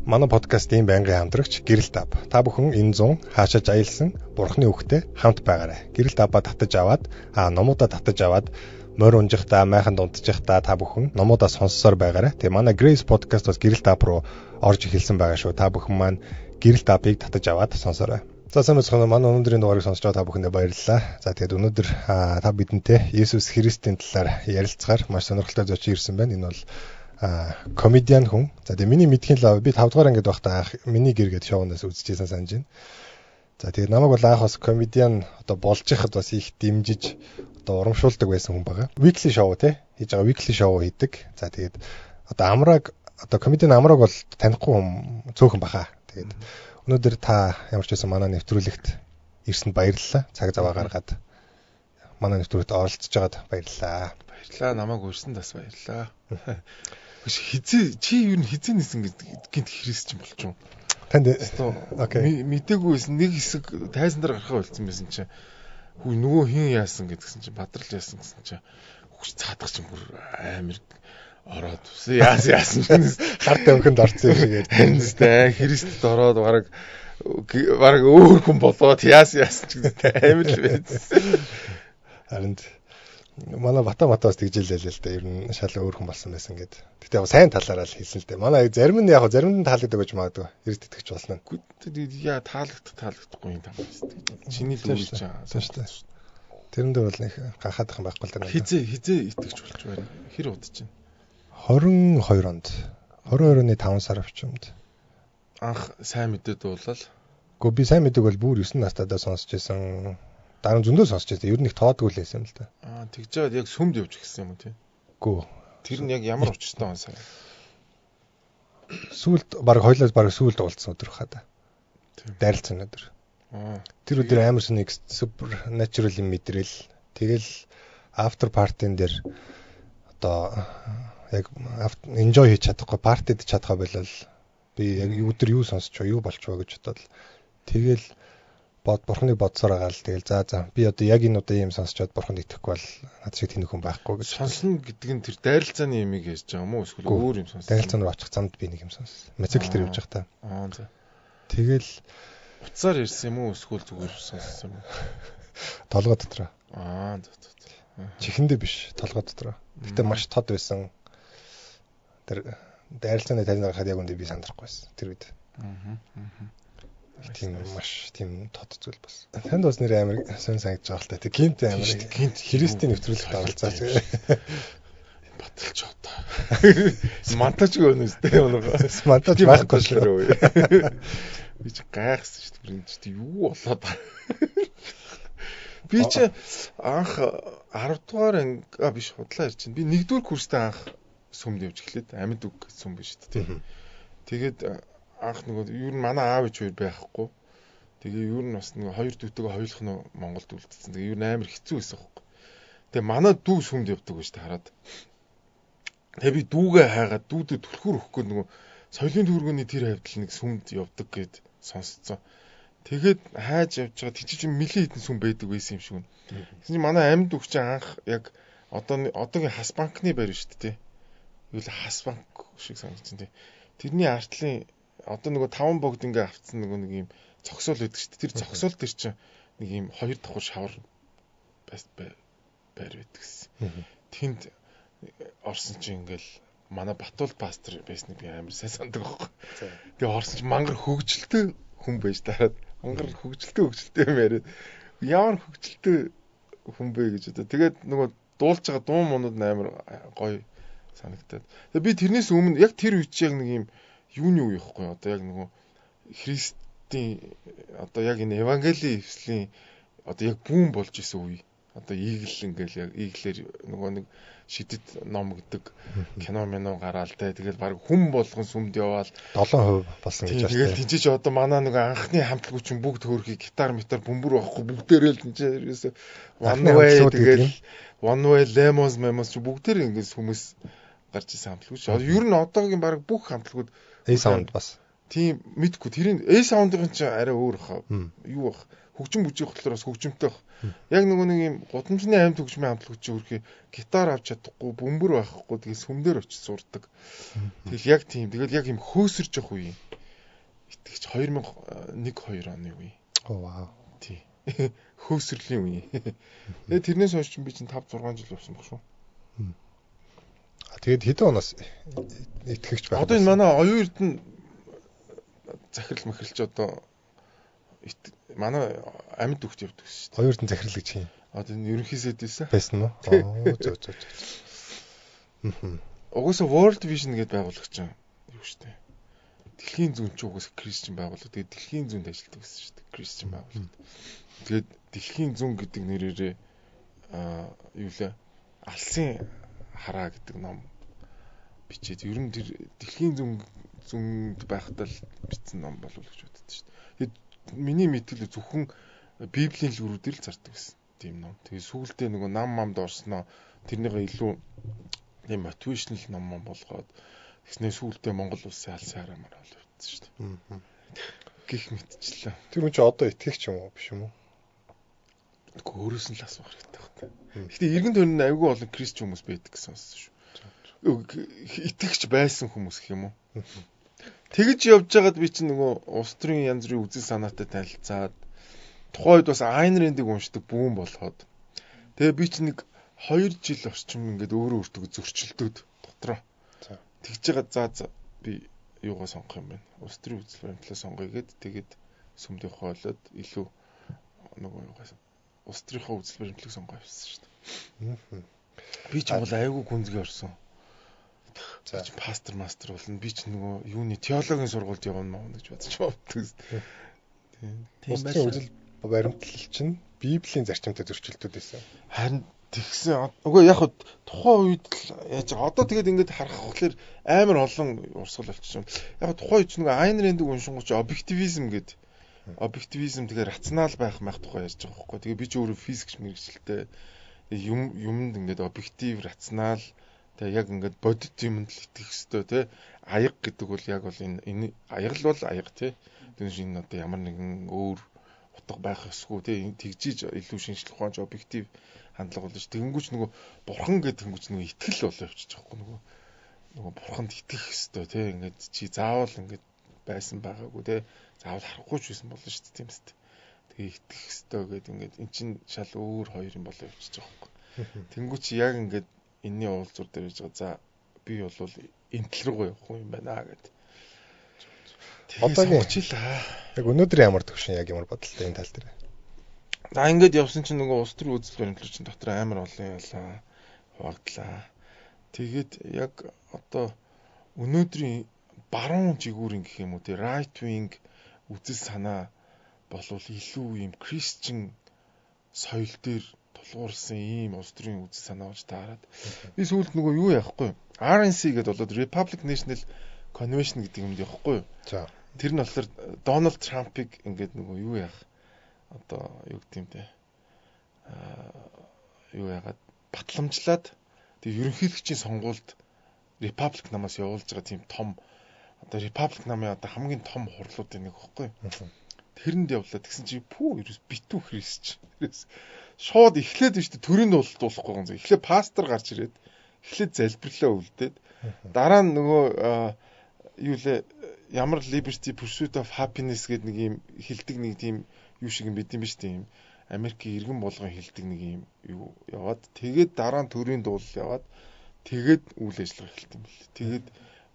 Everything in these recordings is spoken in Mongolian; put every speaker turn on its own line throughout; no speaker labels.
Манай подкастын байнгын хамтрагч Гэрэлт Ап. Та бүхэн энэ зун хаашаач аялсан Бурхны үгтэй хамт байгаарай. Гэрэлт Апаа татаж аваад, номуудаа татаж аваад морь унжихдаа, майхан дунджихдаа та бүхэн номуудаа сонссоор байгаарай. Тэгээ манай Grace podcast бас Гэрэлт Ап руу орж эхэлсэн байгаа шүү. Та бүхэн маань Гэрэлт Апыг татаж аваад сонсоорой. За сайн байцгаана уу? Манай өнөөдрийн дугаарыг сонсож байгаа та бүхэндээ баярлалаа. За тэгээд өнөөдөр та бидэнтэй Есүс Христийн талаар ярилцахаар маш сонирхолтой зочин ирсэн байна. Энэ бол комедиан хүн. За тэгээд миний мэдхийн лав би 5 дугаар ангид байхдаа анх миний гэр гээд шоунаас үзчихсэн санаж байна. За тэгээд намайг бол анх бас комедиан одоо болж ихад бас их дэмжиж одоо урамшуулдаг байсан хүн байгаа. Weekly show те хийж байгаа weekly show хийдэг. За тэгээд одоо Амраг одоо комедиан Амраг бол танихгүй хүн цөөхөн баха. Тэгээд өнөөдөр та ямар ч байсан манай нэвтрүүлэгт ирсэнд баярлалаа. Цаг зав гаргаад манай нэвтрүүлэгт оролцож байгаад баярлалаа.
Баярлалаа. Намайг урьсан бас баярлалаа. Биш хизээ чи юу н хизээ нисэн гинт христчин болчих юм.
Танд окей.
Мдээгүй байсан нэг хэсэг тайзан дээр гарахаа болцсон байсан чинь хүү нөгөө хин яасан гэдгсэн чинь бадрал яасан гэсэн чинь хөгш цаадах чинь бүр амар ороод яасан чинь
хар тамхинд орсон юм шиг
ярьсан. Христэд ороод бараг өөр хүн болоод яасан ч гэдэг амар л байсан.
Харин манай Бата Матаас тэгж хэлээ л дээ. Ер нь шал өөр хүн болсон байсан гэд. Гэтэ яг сайн талаараа л хэлсэн л дээ. Манай зарим нь яг зарим нь таалагддаг гэж магадгүй. Эрт итгэж болно.
Яа таалагдахгүй юм таамаг. Чиний л үйл чаа.
Тийм шүү дээ. Тэрэн дээр бол нэг гахаадах юм байхгүй л дээ.
Хизээ итгэж болж байна. Хэр удаж байна?
22 онд 22 оны 5 сар орчимд
анх сайн мэдээ дуулал.
Гэхдээ би сайн мэдээг бол бүр 9 настайдаа сонсч байсан. Дараа нь зөндөө сонсч байсан. Ер нь их тоодгүй л байсан юм л да.
Тэгж жаад яг сүмд явж гисэн юм уу тий?
Үгүй.
Тэр нь яг ямар учиртай он сайн?
Сүүлд баг хоёлоос баг сүүлд уулзсан өдөр хаа да. Дайралцсан өдөр. Тэр өдөр амар сүнийг супер natural юм мэдрэл. Тэгэл after party-н дээр одоо яг enjoy хийж чадахгүй, партид чадхаа болол би яг өдөр юу сонсч юу болчихвоо гэж бодоод тэгэл бурхныг бодсоор байгаа л тэгэл за би одоо яг энэ удаа юм сонсчоод бурханд итгэхгүй бол над шиг тэнэг хүн байхгүй гэж.
Сонсно гэдэг нь тэр дайралцааны юмыг ярьж байгаа юм уу эсвэл өөр юм сонссон?
Дайралцаан руу очих замд би нэг юм сонссон. Мотоцикл дээр явж байхдаа.
За.
Тэгэл
утсаар ирсэн юм уу эсвэл зүгээр сонссон юм уу?
Толгой дотроо.
За.
Чихэндээ биш, толгой дотроо. Гэтэ маш тод байсан. Тэр дайралцааны тайзан гарахад яг үндэ би сандрахгүй байсан тэр үед. Тийм маш тийм тод зүйл бас. Танд бас нэр амар сонь санагдаж байгаа л та. Тэг гинт амар
гинт
Христийн нэвтрүүлэгт оролцооч.
Баталч одоо. Монтаж өгнө үстэй юм уу?
Монтаж байхгүй шүү.
Би чи гайхсан шүү дээ. Энэ чи юу болоод байгаа. Би чи анх 10 дугаар анги биш худлаа ярьж чинь. Би 1-р курстээ анх сүмд явж эхлээд амьд үг сүм биш үү тий. Тэгээд анх нөгөө ер нь манай аав ээж хоёр байхгүй. Тэгээ ер нь бас нөгөө хоёр дүүтэйгээ хоёулах нь Монголд үлдсэн. Тэгээ ер нь амар хэцүү байсан байхгүй. Тэгээ манай дүү сүмд явдаг байж та хараад. Тэгээ би дүүгээ хайгаад дүүдээ түлхүүр өгөхгүй нөгөө соёлын төвөргөний тэр хавьд л нэг сүмд явдаг гэд сонсцсон. Тэгээд хайж явж байгаа тийч чинь нэлээд хитэн сүм байдаг байсан юм шиг байна. Тэгсэн чинь манай амьд үг чинь анх яг одоогийн Хас банкны байр шүү дээ тий. Юу л Хас банк шиг санагдсан тий. Тэрний артлын одоо нөгөө 5 богд ингээ авцсан нөгөө нэг юм цогсоол байдаг шүү дээ. Тэр цогсоол тэр чинь нэг юм хоёр давхар шавар байр байдаг гэсэн. Тэнд орсон чинь ингээл манай Батуул пастор байсныг би амар сайн сандаг байхгүй. Тэгээ орсон чинь мангар хөгжилтэй хүн байж тараад мангар хөгжилтэй юм яриад ямар хөгжилтэй хүн бэ гэж одоо тэгээд нөгөө дуулж байгаа дуу мунууд амар гоё санагдаад. Тэгээ би тэрнээс өмнө яг тэр үе чи яг нэг юм юуны үе ихгүй одоо яг нөгөө Христийн одоо яг энэ Евангелийн эвслийн одоо яг бүүн болж исэн үе. Одоо ийгэл ингээл яг ийглэр нөгөө нэг шидэт ном гэдэг кино мино гараал те тэгэл баг хүн болгон сүмд яваал
7% болсон гэж байна.
Тэгэл тэнцээ чи одоо манай нөгөө анхны хамтлагууд чинь бүгд хөөрхий гитар митар бөмбөр байхгүй бүгдээрээ л тэнцээ ерөөсөө one way тэгэл one way lemons memos чи бүгдээр ингээс хүмүүс гарч исэн хамтлагууд чи. Ер нь одоогийн баг бүх хамтлагууд
A sound бас.
Тийм мэдгүй тэрийн A sound-ын чи арай өөр хаа. Юу бах хөгжим бүжиг болохоор бас хөгжимтэй бах. Яг нөгөө нэг юм гудамжны амьд хөгжмийн хамтлагч чи өөрхий гитар авч чадахгүй, бөмбөр байхгүй, тэгэл сүмдэр очиж сурдаг. Тэгэл яг тийм. Тэгэл яг юм хөөсөрж явах үе. Итгэгч 2001 2 оны үе.
Оо вау.
Тий. Хөөсрөлийн үе. Тэгээд тэрнээс хойш чинь би чинь 5 6 жил явсан баг шүү.
Тэгээд хэдэн оноос итгэгч байх.
Одоо энэ манай оюун эрдэнэ захирал махиралч одоо манай амьд үхт явдаг шүү
дээ. Оюун эрдэнэ захирал гэж хин.
Одоо энэ ерөнхий сэд байсан.
Байсан уу? Оо зөө зөө зөө.
Угаасаа World Vision гэдээ байгуулагч юу шүү дээ. Дэлхийн зүүн чи угаасаа Christian байгууллага. Тэгээд дэлхийн зүүнд ажилладаг гэсэн шүү дээ. Christian байгууллага. Тэгээд дэлхийн зүүн гэдэг нэрээрээ юу лээ алсын хараа гэдэг ном бичээд ер нь тэр дэлхийн зүүнд байхдаа л бичсэн ном болов гэж боддоо шүү дээ. Тэгээд миний мэтгэл зөвхөн Библийн лүрүүдээр л зардаг гэсэн тийм ном. Тэгээд сүүлдээ нөгөө нам мамд орсноо тэрнийгээ илүү тийм мотивашнл ном ном болгоод тэгснээ сүүлдээ Монгол улсын алсын хараа мараа бол явцсан шүү дээ. Гэх мэтчлээ.
Тэр хүн чи одоо итгэгч юм уу биш юм уу?
Тэгэхгүй өөрөөс нь л асуух хэрэгтэй байна. Гэтэ эргэн тойронд айгүй олон кристиан хүмүүс байдаг гэсэн сонссон шүү. Итгэгч байсан хүмүүс гэх юм уу? Тэгж явж байгаад би чинь нөгөө улс төрийн янз бүрийн үзэл санаатай танилцаад тухайн үед бас Айн Рэндийг уншдаг бүүн болоход тэгээ би чинь нэг 2 жил орчим ингээд өөрөө өөртөө зөрчилдөөд дотроо. Тэгж байгаа за би юугаа сонгох юм бэ? Улс төрийн үзэл баримтлаа сонгоё гэд тэгээд сүмдээ хойлоод илүү нөгөө юугаа улс төрийнхөө үзэл баримтлалыг сонгоо явсан шүү дээ. Би ч бол айгүй гүнзгий орсон. За чи пастор мастер болно. Би ч нөгөө юуны теологийн сургуульд явна маа гэж бодож явдаг.
Тийм байх. Үзэл баримтлал чинь Библийн зарчимтай зөрчилдөд байсан.
Харин тэгсэн. Үгүй яг хөө тухайн үед л яаж одоо тэгээд ингэж харах болохоор амар олон урсгал болчихсон. Яг тухайн үед ч нөгөө Айн Рэндийг уншингуут чи объективизм гэдэг объективизм тэгээ рационал байх мах тухай ярьж байгаа байхгүй. Тэгээ би ч өөрөө физикч мэрэгчлээ. Юм юмд ингээд объектив, рационал тэгээ яг ингээд бодит юмд л итгэх ёстой тий. Аяг гэдэг бол яг бол энэ аяг л бол аяг тий. Түүнээс энэ одоо ямар нэгэн өөр утга байх ёсгүй тий. Тэгжиж илүү шинжлэх ухаанч объектив хандлага болж тэгэнгүүч нөгөө бурхан гэдэг тэнгүүч нөгөө итгэл болоо явчих жоохгүй нөгөө бурханд итгэх ёстой тий. Ингээд чи заавал ингээд байсан байгаагүй тий. Заавал харахгүй ч байсан болно шүү дээ тийм үст. Тэгээ итгэх ёстой гэдэг ингээд эн чинь шал өөр хоёр юм болоо явчих жоохгүй. Тэнгүү чи яг ингээд энэний уулзуур дээр яж байгаа. За би бол энэ тал руу явах юм байна гэд.
Одоогийн яг өнөөдөр ямар төвшин яг ямар бодолтой энэ тал дээр.
За ингээд явсан чинь нөгөө улс төрийн үзэл баримтлал чинь дотор амар олон ялаа хуваагдлаа. Тэгээд яг одоо өнөөдрийн баруун жигүүрийн гэх юм уу те right wing үзэл санаа болвол илүү ийм Christian соёл дээр тулгуурсан ийм улс төрийн үзэл санаа болж таарад. Би сүүлд нөгөө юу яахгүй юу? RNC гэдээ болоод Republic National Convention гэдэг юмд явахгүй юу?
За.
Тэр нь болохоор Дональд Трампыг ингээд нөгөө юу яах одоо юу гэдэг юм те юу яагаад батламжлаад тэг ерөнхийлөгчийн сонгуульд Republic намаас явуулж байгаа тийм том одоо Republic намын одоо хамгийн том хурлуудын нэг багхгүй юу? Тэрэнд явлаа тэгсэн чи пүү ерөөс битүү христч. Ерөөс шууд эхлээд биш төрийн дуулалт дуулахгүй гон. Эхлээд пастор гарч ирээд эхлээд залбирлаа үлдээд дараа нь нөгөө юу лээ ямар liberty pursuit of happiness гэдэг нэг юм хилдэг нэг тийм юу шиг юм бид юм биш тийм Америкийн иргэн болгон хилдэг нэг юм юу яваад тэгээд дараа нь төрийн дуулал яваад тэгээд үйл ажиллагаа эхэлт юм бэл. Тэгээд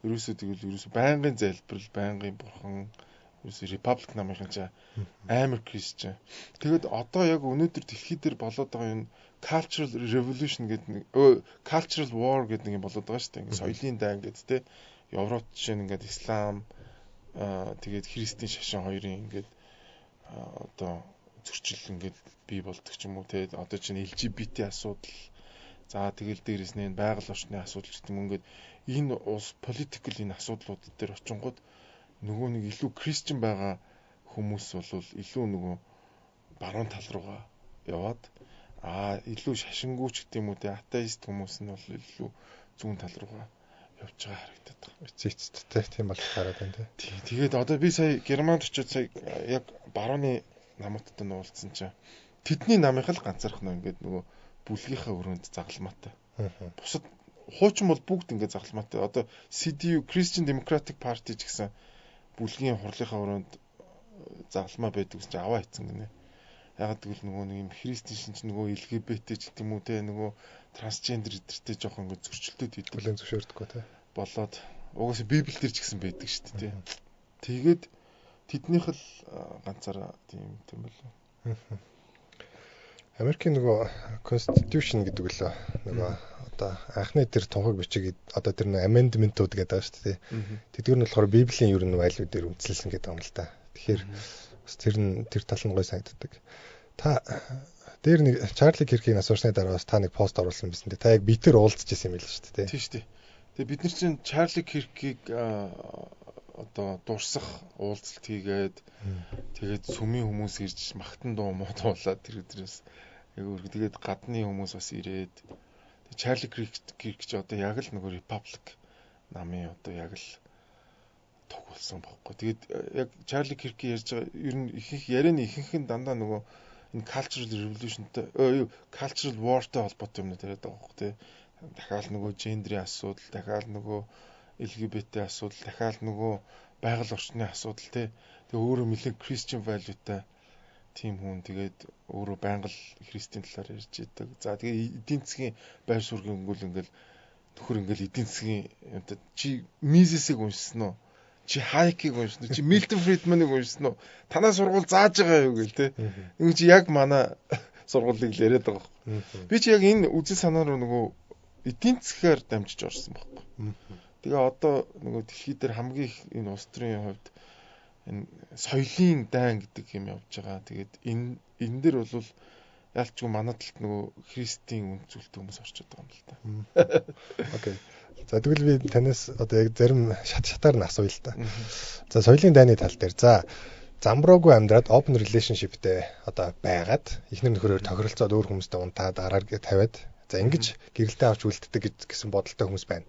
ерөөсөө тэгвэл ерөөсөө байнгын залбирал, байнгын бурхан ерөөсөө Republic намынхан чи амар Christian. Тэгээд одоо яг өнөөдөр дэлхий дээр болоод байгаа энэ cultural revolution гэдэг нэг cultural war гэдэг нэг юм болоод байгаа шүү дээ. Ингээд соёлын дайн гэдэг те. Европ жишээ нь ингээд ислам тэгээд христийн шашин хоёрын ингээд одоо зөрчил ингээд бий болдог ч юм уу те. Одоо чинь LGBT асуудал за тэгэл дээрэс нь энэ байгаль орчны асуудал ч гэдэм ингээд энэ улс political энэ асуудлууд дээр очингууд нөгөө нэг илүү Christian байгаа хүмүүс бол илүү нөгөө баруун тал руугаа яваад илүү шашингүүч гэдэг юм уу те атеист хүмүүс нь бол илүү зүүн тал руугаа явж байгаа харагдаад байгаа.
Эцэст тийм болж хараад байна те.
Тий, тэгээд одоо би сая Германд очиод сая яг барууны намуудтай нуулцсан чинь тэдний намынх л ганцаарх нөө ингээд нөгөө бүлгийнхаа өрөөнд загалмаатай. Бусад хуучин бол бүгд ингээд загалмаатай. Одоо CDU Christian Democratic Party ч гэсэн бүлгийн хурлынхаа өрөөнд загалмаа байдаг гэсэн чинь аваа хийцэн гинэ. Ягаад гэвэл нөгөө нэг юм христийн шинж нөгөө LGBT ч гэдэг юм уу те нөгөө трансгендер эдэртэй жоох ингээд зөрчилдөд идэг.
Хүлээн зөвшөөрдөггүй те.
Болоод угаасаа Библиэл дээр ч гэсэн байдаг шүү дээ те. Тэгээд тэднийх л ганцаараа тийм юм болоо.
Америкийн нөгөө Constitution гэдэг лөө нөгөө одоо анхны тэр тунхаг бичиг одоо тэр нэг amendment-ууд гэдэг байгаа шүү дээ. Тэдгээр нь болохоор Библийн ер нь value дээр үндэслэсэн гэдэг юм л да. Тэгэхээр бас тэр нь тэр тал нь гой санагддаг. Та дээр нэг Чарли Киркийг асуусны дараа бас та нэг пост оруулсан байсан дээ. Та яг битэр уулзч ирсэн юм байл шүү дээ.
Тийм шүү дээ. Тэгээ бид нар чинь Чарли Киркийг одоо дурсах уулзалт хийгээд тэгээд сүмийн хүмүүс ирж магтан дуу муу дуулаад тэр өдрөөс яг өөр тэгээд гадны хүмүүс бас ирээд Чарли Кирк ч одоо яг л нөгөө Republic намын одоо яг л туг болсон бохоггүй. Тэгээд яг Чарли Кирк ярьж байгаа ер нь ихэнх ярианы ихэнх нь дандаа нөгөө энэ cultural revolutionтай юу cultural war-тай холбоотой юмнууд яриад байгаа бохоггүй тий. Дахиад нөгөө гендерийн асуудал, дахиад нөгөө LGBT асуудал, дахиад нөгөө байгаль орчны асуудал тий. Тэгээ өөрөө нэлээд Christian value-тай тийм хүн тэгээд өөрөө байнга л христийн талаар ярьж идэг. За тэгээ эдийн засгийн байр суурь гингүүл ингээл нөхөр ингээл эдийн засгийн юмтай чи Мизесийг уншсан уу? Чи Хайкийг уншсан уу? Чи Милтон Фридманыг уншсан уу? Танаа сургууль зааж байгаа юу гэл те. Ингэ чи яг манай сургуулийг л яриад байгаа байхгүй. Би чи яг энэ үзэл санаа руу нөгөө эдийн засгаар дамжиж орсон байхгүй. Тэгээ одоо нөгөө дэлхий дээр хамгийн их энэ улс төрийн хувьд энэ соёлын дайн гэдэг юм явж байгаа. Тэгээд энэ дээр бол ялчгүй манай талд нөгөө христийн үнд зүйлтэй хүмүүс орчод байгаа юм л та.
Окей. За тэгвэл би танаас одоо яг зарим шатаар нь асууя л та. За соёлын дайны тал дээр за замбраагүй амьдраад open relationship-тэй одоо байгаад эхнэр нөхрөөр тохиролцоод өөр хүмүүстэй унтаад араар тавиад за ингэж гэрэлтэй авч үлддэг гэсэн бодолтой хүмүүс байна.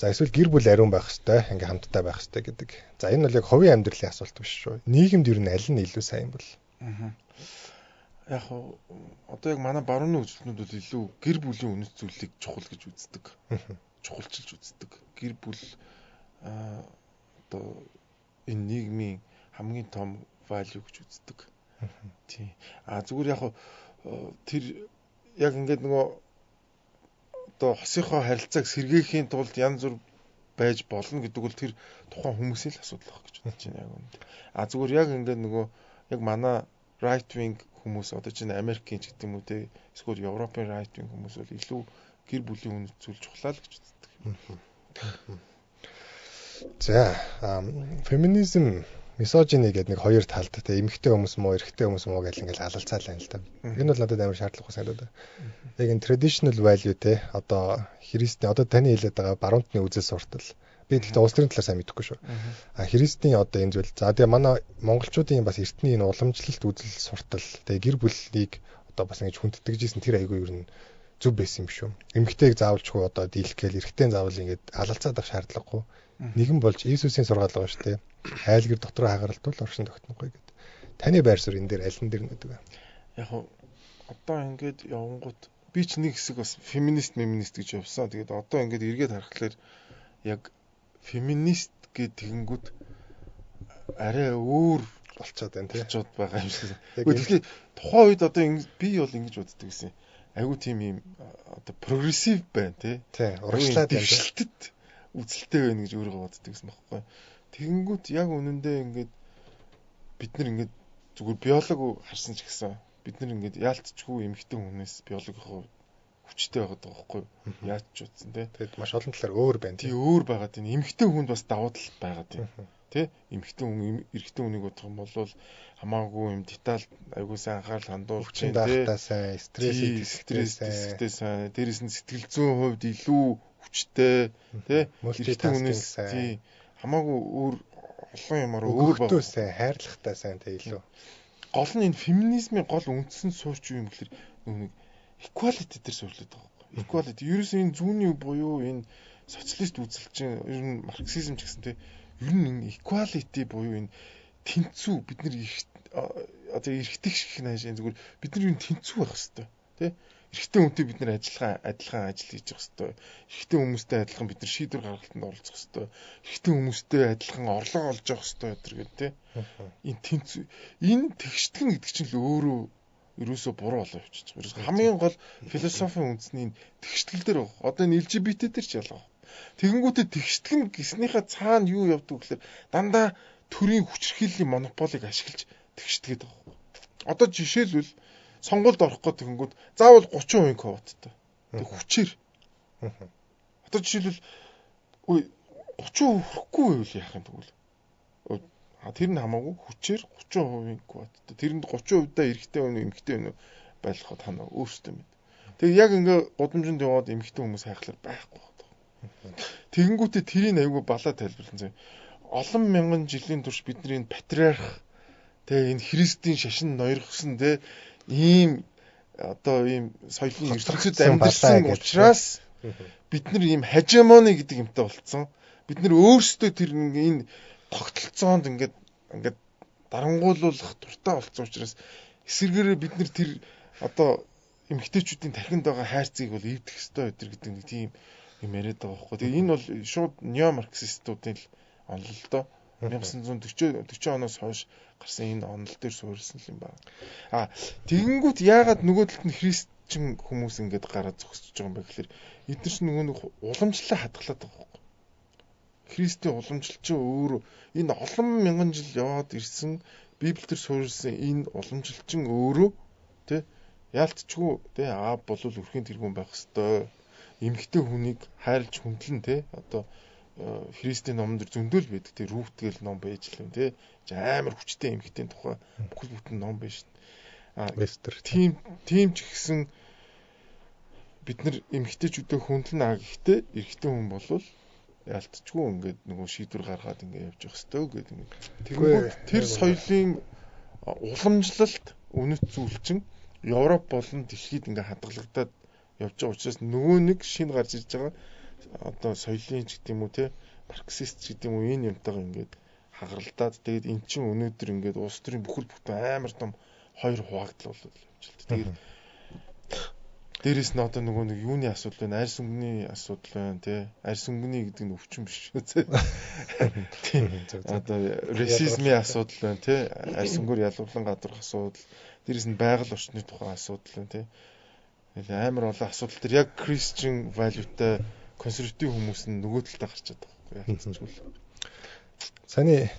За эсвэл гэр бүл ариун байх ёстой, ингээ хамтдаа байх ёстой гэдэг. За энэ бол яг хувийн амьдралын асуулт биш шүү. Нийгэмд ер нь аль нь илүү сайн юм бол?
Яг одоо яг манай барууны үзэлтнүүд бол илүү гэр бүлийн үнэт зүйлийг чухал гэж үздэг. Чухалчилж үздэг. Гэр бүл одоо энэ нийгмийн хамгийн том value гэж үздэг. Тийм. А зүгээр яг тэр яг ингээд нөгөө одоо хосынхоо харилцааг сэргээхийн тулд янз бүр байж болно гэдэг бол тэр тухайн хүмүүсийн л асуудал байх гэж бодож байна яг үүнд. А зүгээр яг ингээд нөгөө яг манай right wing хүмүүс одоо чинь Америкийн ч гэдэг юм уу те эсвэл Европын right wing хүмүүс бол илүү гэр бүлийн үнэт зүйл чухлаа л гэж үздэг.
За феминизм мисогини гэдэг нэг хоёр талд те эмэгтэй хүмүүс муу эрэгтэй хүмүүс муу гэл ингээл алалцаал байна л та. Энэ бол надад амар шаардлагагүй санагдаад. Яг энэ traditional value те одоо христийн одоо таны хэлээд байгаа баруунтны үзэл суртал. Би гэхдээ улс төрийн талаар сайн мэдэхгүй шүү. А христийн одоо энэ зүйл за тэгээ манай монголчуудын бас эртний энэ уламжлалт үзэл суртал тэгээ гэр бүлийг одоо бас ингэж хүндэтгэжсэн тэр айгүй ер нь зөв байсан юм шүү. Эмэгтэйг заавалчгүй одоо дийлэх гээл эрэгтэй заавал ингэж алалцаад авах шаардлагагүй. Нэгэн болж Иесусийн сургаал байгаа шүү дээ. Айлгэр дотроо хагаралтвал оршин тогтнохгүй гэдэг. Таны байр суурь энэ дээр аль нь дээр нэдэг вэ?
Яг одоо ингээд явангууд би ч нэг хэсэг бас феминист меминист гэж явсан. Тэгээд одоо ингээд эргээд харахаар яг феминист гэд тэгэнгүүт арай өөр
болцоод байна тий.
Болцоод байгаа юм шиг. Тэгэхээр тухайн үед одоо би бол ингэж боддог гэсэн. Айгуу тийм юм одоо прогрессив байна тий.
Тий, урагшлаад
байна. Дэвшилтэд үзэлтэй байна гэж өөрийгөө боддог гэсэн байхгүй. Тэгэнгүүт яг үнэндээ ингээд бид нар ингээд зүгээр биологи харсан ч гэсэн бид нар ингээд яалтчгүй эмэгтэй хүнээс биологийнхоо хүчтэй байгаад байгаа байхгүй юу? Яаж ч утсан тий.
Тэгэд маш олон талаар өөр байна.
Тий, өөр байгаад байна. Эмэгтэй хүнд бас давуу тал байгаад байна. Тий? Эмэгтэй хүн эрэгтэй хүнийг бодох юм бол хамаагүй юм деталь айгуу сайн анхаарал хандуулж
байна тий. Сайн, стресс
тэсгтэй сайн. Дээрээс нь сэтгэл зүйн хувьд илүү хүчтэй тий.
Эрэгтэй хүнээс
тий хамаагүй өөр олон юмар өөр
байгаа. Сайн, хайрлахтай сайн тий илүү.
Гол нь энэ феминизмын гол үндсэн суурь юу юм гэхээр нэг equality дээр суйрлаад байгаа байхгүй. Equality ерөөсөө энэ зүүнний буюу энэ социалист үзэл чинь ер нь марксизм ч гэсэн тий ер нь энэ equality буюу энэ тэнцүү бид нар одоо эргэдэг шиг нааш энэ зүгээр бид нар юу тэнцүү байх хэвээр тий. Эрэгтэй хүнтэй бид нэр адилхан ажил хийж явах хэвээр. Эрэгтэй хүмүүстэй адилхан бид нар шийдвэр гаргалтанд оролцох хэвээр. Эрэгтэй хүмүүстэй адилхан орлого олж явах хэвээр гэдэг тий. Энэ тэнцүү энэ тэгштгэн гэдэг чинь л өөрөө ерөөсөө буруу болоо явчих. Ерөөсөө хамгийн гол философийн үндэсний тэгштгэл дээр баг. Одоо энэ LGBT дээр ч ялгаа. Тэгэнгүүтээ тэгштгэн гэснийхээ цаана юу явдаг гэхээр дандаа төрийн хүчирхийллийн монополийг ашиглаж тэгштэгэд байгаа. Одоо жишээлбэл сонгуульд орох гээд тэгэнгүүт заавал 30% квоттой. Тэг хүчээр. Одоо жишээлбэл үгүй 30% хүрэхгүй байвал яах юм тэгвэл. Тэр нь хамаагүй хүчээр 30% квоттой. Тэрэнд 30%-даа эрэгтэй хүн эмэгтэй хүн байлгахад та нар өөрсдөө мэд. Тэгээ яг ингээ гудамжинд яваад эмэгтэй хүмүүс хайхлаар байхгүй байна. Тэгэнгүүтээ тэрийг аягүй балаа тайлбарлан заяа. Олон мянган жилийн турш бидний энэ патриарх тэгээ энэ христийн шашин ноёрхсон тэ ийм одоо ийм соёлын ертөнцид амьдарсан учраас бид нар ийм хежемони гэдэг юмтай болцсон. Бид нар өөрсдөө тэр энэ тогтолцоонд ингээд дарангуйлуулах дуртай болцсон учраас эсвэргээрээ бид нар тэр одоо эмэгтэйчүүдийн тархинд байгаа хайрцгийг бол эвдэх ёстой өдр гэдэг нэг тийм юм яриад байгаа байхгүй. Тэгээ энэ бол шууд нео-марксистуудын л онол л доо. 1940 оноос хойш гарсан энэ онол дээр суурилсан юм байна. А тэгэнгүүт яагаад нөгөө талд нь христчин хүмүүс ингээд гараад зогсож байгаа юм бэ гэхээр эдгээр чинь нөгөө нэг уламжлалаа хадгалаад байгаа байхгүй. Христийн уламжлал чинь өөрөө энэ олон мянган жил яваад ирсэн Библиэлд суурилсан энэ уламжлал чинь өөрөө тэ яалтчгүй тэ аав бол өрхийн тэргүүн байх ёстой. Эмэгтэй хүнийг хайрлж хүндлэн тэ одоо Христийн номон дэр зөндөл байдаг тий Рут гэл ном байж л юм тий амар хүчтэй эмэгтэйн тухай бүхэл бүтэн ном байж шин. А тийм ч гэсэн бид нар эмэгтэйчүүдээ хүндлэн аа гэхдээ эрэгтэй хүн болвол ялтчгүй ингээд нөгөө шийдвэр гаргаад ингээд явж явах ёстой гэдэг юм. Тэгэнгүүт тэр соёлын уламжлалт үнэт зүйл чинь Европ болон дэлхийд ингээд хадгалагдаад явж байгаа учраас нөгөө нэг шинэ гарч ирж байгаа одоо соёлын ч гэдэг юм уу те марксист ч гэдэг юм уу энэ юмтайгаа ингээд хагаралдаад тэгээд эн чинь өнөөдөр ингээд улс төрийн бүхэл бүтэн амар том хоёр хуваагдал болоод явж л. Тэгээд дээрэс нь одоо нөгөө нэг юуны асуудал байна, арьс өнгөний асуудал байна те. Арьс өнгөний гэдэг нь өвчин биш үү те. Тийм. Одоо расизмын асуудал байна те. Арьс өнгөөр ялгуурлан гадуурх асуудал. Дээрэс нь байгаль орчны тухай асуудал байна те. Амар олон асуудал төр яг Christian value-тай консерватив хүмүүс нь нөгөө талдаа гарчаад байгаа байхгүй яалтчгүй.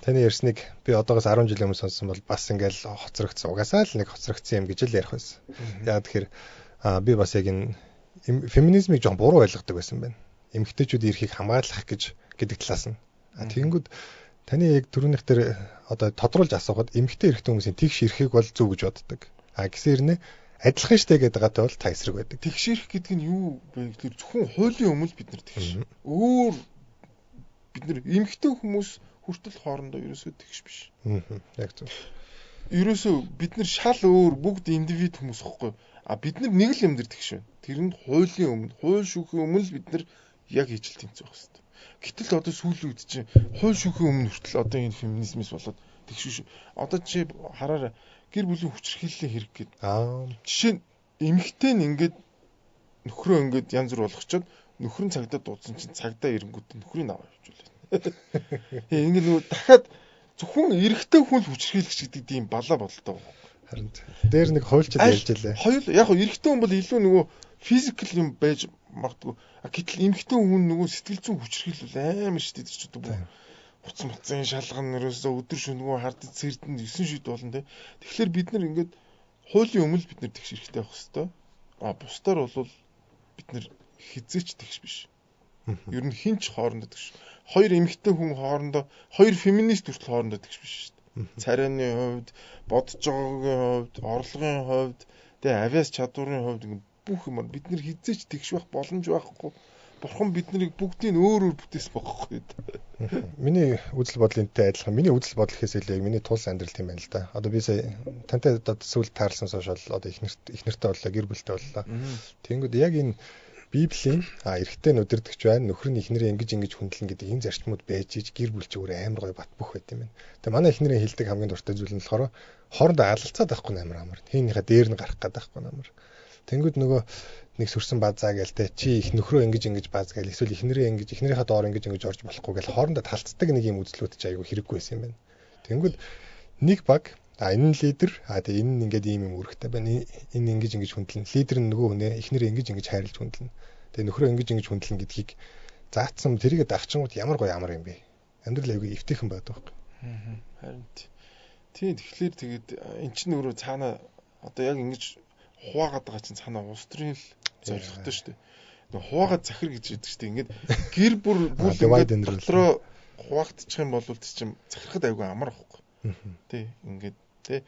Таны ярьсныг би одоогоос 10 жилийн өмнө сонссон бол бас ингээл хоцрогдсон. Угаасаа л нэг хоцрогдсон юм гэж л ярих байсан. Яг тэгэхээр би бас яг энэ феминизмыг жоохон буруу ойлгодог байсан байна. Эмэгтэйчүүдийн эрхийг хамгаалах гэж гэдэг талаас нь. Тэгэнгүүт таны яг түрүүнийх дээр одоо тодруулж асуухад эмэгтэй эрэгтэй хүмүүсийн тэгш эрхийг бол зөв гэж боддог. Гэсэн хэрнээ адилхан штэ гэдэг гаатай бол та эсрэг байдаг.
Тэгш эрх гэдэг нь юу вэ гэхээр зөвхөн хуулийн өмнө бид нар тэгш. Өөр бид нар эмэгтэй хүмүүс хүртэл хоорондоо ерөөсөө тэгш биш.
Яг зөв.
Ерөөсөө бид нар шал өөр бүгд индивид хүмүүс ихгүй. А бид нар нэг л юм дээр тэгш байна. Тэр нь хуулийн өмнө, хууль шүүхийн өмнө л бид нар яг ижил тэнцвэх хэрэгтэй. Гэтэл одоо сүүлийн үед чинь хууль шүүхийн өмнө хүртэл одоо энэ феминизмээс болоод тэгш биш. Одоо чи хараарай гэр бүлийн хүчирхийллийн хэрэг гэдэг. Жишээ нь эмэгтэй нь ингээд нөхрөө ингээд янз бүр болгочоод нөхөр нь цагдаа дуудсан чинь цагдаа ирэнгүүт нөхрийг аваа явуулчихлаа. Ингээд нөгөө дахиад зөвхөн эрэгтэй хүн л хүчирхийлэгч гэдэг тийм балаа бодолтой байна.
Харин дээр нэг хуульчид ярьж илээ.
Хоёул яг хөө эрэгтэй хүн бол илүү нөгөө физикал юм байж магадгүй. Гэтэл эмэгтэй хүн нөгөө сэтгэл зүйн хүчирхийлэл амар шүү дээ тэр чинь бүх буц муцын шалган ерөөсөө өдөр шөнөгүй хардаж сэрдэн 9 шид болно те. Тэгэхээр бид нар ингээд хуулийн өмнө бид нар тэгш эрхтэй байх хэвээр. А бусдаар бол бид нар хизээч тэгш биш. Ер нь хинч хоорондоо тэгш. Хоёр эмэгтэй хүн хоорондоо, хоёр феминист хүртэл хоорондоо тэгш биш шүү дээ. Царайны хувьд, бодож байгаагийн хувьд, орлогын хувьд, тэгээ авиас чадварын хувьд ингээд бүх юм бид нар хизээч тэгш байх боломж байхгүй. Бурхан биднийг бүгдийг өөр өөр бүтээсэн байхгүй.
Миний үзэл бодол энэтэй адилхан. Миний үзэл бодол гэхээс илүү яг миний тул амьдрал тийм байна л да. Одоо би сая тантай одоо сүүлд таарлсан хойш бол одоо их нэртэй боллоо, гэр бүлтэй боллоо. Тэнгүүд яг энэ Библийн эрэгтэй нь удирдахч байна, нөхөр нь эхнэрээ ингэж ингэж хүндлэн гэдэг энэ зарчмууд байж иж гэр бүл чи өөр амар гоё бат бөх байт юм байна. Тэгээ манай эхнэрийн хэлдэг хамгийн дуртай зүйл нь болохоор хоорондоо алалцаад байхгүй амар амар. Хийнийхээ дээр нь гарах гэдэг байхгүй амар. Тэнгүүд нөгөө нэг сүрсэн базаа гээл те чи их нөхрөө ингэж ингэж баз гээл эсвэл эхнэрээ ингэж эхнэрийнхээ доор ингэж ингэж орж болохгүй гээл хоорондоо талцдаг нэг юм үзлүүд чи айгүй хэрэггүй байсан юм байна. Тэнгүүд нэг баг энэ нь лидер тэгээ энэ нь ингээд ийм юм үүрэгтэй байна. Энэ ингэж ингэж хүндлэн. Лидер нь нөгөө хүнээ эхнэрээ ингэж ингэж хайрлаж хүндлэн. Тэгээ нөхрөө ингэж ингэж хүндлэн гэдгийг заацсан тэрийгэ дагчингууд ямар гоё амар юм бэ. Амьдрал айгүй эвтэйхэн байдаг байхгүй.
Харин тийм тэгэхээр тэгээд эн чинь өөрөө цаана одоо яг ингэж хуваагаад байгаа чинь цаана улс төрийн л зорилготой шүү дээ. Нэг хуваагаад захир гэж яддаг шүү дээ. Ингээд гэр бүр бүл ингээд дотроо хуваагдчих юм бол чинь захирахад айгүй амар байхгүй. Тий ингээд тий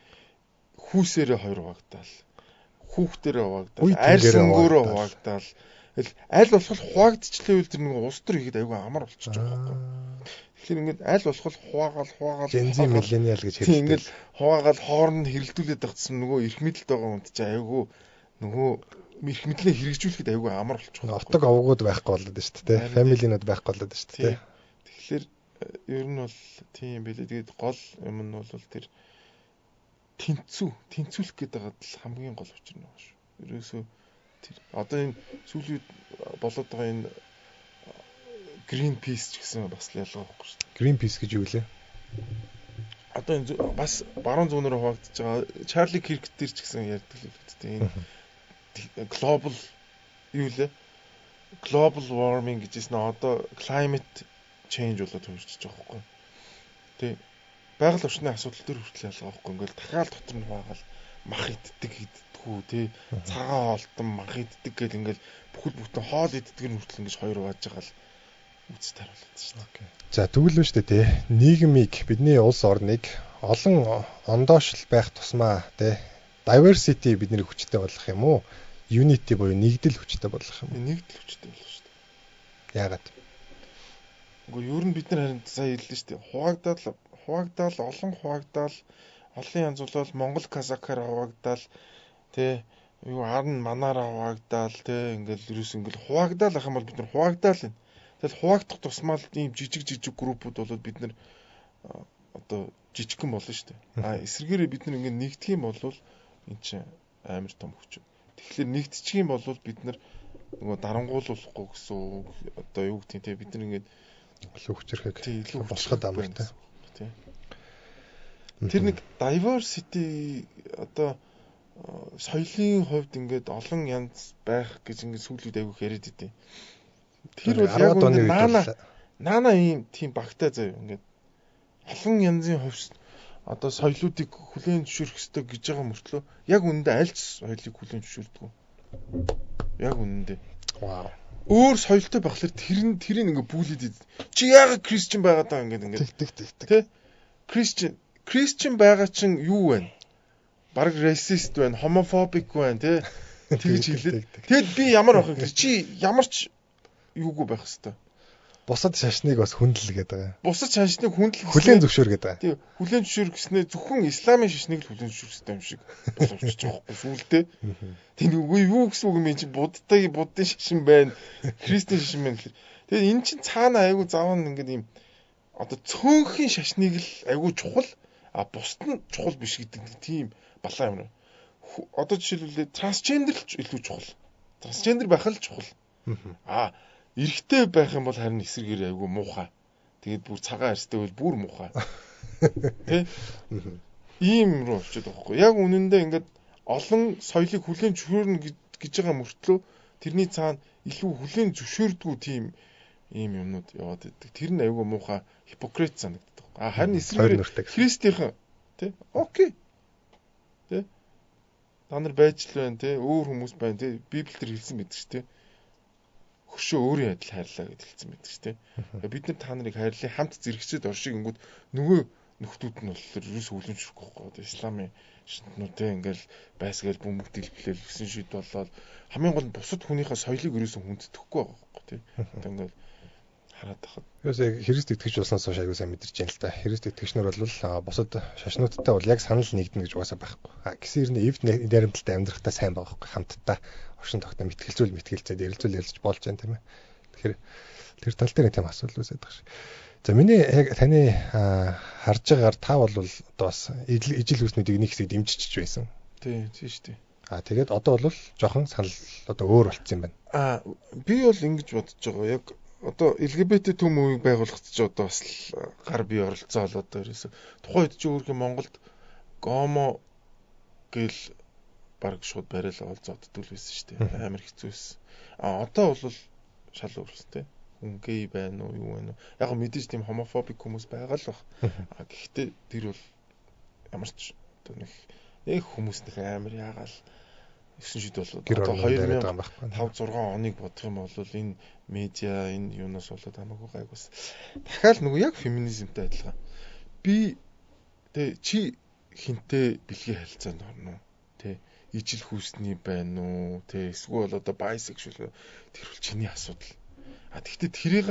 хүүсээрээ хоёр хуваагдал, хүүхдэрээ хуваагдал, айрсангөөрөө хуваагдал. Аль болох хуваагдчихлээ үйл тэр нэг улс төр хийхэд айгүй амар болчихж байгаа байхгүй. Тэгэхээр ингээд аль болох хуваагаал
Gen Z millennial гэж хэлдэг.
Ингээд хуваагаал хооронд хэрэлдүүлээд байхдсан нөгөө эрх мэдэлд байгаа хүнд чинь айгүй нөгөө эрх мэдлээ хэрэгжүүлэхэд айгүй амар болчих.
Отог овгууд байхгүй болоод шүү дээ. Family-нууд байхгүй болоод шүү дээ.
Тэгэхээр ер нь бол тийм юм билээ. Тэгээд гол юм нь бол тэр тэнцвүүлэх гэдэг байгаад л хамгийн гол учир нь байгаа шүү. Ерөөсөө тэр одоо энэ сүүлийн үед болоод байгаа энэ Greenpeace ч гэсэн бас л ялгаа байхгүй шүү дээ.
Greenpeace гэж юу лээ?
Одоо энэ бас баруун зүүнээр хуваагдчихж байгаа Чарли Кирк дээр ч гэсэн ярьдаг л үү дээ. Энэ global юу лээ? Global warming гэжсэн нь одоо climate change болоод хөрчиж байгаа байхгүй. Тэ байгаль орчны асуудал төр хүртэл ялгаа байхгүй. Ингээл дахиад дотор нь хуваагаал мах иддэг иддэггүй тий цагаан хоолтон мах иддэг гэл ингээл бүхэл бүтэн хоол иддэг нь хүртэл ингэж хоёр хувааж байгаа л үз тариулаад шүү дээ.
За тэгвэл шүү дээ тий. Нийгмийг бидний улс орныг олон ондоошл байх тусмаа тий diversity бидний хүчтэй болох юм уу? Unity буюу нэгдэл хүчтэй болох юм уу?
Нэгдэл хүчтэй болох шүү дээ.
Яагаад?
Үгүй ер нь бид нар харин сая хэллээ шүү дээ. Хуваагдал олон хуваагдал олон янз болол Монгол казакаар хуваагдал тий юу арн манаараа хуваагдал тий ингээл ерөөс ингээл хуваагдал ах юм бол бид нар хуваагдал юм. Тэгэл хуваагдах тусмаа л ийм жижиг группүүд болоод бид нар одоо жижигхэн болно шүү дээ. А эсвэргээрээ бид нар ингээд нэгдэх юм бол энэ чинь амар том хүч. Тэгэхээр нэгдчих юм бол бид нар нөгөө дарангуулахгүй гэсэн үг одоо юу гэдэг те бид нар ингээд
илүү хүчрхэг болоход амартай.
Тий. Тэр нэг diversity одоо соёлын хувьд ингээд олон янз байх гэж ингээд сүүлүүд айгүйх яриад идэв. Тэр бол яг үнэ наана ийм тийм багтай заяа ингээд олон янзын хувьс одоо соёлуудыг хүлээн зөвшөөрөх ёстой гэж байгаа мөртлөө яг үнэндээ аль ч соёлыг хүлээн зөвшөөрдөг. Яг үнэндээ.
Вау.
Өөр соёлтой байхлаар тэрийг ингээд бүүлээд идэв. Чи яагаад кристиан байгаад байгаа ингээд
тэг.
Тэ? Кристиан байгаа чин юу вэ? Бараг racist байна, homophobic байна, тэ? Тэгж хэлээд. Тэгэд би ямар байх вэ? Чи ямар ч юугүй байх хэвээр.
Бусад шашныг бас хүндлэл гэдэг байгаа.
Бусад шашныг хүндлэл
хүлээн зөвшөөр гэдэг байгаа.
Тий, хүлээн зөвшөөр гэснээр зөвхөн исламын шашныг л хүлээн зөвшөөрөх хэрэгтэй юм шиг боловчж байгаа байхгүй сүүлдээ. Тийм үгүй юу гэсэн үг юм чи буддагийн буддын шашин байна, христийн шашин байна гэхэлээ. Тэгээд эн чинь цаана айгүй заван ингээд ийм одоо цөөнхийн шашныг л айгүй чухал, а бусд нь чухал биш гэдэг тийм балаа юм. Одоо жишээлбэл трансгендер л илүү чухал. Трансгендер байх л чухал. А эрэгтэй байх юм бол харин эсрэгээр айгүй муухай. Тэгээд бүр цагаан арьстай бол бүр муухай. Тэ? Ийм руу очиод байгаа байхгүй. Яг үнэндээ ингээд олон соёлыг хүлээн зөвшөөрнө гэж байгаа мөртлөө тэрний цаана илүү хүлээн зөвшөөрдгүү тийм ийм юмнууд яваад идэг. Тэр нь айгүй муухай хипокрит санагддаг. А харин эсрэгээр христийнхэн тэ? Окей. Тэ? Та нар байж л байна тэ? Өөр хүмүүс байна тэ? Библиэлд хэлсэн байдаг шүү тэ? Хөшөө өөрийн адил хайрлаа гэж хэлсэн байдаг шүү дээ. Бид нар та нарыг хайрлаа хамт зэрэгцээд оршиг ингүүд нөгөө нөхдүүд нь болохоор ерөөс хүлэмжшүүлэхгүй байхгүй. Исламын шинтнүүдээ ингээл байсгаал бөмбөг дэлбэлээл гэсэн шийд болоод хамгийн гол нь бусад хүнийхээ соёлыг ерөөсөө хүндэтгэхгүй байгаа байхгүй тий. Одоо ингээл хараад тахад.
Ерөөсөө яг Христ итгэж болсноос хойш аягүй сайн мэдэрч байна л та. Христ итгэгч нар бол бусад шашнуудтай бол яг санал нэгдэнэ гэж угаасаа байхгүй. А гэсэн хэрнээ эвд наримталтай амьдрахтаа сайн байгаа байхгүй. Хамтдаа оршин тогтноо мэтгэлцүүл мэтгэлцээд ярилцүүл ярилцж болж байна тийм ээ. Тэгэхээр тэр тал дээр тийм асуудал үүсээд байгаа шиг. За миний яг таны харж байгаагаар та бол одоо бас ижил хүүснүүдийг нэг хэсэг дэмжиж байсан.
Тийм тийм шүү дээ.
А тэгээд одоо бол жоохон санал одоо өөр болцсон юм байна.
А би бол ингэж бодож байгаа. Яг одоо LGBT түм үеийг байгуулахад ч одоо бас гар бие оролцоо л одоо ерөөсө тухайн үед чи өөрхөн Монголд гомо гэл баг шууд барайл олзооддаг л байсан шүү дээ. Амар хэцүү байсан. А одоо бол шал өөрсөн те. Хүн гей байна уу юу байна уу? Яг мэдээж тийм хомофобик хүмүүс байгаа л баг. А гэхдээ тэр бол ямар ч одоо нэг хүмүүс нэг амар яагаал 9 шид бол одоо 2005 6 оныг бодох юм бол энэ медиа энэ юунаас болоод хамаагүй гайгүйс. Дахиад нөгөө яг феминизмтэй адилхан. Би тэ чи хинтээ бэлгийн харилцаанд орно уу? Тэ ижил хүүсний байна уу? Тэ эсвэл одоо bisexual тэр бол чиний асуудал. А тэгвэл тэрийг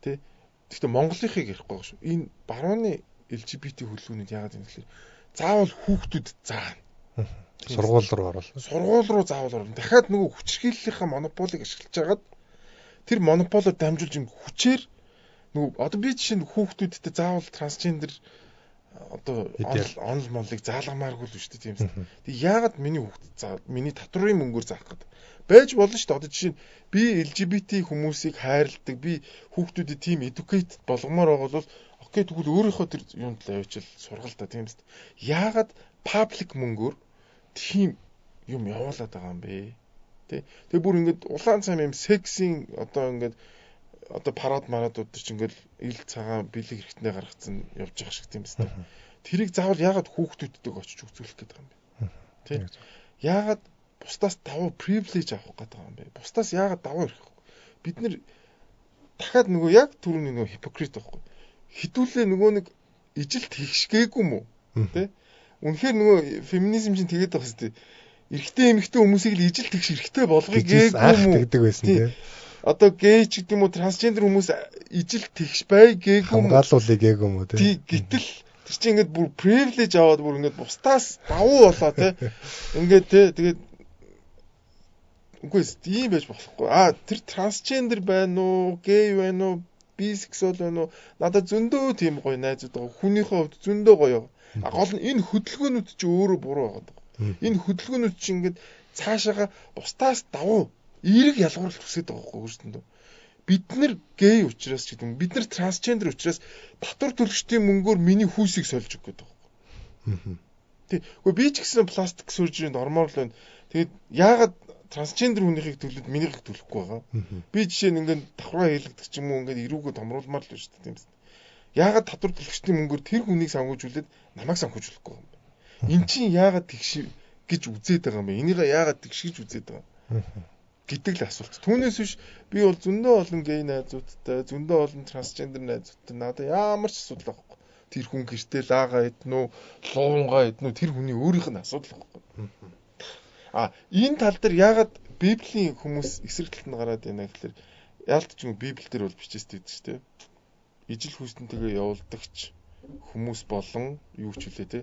тэ тэгвэл Монголынхыг ярихгүй шүү. Энэ барууны LGBT хөдөлгөөнүүд яагаад юм гэхээр заавал хүүхдүүд заана.
Сургууль руу оруулах.
Сургууль руу заавал оруулах. Дахиад нөгөө хүчирхийллийнхаа монополийг ашиглаж хагаад тэр монополоор дамжуулж юм хүчээр нөгөө одоо би жишээ нь хүүхдүүдтэй заавал трансгендер одоо онол монлыг заалгамааргүй л шүү дээ тийм үү. Тэг яагаад миний хүүхд заа миний татврын мөнгөөр заах гэдэг байж болно шүү дээ. Одоо жишээ нь би LGBT хүмүүсийг хайрладаг, би хүүхдүүдэд тийм educated болгомоор байгаа бол окей тэгвэл өөрийнхөө тэр юунд л авчил сургал та тийм үү. Яагаад public мөнгөөр тийм юм явуулаад байгаа юм бэ? Тэ. Тэгээ бүр ингээд улаан цам юм сексийн одоо ингээд одоо парад марадууд ч ингээд ил цагаан бэлэг хэрэгтнээ гаргацсан явж байгаа шиг тийм биз дээ. Тэрийг заавал яагаад хүүхдүүдтэйг очиж үзүүлэх гээд байгаа юм бэ? Тэ. Яагаад бусдаас давуу privilege авах гээд байгаа юм бэ? Бусдаас яагаад давуу ирэх вэ? Бид нэр дахиад нөгөө яг түрүүний нөгөө хипокрит байхгүй. Хідүүлээ нөгөө нэг ижил тэгшгээгүй юм уу? Тэ. Үнэхээр нөгөө феминизм чинь тэгээд байгаа хэвчээ. Эрэгтэй эмэгтэй хүмүүсийг л ижил тэгш эрэгтэй болгоё гээгүй юм уу?
Тэгдэг байсан тий.
Одоо гей ч гэдэг юм уу трансгендер хүмүүс ижил тэгш бай гээгүй юм уу?
Хамгаалуулъя гээгүй юм уу тий.
Тий, гэтэл тэр чинь ингээд бүр privilege аваад бүр ингээд бусдаас давуу болоо тий. Ингээд тий тэгээд үгүй ээ тийм байж болохгүй. А тэр трансгендер байна уу, гей байна уу, бисексуал байна уу? Надад зөндөө тийм гоё найзууд байгаа. Хүнийхээ хувьд зөндөө гоё. А гол нь энэ хөдөлгөөнүүд чи өөрөө буруу байгаа даа. Энэ хөдөлгөөнүүд чи ингээд цаашаага бусдаас давуу эерэг ялгуурлалт үсгээд байгаа байхгүй өөрсөндөө. Бид нэр гей учраас ч гэдэг юм. Бид нар трансгендер учраас татвар төлөгчдийн мөнгөөр миний хүүсийг сольж өгөх гэдэг байхгүй. Тий. Гэхдээ би ч гэсэн пластик surgery-нд ормоор л байна. Тэгээд яагаад трансгендер хүнийхийг төлөд минийхийг төлөхгүй байгаа? Би жишээ нь ингээд давхраа хийлэгдэх ч юм уу ингээд эрүүгөө томруулмаар л байна шүү дээ тийм үү. Яагаад татвар төлөгчдийн мөнгөөр тэр хүнийг санхүүжүүлээд намайг санхүүжүүлэхгүй юм бэ? Эн чинь яагаад тэгш гэж үзээд байгаа юм бэ? Энийг яагаад тэгш гэж үзээд байгаа юм гэдэг л асуулт. Түүнээс биш би бол зөндөө олон гей найзуудтай, зөндөө олон трансгендер найзуудтай надад ямар ч асуудал байхгүй. Тэр хүн гэртээ лаага идэнэ үү, луунгаа идэнэ үү, тэр хүний өөрийнх нь асуудал байхгүй. А энэ тал дээр яагаад Библийн хүмүүс эсрэг талд нь гараад байна гэхэлэр яалт ч юм Библиэл дээр бол бичээстэй байдаг шүү дээ. Ижил хүүстэнтэйгээ явуулдагч хүмүүс болон юу ч үлээ те.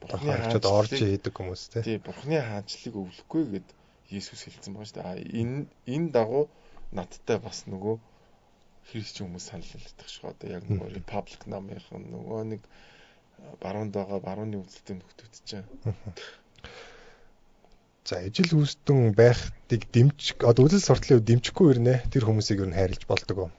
Бурхны хаанчлалд орж идэг хүмүүс те.
Тий, Бурхны хаанчлалыг өвлөхгүй гэд Есүс хэлсэн байгаа шүү дээ. А энэ дагуу надтай бас нөгөө христчин хүмүүс санал нийлдэг шүү. Одоо яг нөгөө Republic намынхан нөгөө нэг баруунд байгаа барууны үзэлтэй нөхдүүд чинь.
За ижил хүүстэн байхдыг дэмжих одоо үзэл суртлын үед дэмжихгүй ирнэ. Тэр хүмүүсийг ер нь хайрлаж болдог уу?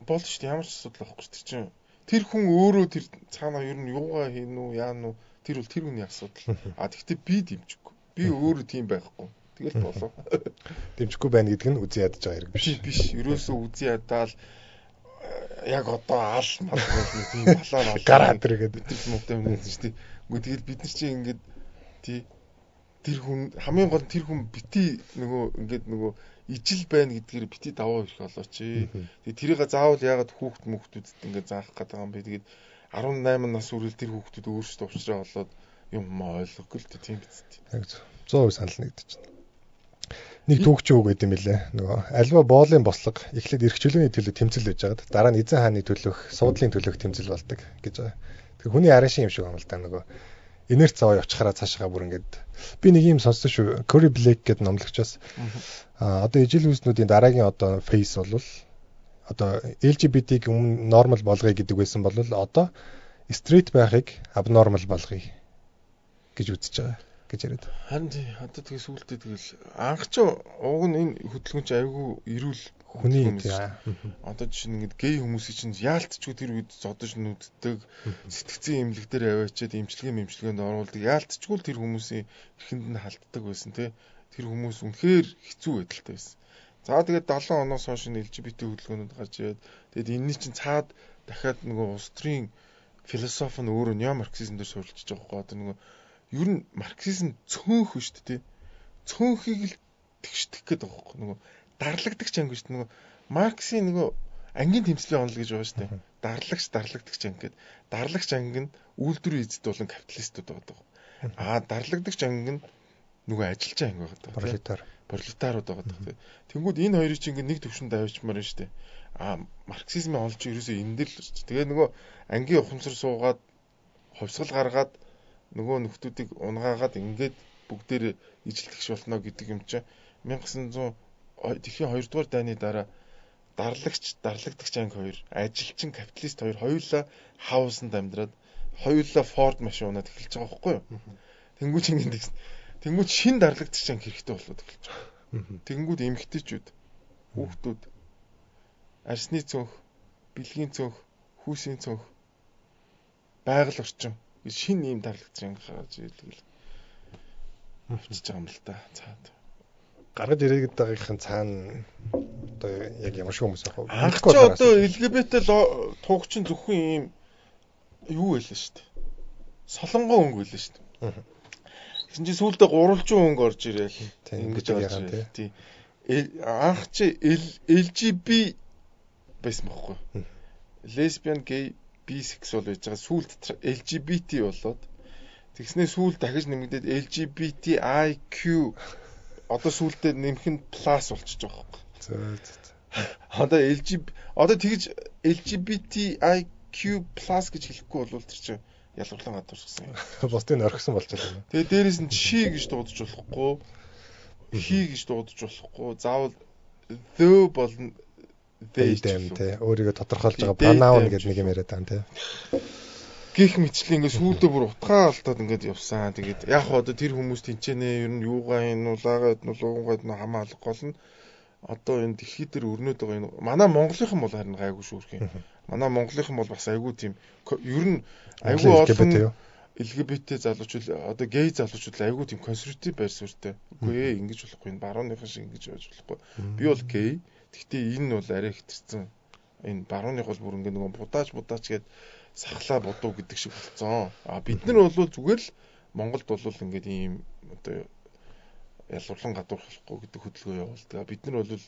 Болно шүү дээ. Ямар ч асуудал байхгүй шүү дээ. Чинь тэр хүн өөрөө тэр цаанаа ер нь юугаа хийнэ үү, яана уу тэр бол тэр хүний асуудал. А тэгвэл би дэмжихгүй. Би өөрөө тийм байхгүй. Тэгэл болов.
Дэмжихгүй байна гэдэг нь үзэн ядаж байгаа хэрэг биш.
Биш. Ерөөсөө үзэн ядаал яг одоо аал мал гэх тийм балаа
гараа тэр гэдэг
тэр муутай юм гэсэн шүү дээ. Үгүй тэгэл бид нар чинь ингээд тий тэр хүн хамгийн гол нь тэр хүн бити нөгөө ингээд нөгөө ижил байна гэдгээр бити даваа ирэх болооч. Тэгээ тэрийг заавал яагаад хүүхд мөхтүүдэд ингээд заах гээд байгаа юм бэ? Тэгээд 18 нас хүрэл тэр хүүхдүүд өөрсдөө уучраа болоод юм ойлгохгүй л тийм биз дээ.
Яг 100% санал нэгдэж байна. Нэг түүхч үг гэдэг юм билээ. Нөгөө альва боолын бослого эхлээд эрх чөлөөний төлөө тэмцэл байж байгаад дараа нь эзэн хааны төлөөх, суудлын төлөөх тэмцэл болдог гэж байгаа. Тэгэхээр хүний арын шин юм шиг юм л да нөгөө инерт зав явчихараа цаашаа бүр ингээд би нэг юм сонссон шүү. Curry Blake гэдэг номлогчоос одоо ижил үүснүүдийн дараагийн одоо фейс бол одоо LGBT-г өмнө нормал болгоё гэдэг байсан бол одоо straight байхыг abnormal болгоё гэж үзэж байгаа. гэж яриад.
Харин тий одоо тэгээ сүултээ тэгэл анх ч уг нь энэ хөдөлгөөн чи айгүй эрүүл
хүний
одоо жишээ нь ингээд гей хүмүүсийн чинь яалтчгүй тэр үед зодож нүддэг, сэтгцийн эмнэлэг дээр аваачаад эмчилгээнд оруулдаг. Яалтчгүй л тэр хүмүүсийн эрхэнд нь халтдаг байсан тий. Тэр хүмүүс үнэхээр хэцүү байдалтай байсан. За тэгээд 70 оноос хойш энэ LGBT хөдөлгөөнүүд гарч ирээд тэгээд энэний чинь цаад дахиад нөгөө улс төрийн философи нь өөрөө нео-марксизм дээр суурилчиж байгаа байхгүй. Одоо нөгөө ер нь марксизм цөөнх шүү дээ тий. Цөөнхийг л тэгшдэх гээд байгаа байхгүй. Нөгөө дарлагдагч анги шүү дээ. Нөгөө Марксийн нөгөө ангийн тэмцлийн онол гэж байгаа шүү дээ. Дарлагч, дарлагдагч анги гээд. Дарлагч анги нь үйлдвэрийн эзэд болон капиталистууд байгаа. Аа дарлагдагч анги нь нөгөө ажилчин анги байгаа.
Пролетар.
Пролетарууд байгаа. Тэнгүүд энэ хоёрыг чинь ингээ нэг төвшөнд авчмаар байна шүү дээ. Аа марксизмын онол чинь ерөөсөө энэ дээр л шүү дээ. Тэгээ нөгөө ангийн ухамсар суугаад хувьсгал гаргаад нөгөө нөхдүүдийг унгаагаад ингээд бүгдээр ижилтгч болно гэдэг юм чинь 1900 дэлхийн 2 дугаар дайны дараа дарлагч, дарлагдагч анги хоёр, ажилчин, капиталист хоёр хоёулаа хаусанд амьдраад хоёулаа Ford машин унаад эхэлж байгаа байхгүй юу? Тэнгүүч ингээд тэгсэн. Тэнгүүч шин дарлагдагч анги хэрэгтэй болоод эхэлж байгаа. Тэнгүүд эмэгтэйчүүд, хүүхдүүд, арсны цөөнх, бэлгийн цөөнх, хүүсийн цөөнх, байгаль орчин гэж шин ийм дарлагдагч анги гаргаж ирэл авчиж байгаа юм л та. Цаад
гаргаж ирээд байгаагийнхын цаана одоо яг ямар шиг хүмүүс байх вэ?
Анх чи одоо LGBT туугч чинь зөвхөн ийм юу байлаа шүү дээ. Солонгоо өнгө байлаа шүү дээ. Тэгсэн чинь сүүлдээ гурвалжин өнгө орж ирээл. Ингэж орж ирээл. Тий. Анх чи LGB байсан байхгүй. Lesbian, gay, bisexual байж байгаа. Сүүлд LGBT болоод тэгснээ сүүлд дахиж нэмэгдээд LGBTIQ одоо сүүлдээ нэмэх нь плюс болчихж байгаа байхгүй.
Зөө зөө.
Одоо LG одоо тэгж LGBTIQ+ гэж хэлэхгүй бол тэр чинь ялгарлан гадуурхсан юм.
Бусдыг орхисон болж байгаа юм.
Тэгээ дээрэс нь she гэж дуудаж болохгүй, he гэж дуудаж болохгүй, заавал the болон they
тий. Өөрийгөө тодорхойлж байгаа pronoun гэдэг нэг юм яриад байгаа юм тий.
Гэх мэтлээ ингээд сүүлдээ бүр утгаа алдаад ингээд явсан. Тэгээд яг хоо одоо тэр хүмүүс тэнцэнэ ер нь юугаа энэ улаагаа энэ луугаа энэ хамаа алга гол нь одоо энэ дэлхий дээр өрнөд байгаа энэ манай Монголынхан бол харин гайгүй шүүрх юм. Манай Монголынхан бол бас айгүй тийм ер нь айгүй олон LGBT залуучууд одоо гей залуучууд айгүй тийм консерватив байр суурьтай. Үгүй ингэж болохгүй энэ барууныхан шиг ингэж байж болохгүй. Би бол гей. Гэхдээ энэ бол арай хэтэрсэн. Энэ барууных бол бүр ингээд нөгөө будаач гээд сахлаа бодуу гэдэг шиг болцсон. А бид нар бол зүгээр л Монголд бол ингээд ийм одоо ялгарлан гадуурхахгүй гэдэг хөдөлгөөн явуулдаг. Бид нар бол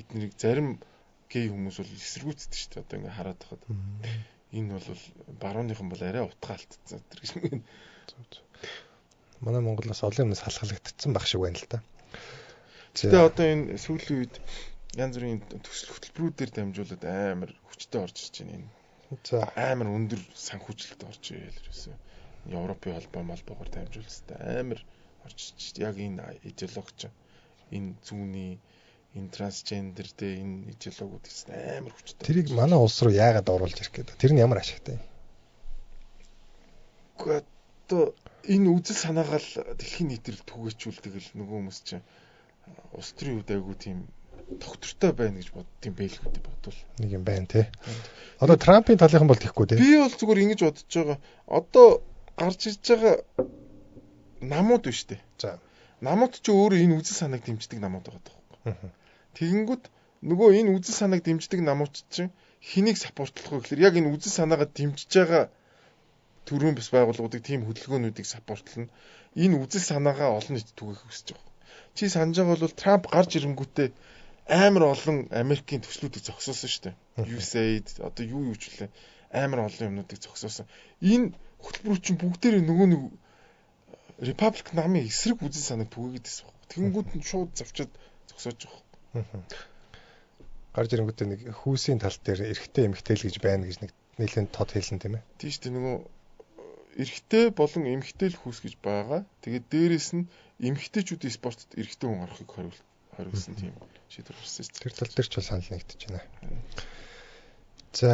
эднийг зарим гей хүмүүс бол эсэргүүцдэг шүү дээ. Одоо ингээд хараад байхад энэ бол барууныхан бол арай утгаа алдсан тэр гэж нэг.
Манай Монголоос олон юмнаас халахлагдсан байх шиг байна л та.
Гэтэ одоо энэ сүүлийн үед янз бүрийн төсөл хөтөлбөрүүдээр дамжуулаад амар хүчтэй орж ирж байна энэ.
За
амар өндөр санхүүжилт орж ирээл ерөөсөө Европын холбоо молбоогоор дамжуулсан амар орж ирж яг энэ идеологи чинь энэ зүүнний энэ трансгендер дээр энэ идеологиуд гэсэн амар хүчтэй.
Тэрийг манай улс руу яагаад оруулж ирэх гээд? Тэр нь ямар ашигтай юм?
Үгүй одоо энэ үзэл санаагаа л дэлхийн нийтээр түгээчүүлдэг л нөгөө хүмүүс чинь улс төрийн үед айгүй тийм доктортой байна гэж боддtiin бэлгүүд бодвол
нэг юм байна те. Одоо Трампын талынхан бол тэхгүй те.
Би бол зүгээр ингэж бодож байгаа. Одоо гарч ирж байгаа намууд биш те.
За.
Намууд ч өөрөө энэ үзэл санааг дэмждэг намууд байгаа байхгүй. Тэгэнгүүт нөгөө энэ үзэл санааг дэмждэг намууд чинь хэнийг саппортлох вэ гэхээр яг энэ үзэл санаагаа дэмжиж байгаа төрийн бус байгууллагуудыг тийм хөдөлгөөнүүдийг саппортлно. Энэ үзэл санаагаа олон нийтэд түгээх хүсэж байгаа. Чи санаж байгаа бол Трамп гарч ирэнгүүтээ амар олон Америкийн төслүүдийг зогсоосон шүү дээ. USAID одоо юу ч үлээ амар олон юмнуудыг зогсоосон. Энэ хөтөлбөрүүд чинь бүгдээрээ нөгөө нэг Republic намын эсрэг үзэл санааг түгээгээд байсан байхгүй. Тэгэнгүүт нь шууд завчаад зогсоож байгаа байхгүй.
Гарч ирэнгүүтээ нэг хүүсийн тал дээр эрэгтэй эмэгтэй л гэж байна гэж нэг нэлээд тод хэлсэн тийм ээ.
Тийм шүү дээ нөгөө эрэгтэй болон эмэгтэй л хүүс гэж байгаа. Тэгээд дээрэс нь эмэгтэйчүүдийн спортод эрэгтэй хүн орохыг хориглосон тийм шийдвэр гарсан шүү дээ.
Тэр тал дээр ч бол санал нэгдэж байна. За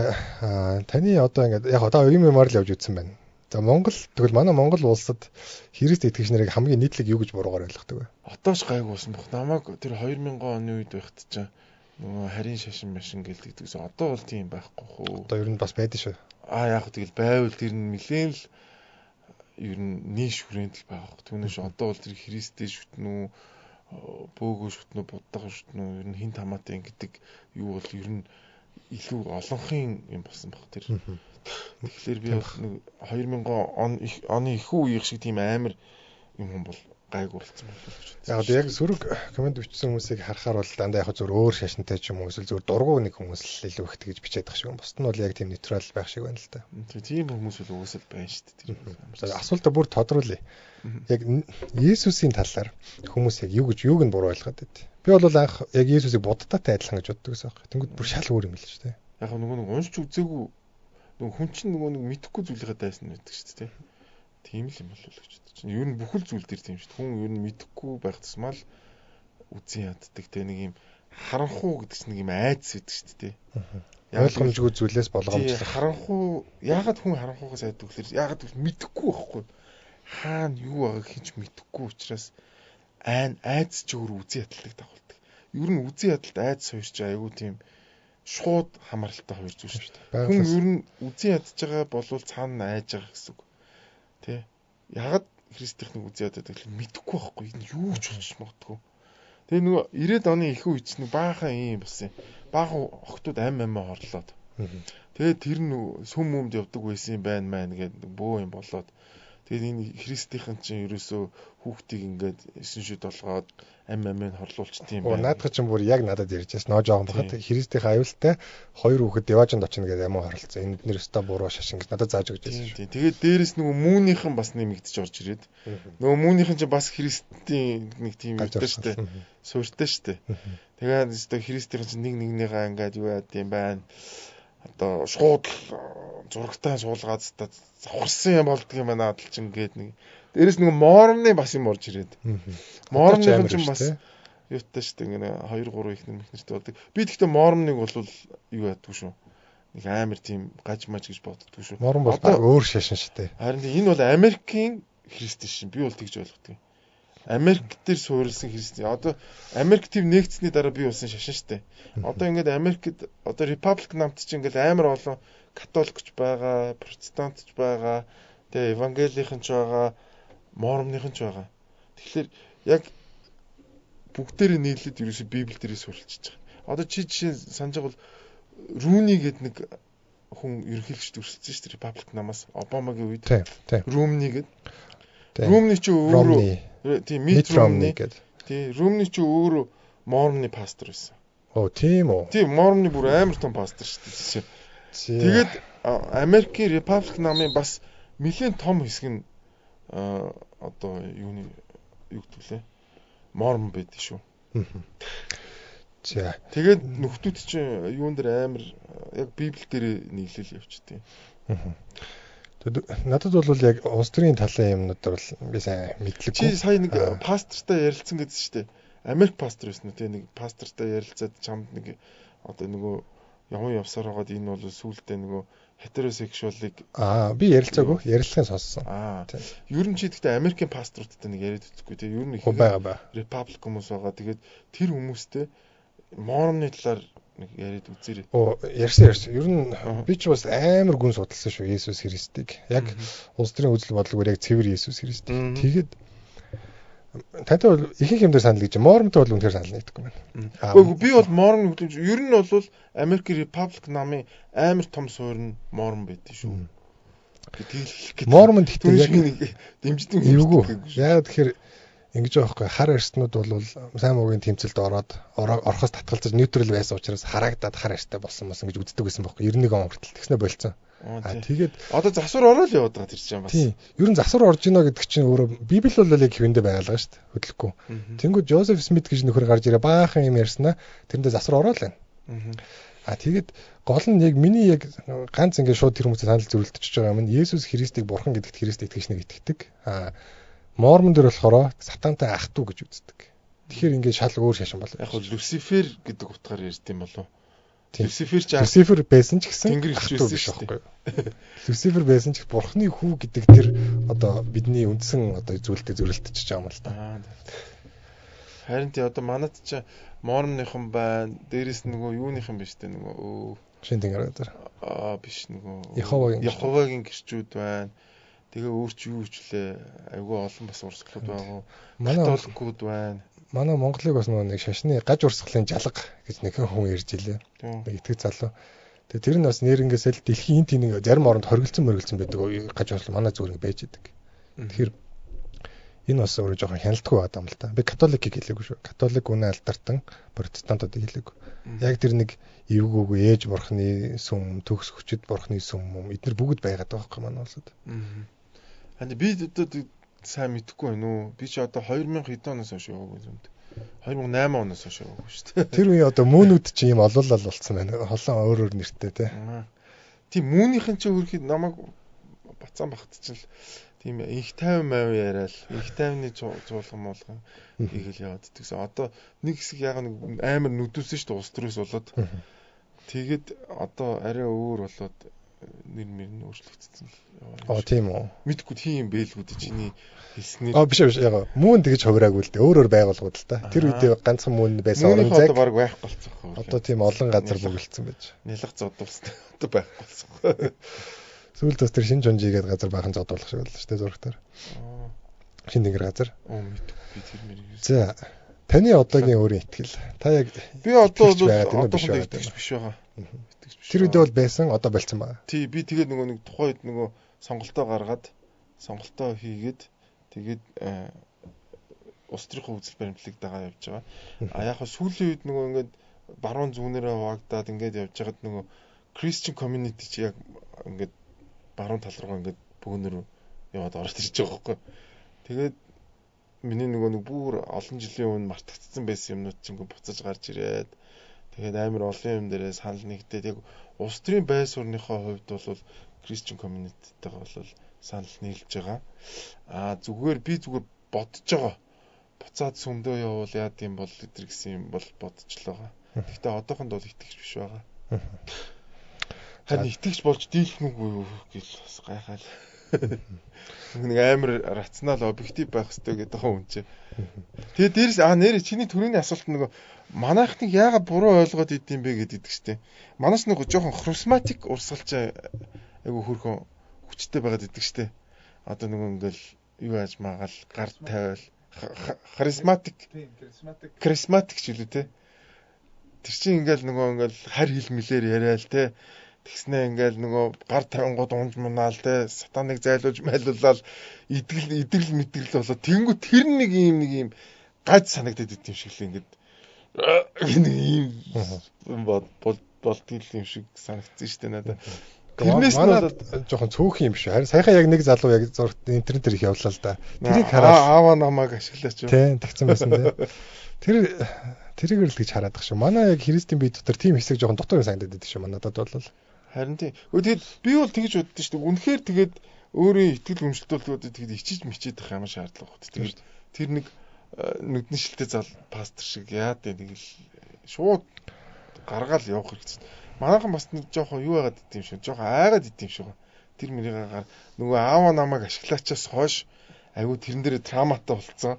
таны одоо ингээд яг одоо юм юмар л явж үтсэн байна. За Монгол тэгвэл манай Монгол улсад Христ итгэгч нарыг хамгийн нийтлэг юу гэж буруугаар ойлгодог вэ?
Одоо ч гайгүй болсон бох. Намайг тэр 2000 оны үед байхад чинь нөгөө харийн шашин машин гэлдэг гэсэн. Одоо бол тийм байхгүй хөө.
Одоо ер нь бас байдаг шүү.
Аа яг тэгэл байвал тэр нь нэлээн л ер нь нийш хүрээнд л байгаа хөх. Түүнээс одоо бол тэр Христээ шүтнэ үү, бөөгөө шүтнэ үү, буддагаа шүтнэ үү, ер нь хин хамаатай ингэдэг юу бол ер нь илүү олонхын юм болсон баг тэр. Тэгэхээр би бол нэг 2000 оны их үеих шиг тийм амар юм хүн бол гайгүй болсон болов гэж
бодсон. Яг сөрөг комент бичсэн хүмүүсийг харахаар бол дандаа яг зөв өөр шашинтай ч юм уу эсвэл зөв дургу нэг хүмүүс л илүү их тэгж бичээд байгаа шиг юм. Бусд нь бол яг тийм нейтрал байх шиг байна л да.
Тийм хүмүүс бол угаасаа л байна шүү дээ.
Тэр. Асуултаа бүр тодруулъя. Яг Есүсийн талаар хүмүүс яг юу гэж юуг нь буруу ойлгоод байд. Би бол анх яг Есүсийг буддаатай адилхан гэж боддог гэсэн юм. Тэнгүүд бүр шал өөр юм л шүү дээ.
Яг нөгөө нэг уншиж үзээгүй нөгөө хүн чинь нөгөө нэг мэдэхгүй зүйлийнхаа дайсан байдаг шүү дээ. Тийм л юм болов уу гэж бодож байна. Ер нь бүхэл зүйл дээр тийм шүү дээ. Хүн ер нь мэдэхгүй байх тусмаа л үзэн яддаг те нэг юм харанхуу гэдэг чинь нэг юм айдас байдаг шүү дээ.
Ойлгомжгүй зүйлээс болгоомжлох.
Харанхуу яагаад хүн харанхуугаас айдаг гэхээр яагаад гэвэл мэдэхгүй байхгүй. Хаана юу байгааг хинч мэдэхгүй учраас айдас чи өөр үзэн ядалтыг дагуулдаг. Ер нь үзэн ядалт айдас хоёр чи айгүй тийм шууд хамааралтай хоёр зүйл шүү дээ. Хүн ер нь үзэн ядж байгаа болвол цаана нь айж байгаа гэсэн үг. Тэ. Ягаад Христийнх нэг үзэн ядаад гэвэл мэдэхгүй байхгүй. Энэ юу ч болчих магадгүй. Тэгээ нөгөө 90-ад оны их үе чинь баахан юм болсон юм. Баахан охтууд ам амаа хорлоод. Тэгээ тэр нь сүм өмд явдаг байсан юм байна маань гэдэг бөө юм болоод. Тэгээд энэ Христийнхэн чинь ерөөсөө хүүхдийг ингээд 9 шүд болгоод ам амыг хорлуулчт юм
байна. Наадах чинь бүр яг надад ярьж байсан. Ноо жоохон бахад Христийн аюултай хоёр хүүхэд Деважинд очино гэдэг амаа хорлцсон. Энэ бид нэр өстө буруу шашин гэж надад зааж өгч байсан
шүү. Тэгээд дээрэс нөгөө үүнийхэн бас нэмэгдэж орж ирээд. Нөгөө үүнийхэн чинь бас Христийн нэг тийм юмтай шүү дээ. Суурьтай шүү дээ. Тэгээд өстө Христийн чинь нэг нэгнийгаа ингээд юу яад юм байна. Одоо шууд зурагтай суулгаад завхарсан юм болдго юм байна адал чинь гээд нэг. Дээрэс нөгөө Мормны бас юм орж ирээд. Мормны чинь бас юутай шүү дээ ингээ 2 3 их нэмэх нэртэй болдог. Би тэгтээ Мормныг бол юу яддгүй шүү. Нэг амар тийм гаж маж гэж боддгоо шүү.
Морм бол өөр шашин шүү дээ.
Харин энэ бол Америкийн христ шин. Би бол тэгж ойлгодог. Америк дээр суурилсан христ. Одоо Америк төв нэгдсэний дараа бий болсон шашин шүү дээ. Одоо ингээд Америкт одоо Republic намт чинь ингээд амар олон католикч байгаа, протестантч байгаа, тэгээ евангелийнхэн ч байгаа, мормныхан ч байгаа. Тэгэхээр яг бүгдээрээ нийлээд ерөөсөө Библи дээрээ суралцж байгаа. Одоо чи жишээ санаж байгаа бол Рүүни гэдэг нэг хүн ерөнхийлөгчд өрсөлдсөн шүү дээ Republic намаас Обамагийн үед. Рүүмни гэдэг. Рүүмни чи өөрөө тийм Мит Ромни гэдэг. Тийм Рүүмни чи өөрөө Мормны пастор байсан.
Оо тийм үү.
Тийм Мормны бүр амар том пастор шүү дээ. Тэгээд Америкийн Republic намын бас нэлээд том хэсэг нь одоо юуны юу гэдэг лээ? Мормон байдаг шүү.
За.
Тэгээд нөхдүүд чинь юун дээр амар яг Библи дээр нийлэл явчихдیں۔
Тэгээд надад бол яг улс төрийн талын юмнууд бол би сайн мэдлэггүй.
Чи сая нэг пастортай ярилцсан гэсэн шүү дээ. Америк пастор байсан уу те нэг пастортай ярилцаад чамд нэг одоо нөгөө яван явсаар байгаад энэ бол сүүлдээ нөгөө хетеросексуалыг
би ярилцаагүй, ярилцлагыг сонссон.
Ер нь чи гэхдээ Америкийн пасторуудтай нэг яриад үзэхгүй те. Ер нь их
байгаа.
Republic хүмүүс байгаа. Тэгээд тэр хүмүүстэй Мормны талаар нэг яриад үзээрэй.
Ярьсан. Ер нь би ч бас амар гүн судалсан шүү Есүс Христийг. Яг улс төрийн үзэл бодлогоор яг цэвэр Есүс Христийг. Тэгээд тантай бол ихэнх юм дээр санал гэж Мормтой бол үнэхээр санал нэгдэхгүй байна.
Үгүй би бол Мормны хөтөлж ер нь бол Америкийн Republic намын амар том суурь нь Морм байдсан шүү.
Тэгэл Мормонд гэхдээ
яг дэмждэг
юм. Яг тэгэхээр ингэж байгаа байхгүй хар арьснууд бол сайн муугийн тэмцэлд ороод орохоос татгалзаж нейтрал байсан учраас харагдаад хар арьстай болсон мас ингэж үздэг байсан байхгүй 91 он хүртэл тэгснэ болцсон. Тэгээд
одоо засвар ороод яваад байгаа тэр чинь бас.
Тийм. Ер нь засвар орж ийнө гэдэг чинь өөрөө Библи бол яг хэвэндээ байгалаа шүү дээ. Хөдлөхгүй. Тэнгүүд Жозеф Смит гэж нөхөр гарч ирээ баахан юм ярьснаа тэрэндээ засвар ороод л байна. Тэгээд гол нь яг миний яг ганц ингэ шууд тэр хүмүүсээ санал зөвлөдөж байгаа юм нь Есүс Христийг бурхан гэдэгт Христ итгэгч нэг итгэдэг. Мормон дээр болохоор сатантай ах トゥ гэж үздэг. Тэгэхээр ингээд шал өөр шашин болоо.
Яг нь Люцифер гэдэг утгаар ярьд юм болов. Люцифер ч
Люцифер байсан ч гэсэн
Тэнгэр
ах トゥ
элч
биш
байсан шүү
байхгүй юу? Люцифер байсан ч Бурхны хүү гэдэг тэр одоо бидний үндсэн одоо зүйлтэй зөрөлдөж байгаа юм л та.
Харин тий одоо манад чи Мормныхан байна. Дээрээс нөгөө юуныхан биш те нөгөө
Шин тэнгэр газар.
Аа биш нөгөө
Яховагийн
гэрчүүд байна. Тэгээ өөр чи юу ичлээ. Айгүй олон бас урсгалууд байгаа. Католикууд байна.
Манай Монголыг бас нөгөө нэг шашны гаж урсгалын жалга гэж нэг хүн ярьж илээ. Нэг итгэж залуу. Тэгээ тэр нь бас нэрнгээсээ л дэлхийн энэ тэнийг зарим оронд хоригдсон мөргөлдсөн байдаг гаж урсгал манай зүгээр ингэ байж идэг. Тэгэхээр энэ бас өөрөө жоохон хяналтгүй байгаа юм л та. Би католикийг хэлээгүй шүү. Католик үнэ алдартан протестантуудыг хэлээгүй. Яг тэр нэг эвгүүгүй ээж бурхны сүм, төгс хүчит бурхны сүм эднэр бүгд байгаад байгаа байхгүй манай улсад.
Харин би одоо сайн мэдэхгүй байна уу? Би чи одоо 2000 хэдэн оноос хойш яваагүй юмд. 2008 оноос хойш яваагүй шүү дээ.
Тэр үеийн одоо мөнүүд чи юм олоолал болцсон байна. Холон өөр өөр нэртэй те.
Тийм мөнийхэн чи хөрхид намайг бацаан багт чинь л тийм инх 50 мав яриад инх 50-ны цуулган муулган хийгээл яваад идэгсэн. Одоо нэг хэсэг яг нэг амар нүдүүлсэн шүү дээ улс төрөөс болоод. Тэгээд одоо арай өөр болоод нэр мэр нь өөрчлөгдсөн.
Аа тийм үү.
Мэдгүй тийм бэлгүүд чиний хэлснээр.
Аа биш яг мөн тэгж хувираагүй л дээ. Өөр өөр байгууллагууд л та. Тэр үедээ ганцхан мөн байсан орон зайг
одоо баг байхгүй болсон хөө.
Одоо тийм олон газар бөглөцсөн байж.
Нялх зодуулсан. Одоо байхгүй болсон.
Сүүлд бас тэр шинэ чонжи гэдэг газар бахан зодуулах шиг боллоо шүү дээ зурагтаар. Шинэ тэнгэр газар.
Оо мэдгүй би тэр мэр.
За таны одоогийн өөрийн итгэл. Та яг
би одоо бол одоохондоо итгэж биш байгаа.
Тэр үедээ бол байсан, одоо болцсон байна.
Тий, би тэгээд нөгөө нэг тухайн үед нөгөө сонголтоо гаргаад, сонголтоо хийгээд тэгээд улс төрийн үзэл баримтлалыг дагаа явж байгаа. А яг хаа сүүлийн үед нөгөө ингээд баруун зүүнээрээ хуваагдаад ингээд явж байгаад нөгөө Christian community чи яг ингээд баруун тал руу ингээд бөөнөр яваад ороод ирж байгаа байхгүй. Тэгээд миний нөгөө нэг бүр олон жилийн өмнө мартагдсан байсан юмнууд чинь ингээд буцаж гарч ирээд тэгээд амар олон юм дээрээ санал нэгдээд яг улс төрийн бай суурьныхаа хувьд бол Christian community-тэйгээ бол санал нийлж байгаа. Аа зүгээр би зүгээр бодож байгаа. Буцаад сүмдөө явуул яад юм бол өдр гэсэн юм бол бодчихлоо байгаа. Гэхдээ одоохонд бол итгэж биш байгаа. Харин итгэж болж дийлэх нүггүй юу гэл бас гайхаал. Нэг амар рационал объектив байх хэрэгтэй гэдэг хүн чинь. Тэгээ дээрс нэр чиний төрөний асуулт нөгөө манайхныг яагаад буруу ойлгоод идэм бэ гэдэг идэг штеп. Манайс нэг жоохон харизматик урсгалч айгу хөрхөн хүчтэй байгаад идэг штеп. Одоо нөгөө ингээл юу яаж магаал гар тавиал харизматик харизматик ч үлээ те. Тэр чинь ингээл нөгөө ингээл харь хил мэлээр яриад те. Тэгснээ ингээл нөгөө гар тавингууд унж мунаал те сатаныг зайлуулж майлуулаад идэгэл мэтгэл болоод тэнгүү тэр нэг юм гаж санагдаад идэм шиг л ингээд нэг юм болдгол юм шиг санагдсан шүү дээ надад.
Тэрнээс нь болоод жоохон цөөхөн юм шиг. Харин саяхан яг нэг залуу яг зурагт интернетээр их явлаа л да. Тэрийг хараад
аава намайг ашиглаач юу.
Тийм тэгсэн байсан те. Тэрийг л гэж хараад байгаа шүү. Манай яг христийн бие дотор тийм хэсэг жоохон дотор санагдаад байдаг шүү манадад бол.
Харин тийм. Тэгээд би бол тэгж боддоо шүү дээ. Үнэхээр тэгээд өөрийн итгэл үнэмшилтүүд тэгээд ичиж мичээд байх ямар шаардлага багт. Тэгээд тэр нэг нүдний шилтэй зал пастор шиг яа дээ нэг л шууд гаргаал явах хэрэгтэй. Манайхан бас нэг жоохон юу байгаад идэм шиг, жоохон айгаад идэм шиг. Тэр мэрийгээ нөгөө аава намайг ашиглаачаас хойш айгу тэрэн дээр травматай болцсон.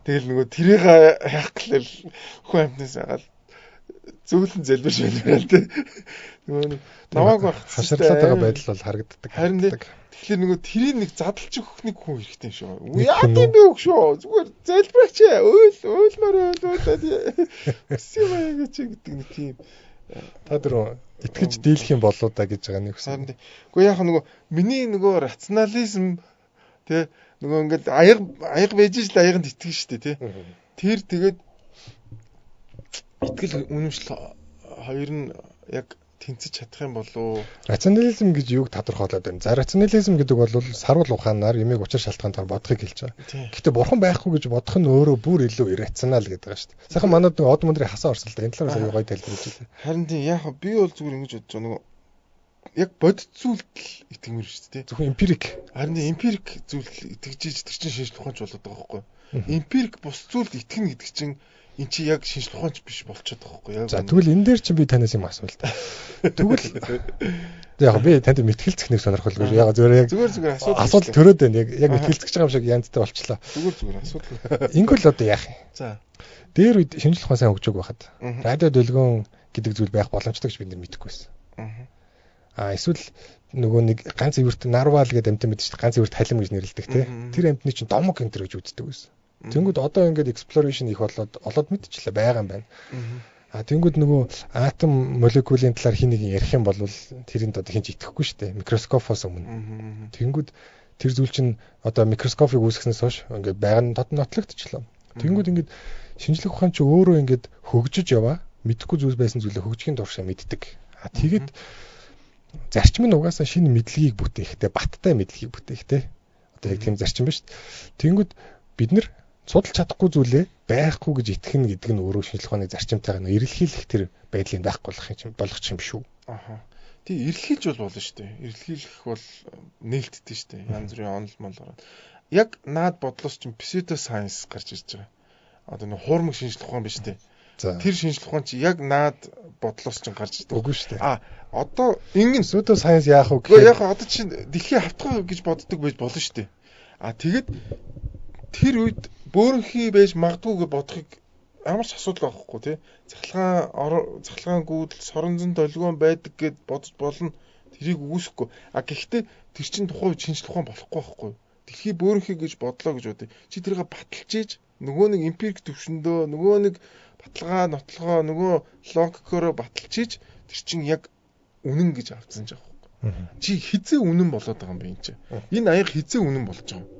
Тэгэл нөгөө тэрийг яах гэлээ хүн амтнаас агаал зөөлөн залбирч байна те. Нөгөө намайг байх
хаширлаад байгаа байдал бол харагддаг.
Харин тэгэхээр нөгөө тэрийг нэг задлж өгөх нэг хүн хэрэгтэй юм шиг. Яа тийм бэ өгш шүү. Зүгээр залбираач ээ. Уйл уйлмаар уйл уйл. Өссөн юм аа гэж гэдэг нэг тийм.
Та дөрөв итгэж дийлэх юм болоо да гэж байгаа нэг
хүсэн. Гэхдээ яг нөгөө миний нөгөө рационализм тэ нөгөө ингээд аяга байж л аяганд итгэж штэ тий. Тэр тэгээд итгэл үнэмшил хоёр нь яг тэнцэж чадах юм болов уу?
Рационализм гэж юуг тодорхойлоод байна? За рационализм гэдэг бол саруул ухаанаар юмыг учир шалтгаантайгаар бодохыг хэлж байгаа. Гэхдээ бурхан байхгүй гэж бодох нь өөрөө бүр илүү иррационал гэдэг байгаа шүү дээ. Сайхан манад нэг од мөндрийн хасаа орсол да. Энэ талаар сая гоё тайлбарлаж байлаа.
Харин тийм яг би бол зүгээр ингэж бодож байгаа нөгөө яг бодит зүйлд л итгэмээр шүү дээ.
Зөвхөн эмпирик.
Харин эмпирик зүйлд итгэж иж тэр чинь шинжлэх ухаанч болоод байгаа байхгүй юу? Эмпирик бус зүйлд итгэнэ гэдэг чинь эн чи яг шинжлэх ухаанч биш болчиход байгаа байхгүй яг.
За тэгвэл энэ дээр чинь би танаас юм асуул та. Тэгвэл яг би танд мэтгэлцэх нэг сонирхолгүй. Яг зүгээр яг
зүгээр
асуудал төрөөд байна. Яг мэтгэлцэж байгаа юм шиг янзтай болчлоо.
Зүгээр асуудал.
Ингэвэл одоо яах юм?
За.
Дээр үед шинжлэх ухаан сайн хөгжөөг байхад радио долгион гэдэг зүйл байх боломжтой гэж бид нар мэдэхгүй байсан. Аа эсвэл нөгөө нэг ганц ивэрт нарвал гэдэг амьтан мэдэж шүү дээ. Ганц ивэрт халим гэж нэрлэдэг те. Тэр амьтны чинь домог энэ төр гэж үздэг байсан. Тэнгүүд одоо ингээд exploration их болоод олоод мэдчихлээ байгаа юм байна. А тэнгүүд нөгөө атом молекулын талаар хин нэгэн ярих юм бол тэрэнд одоо хинч итгэхгүй шүү дээ. Микроскопоос өмнө. Тэнгүүд тэр зүйл чинь одоо микроскопыг үүсгэснээс хойш ингээд байгаа нь нотлогдчихлоо. Тэнгүүд ингээд шинжлэх ухаан чи өөрөө ингээд хөгжиж яваа. Мэдэхгүй зүйл байсан зүйлээ хөгжихийн туршаа мэддэг. А тэгээд зарчим нь угаасаа шинэ мэдлэгийг бүтээхтэй, баттай мэдлэгийг бүтээхтэй. Одоо яг тийм зарчим ба шүү дээ. Тэнгүүд бид нар судалж чадахгүй зүйлээ байхгүй гэж итгэнэ гэдэг нь өөрөө шинжлэх ухааны зарчимтайгаа нөө эрэлхийлэх тэр байдлыг байхгүй болох юм болгочих юм шүү.
Аха. Тий, эрэлхийлж бол болно шүү дээ. Эрэлхийлэх бол нээлттэй шүү дээ. Янз бүрийн онол мол гараад. Яг наад бодлоос чинь псевдо сайенс гарч ирж байгаа. Одоо нөө хуурмаг шинжлэх ухаан биш үү? Тэр шинжлэх ухаан чи яг наад бодлоос чинь гарч ирдэг.
Үгүй шүү дээ.
А одоо ингэн
псевдо сайенс яах вэ гэхээр
яг одоо чинь дэлхий хавтгай гэж боддог байж болно шүү дээ. А тэгэд тэр үед бөөрөнхий байж магадгүй гэж бодохыг ямар ч асуудал байхгүй тий. Цахилгаан гүйдэл, соронзон долгион байдаг гэд бодож болно. Тэрийг үгүйсэхгүй. А гэхдээ тэр чинь тухайн үед шинжлэх ухаан болохгүй байхгүй. Дэлхий бөөрөнхий гэж бодлоо гэж бодъё. Чи тэрийг баталж ийж нөгөө нэг эмпирик төвшөндөө нөгөө нэг баталгаа, нотлогоо, нөгөө логикороо баталж ийж тэр чинь яг үнэн гэж авцсан ч байхгүй. Чи хизээ үнэн болоод байгаа юм бэ энэ чинь. Энэ аяга хизээ үнэн болж байгаа юм.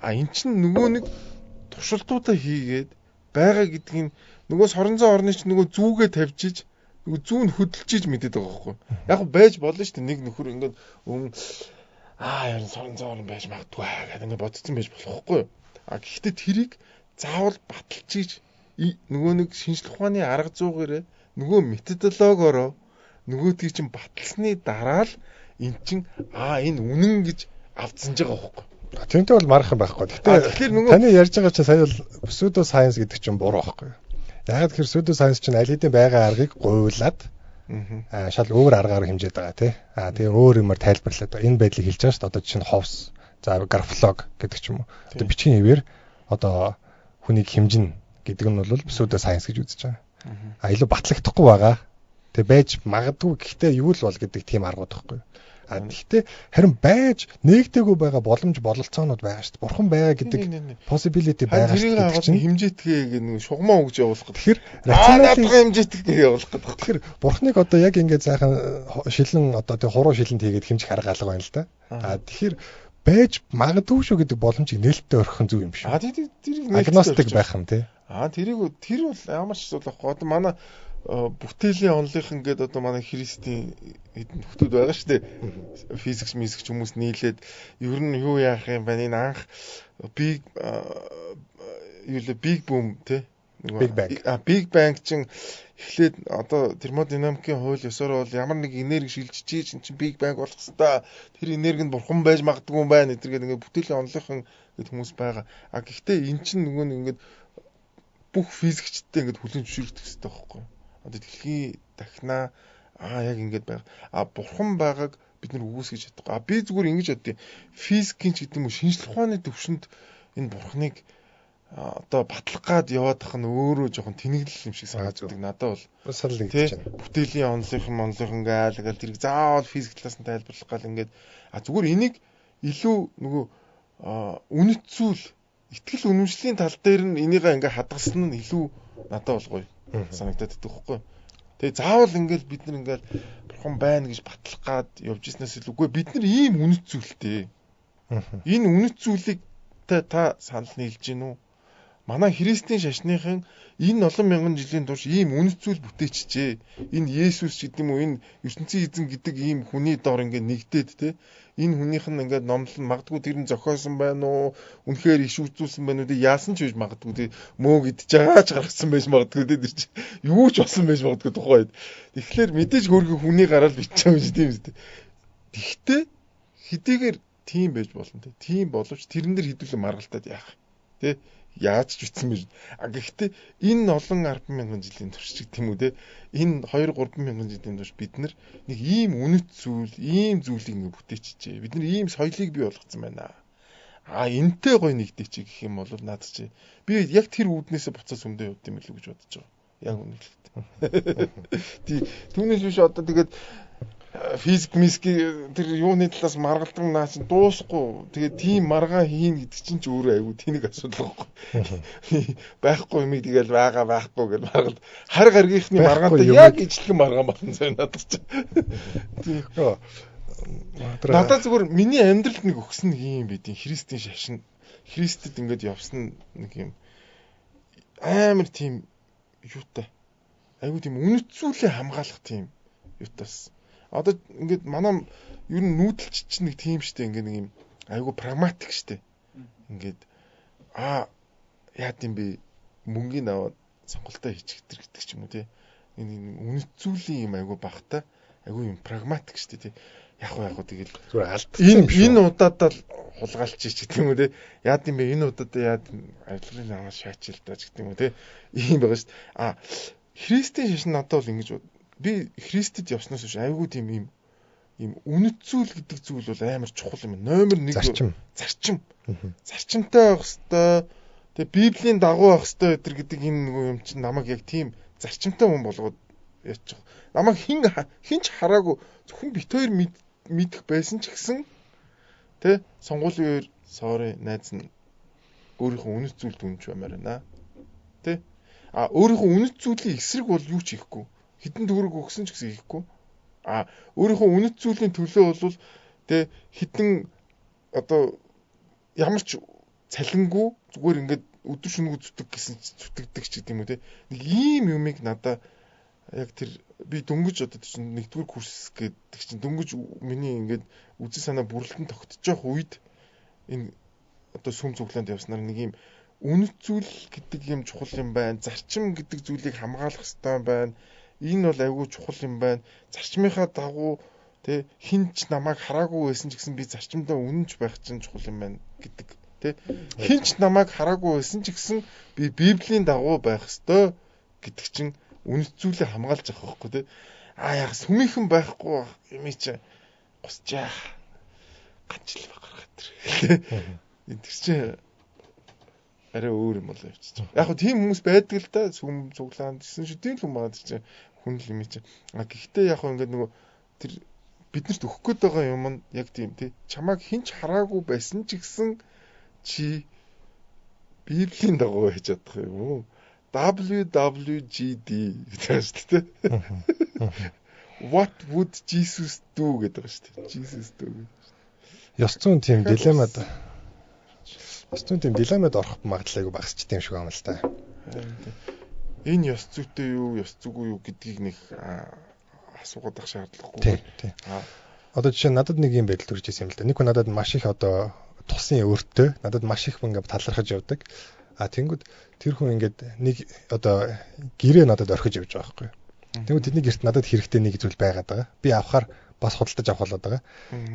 А эн чинь нөгөө нэг туршилтуудаа хийгээд байгаа гэдгийг нөгөө соронзон орны чинь нөгөө зүугээ тавьжиж нөгөө зүү нь хөдөлж иж мэдээд байгаа байхгүй. Яг байж болно шүү дээ. Нэг нөхөр ингээд яа соронзон орн байж магадгүй гэдэг ингээд бодсон байж болохгүй. А гэхдээ тэрийг заавал баталж иж нөгөө нэг шинжлэх ухааны арга зүйгээрээ нөгөө методологоороо нөгөөдгийг чинь баталсны дараа л эн чинь энэ үнэн гэж авцсан ч байгаа байхгүй.
Тэрнтэй бол марах юм байхгүй. Гэхдээ таны ярьж байгаа чинь сая бол псевдо сайенс гэдэг чинь буруу байхгүй. Яг тэгэхээр псевдо сайенс чинь аль хэдийн байгаа аргыг гуйлаад шал өөр аргаар хэмжээд байгаа тий. А тэгээ өөр юмар тайлбарлаад байгаа. Энэ байдлыг хэлж байгаа шүү дээ. Одоо жишээ нь ховс, за графолог гэдэг ч юм уу. Одоо бичгийн хэвээр одоо хүнийг хэмжинэ гэдэг нь бол псевдо сайенс гэж үзэж байгаа. А илүү батлагдахгүй байгаа. Тэгээ байж магадгүй гэхдээ юу л бол гэдэг тийм аргууд байхгүй. А гэхдээ харин байж нээгдээгүй байгаа боломж бололцоонууд байгаа шүү дээ. Бурхан байгаа гэдэг possibility байгаа
шүү дээ. Тэр чинь хэмжээтгэе гэх нэг шугамаа өгж явуулах гэдэг.
Тэгэхээр
рационал хэмжээтгэе явуулах гэдэг.
Тэгэхээр бурханыг одоо яг ингээд сайхан шилэн одоо тэг хуруу шилэнд хийгээд хэмжих арга алга байна л да. А тэгэхээр байж магадгүй шүү гэдэг боломжийг нээлттэй орхих нь зөв юм шүү.
А тэрийг
агностик байх юм тий.
А тэрийг тэр бол ямар ч зүйл байхгүй. Одоо манай бүтээлийн онлынхан гээд одоо манай христийн хэдэн нөхдүүд байгаа шүү дээ. Физикс, мизикс хүмүүс нийлээд ер нь юу яах юм бэ? Энэ анх big юу лээ big boom тий.
Big Bang.
Big Bang чинь эхлээд одоо термодинамикийн хууль ёсоор бол ямар нэг энерги шилжиж чинь Big Bang болох хэвээр тэр энерги нь бурхан байж магадгүй юм байна гэдэргээд ингээд бүтээлийн онлынхан гэд хүмүүс байгаа. А гэхдээ эн чинь нөгөө нэг ингээд бүх физикчдтэй ингээд хүлээн зөвшөөрөх хэрэгтэй байхгүй юу? Одоо дэлхийн дахнаа яг ингээд байгаа. А бурхан байгааг бид нар үгүйсгэж чадахгүй. А би зүгээр ингэж бодъё. Физикийн ч гэдэг юм уу шинжлэх ухааны төвшөнд энэ бурханыг одоо батлах гад яваадах нь өөрөө жоохон тэнэглэл юм шиг санагддаг. Надад
бол санал нэгдэж байна.
Бүтээлийн онлынхан гаал гал тэрийг заавал физик талаас нь тайлбарлах гал ингээд зүгээр энийг илүү нөгөө үнэт зүйл итгэл үнэмшлийн тал дээр нь энийгээ ингээ хадгалсан нь илүү надад бол гоё санагдаад идэх байхгүй. Тэгээ заавал ингээл бид нар ингээл бурхан байна гэж батлах гад явж ирснээс илүүгүй бид нар ийм үнэт зүйлтэй. Энэ үнэт зүйлийг та санал нийлж гин үү? Манай христийн шашныхан энэ олон мянган жилийн турш ийм үнэт зүйл бүтээчихжээ. Энэ Есүс ч гэдэг юм уу, энэ ертөнцийн эзэн гэдэг ийм хүний дор ингээд нэгдээд те. Энэ хүнийх нь ингээд номлол нь магадгүй тэр нь зохиосон байна уу? Үнэхээр иш үзүүлсэн байна уу? Яасан ч байж магадгүй те. Мөөг идэж байгаа ч гаргасан байж магадгүй те. Тэр чи юу ч болсон байж магадгүй тухайн үед. Тэгэхээр мэдээж хөөргөн хүний гараал бичиж байгаа юм чи тийм үстэй. Тэгтээ хэдийгээр тийм байж болно те. Тийм боловч тэрэн дээр хэдүүлэн маргалтаад яах вэ? Тэ Яаж ч үтсэн бэ. А гэхдээ энэ олон 10 мянган жилийн турш ч гэдэм үү те. Энэ 2 3 мянган жилийн турш бид нар нэг ийм үнэт зүйл, ийм зүйлийг ингэ бүтээчихжээ. Бид нар ийм соёлыг бий болгоцсон байна. А энтэй гоё нэгдээч гэх юм бол наад чи би яг тэр үүднээсээ буцаас өмдөө явд юм билүү гэж бодож байгаа. Яг үнэ хэлэхэд. Тий, түүнээс биш одоо тэгээд физик миски тэр юуны талаас маргалдан наа чинь дуусахгүй. Тэгээд тийм маргаан хийн гэдэг чинь ч өөрөө айгүй тэнэг асуудал байхгүй. Байхгүй юмыг тэгэл байгаа байхгүй гэж маргал хар гаргийнхны маргаантай яг ижлэгэн маргаан болно заа надад чинь.
Тий.
Надад зүгээр миний амьдралд нэг өгсөн нэг юм байдیں۔ Христийн шашин Христэд ингээд явсан нэг юм амар тийм юутай. Айгүй тийм үнэт зүйлээ хамгаалах тийм юутаас. Одоо ингээд манай ер нь нүүдэлч чинь нэг тийм штэ ингээд нэг юм айгүй прагматик штэ. Ингээд яад юм бэ мөнгөний аваад сонголтоо хийчих гэдэг ч юм уу те. Энэ үнэт зүйлийн юм айгүй багтай айгүй юм прагматик штэ те. Яг уу тэгэл
зүгээр алдсан юм
шүү. Энэ удаадаа л хулгайлчих ч гэдэг юм уу те. Яад юм бэ энэ удаадаа яад авилгын аваа шаачил та ч гэдэг юм уу те. Ийм байгаа штэ. А Христийн шашин надад бол ингэж би Христэд явснаас хойш айгүй тийм юм үнэт зүйл гэдэг зүйл бол амар чухал юм. Номер 1
зарчим.
Зарчим. Зарчимтай байх хэвээр. Тэгээ Библийн дагуу байх хэвээр өдр гэдэг энэ нөгөө юм чинь намайг яг тийм зарчимтай хүн болгоод яачих. Намайг хин ч хараагүй зөвхөн бит хоёр мэдэх байсан ч гэсэн тэ сонгуулийн үеэр sorry найз нь өөрийнхөө үнэт зүйлд үнэнч баймаар байна. Тэ? А өөрийнхөө үнэт зүйлийн эсрэг бол юу ч хийхгүй. Хэдэн төгрөг өгсөн ч гэсэн хийхгүй. А өөрийнхөө үнэт зүйлийн төлөө бол тэ хэдэн одоо ямар ч цалингүй зүгээр ингээд өдөр шөнөгүй зүтг гэсэн зүтгэдэг ч гэдэг юм уу те. Нэг ийм юмыг надаа яг тэр би дөнгөж одоо чинь нэгдүгээр курс гэдэг чинь дөнгөж миний ингээд үзэл санаа бүрлэлтэн тогтож явах үед энэ одоо сүм цуглаанд явснаар нэг ийм үнэт зүйл гэдэг юм чухал юм байна. Зарчим гэдэг зүйлийг хамгаалах хэрэгтэй байна. Энэ бол айгүй чухал юм байна. Зарчмынхаа дагуу тэ хин ч намайг хараагүй байсан ч гэсэн би зарчимдаа үнэнч байх чинь чухал юм байна гэдэг тэ. Хин ч намайг хараагүй байсан ч гэсэн би Библийн дагуу байх ёстой гэдэг чинь үнэт зүйлээ хамгаалж авах байхгүй тэ. А яг сүмийнхэн байхгүй юм чи гусчаа. Ганчл гаргаад тэр. Тэр чинь арай өөр юм болоо явчихж байгаа. Яг хөө тийм хүмүүс байдаг л да. Сүм цуглаанд гэсэн шүү. Тийм л хүн байгаа чинь хүн л юм чи. А гэхдээ яг хөө ингээд нөгөө тэр биднэрт өгөх гээд байгаа юм нь яг тийм тий. Чамайг хин ч хараагүй байсан ч гэсэн чи Библийн дагуу байж чадах юм уу? WWJD гэдэг шүү дээ. What would Jesus do гэдэг шүү дээ. Jesus do.
Ёс зүйн тийм дилеммад ёс зүйн тийм дилеммад орох магадлал айгүй багасч тийм шиг юм л та.
Энэ ёс зүйтэй юу, ёс зүйгүй юу гэдгийг нэг асуугаад ах шаардлагагүй.
Тийм. Одоо жишээ нь надад нэг юм байдал төрж ирсэн юм л да. Нэг хүн надад маш их одоо тусын өртөө надад маш их ингээд талархаж явдаг. А тэнгүүд тэр хүн ингээд нэг одоо гэрээ надад орхиж явж байгаа байхгүй. Тэнгүүд тэдний гэрт надад хэрэгтэй нэг зүйл байгаад байгаа. Би авахар бас худалдаж авах болоод байгаа.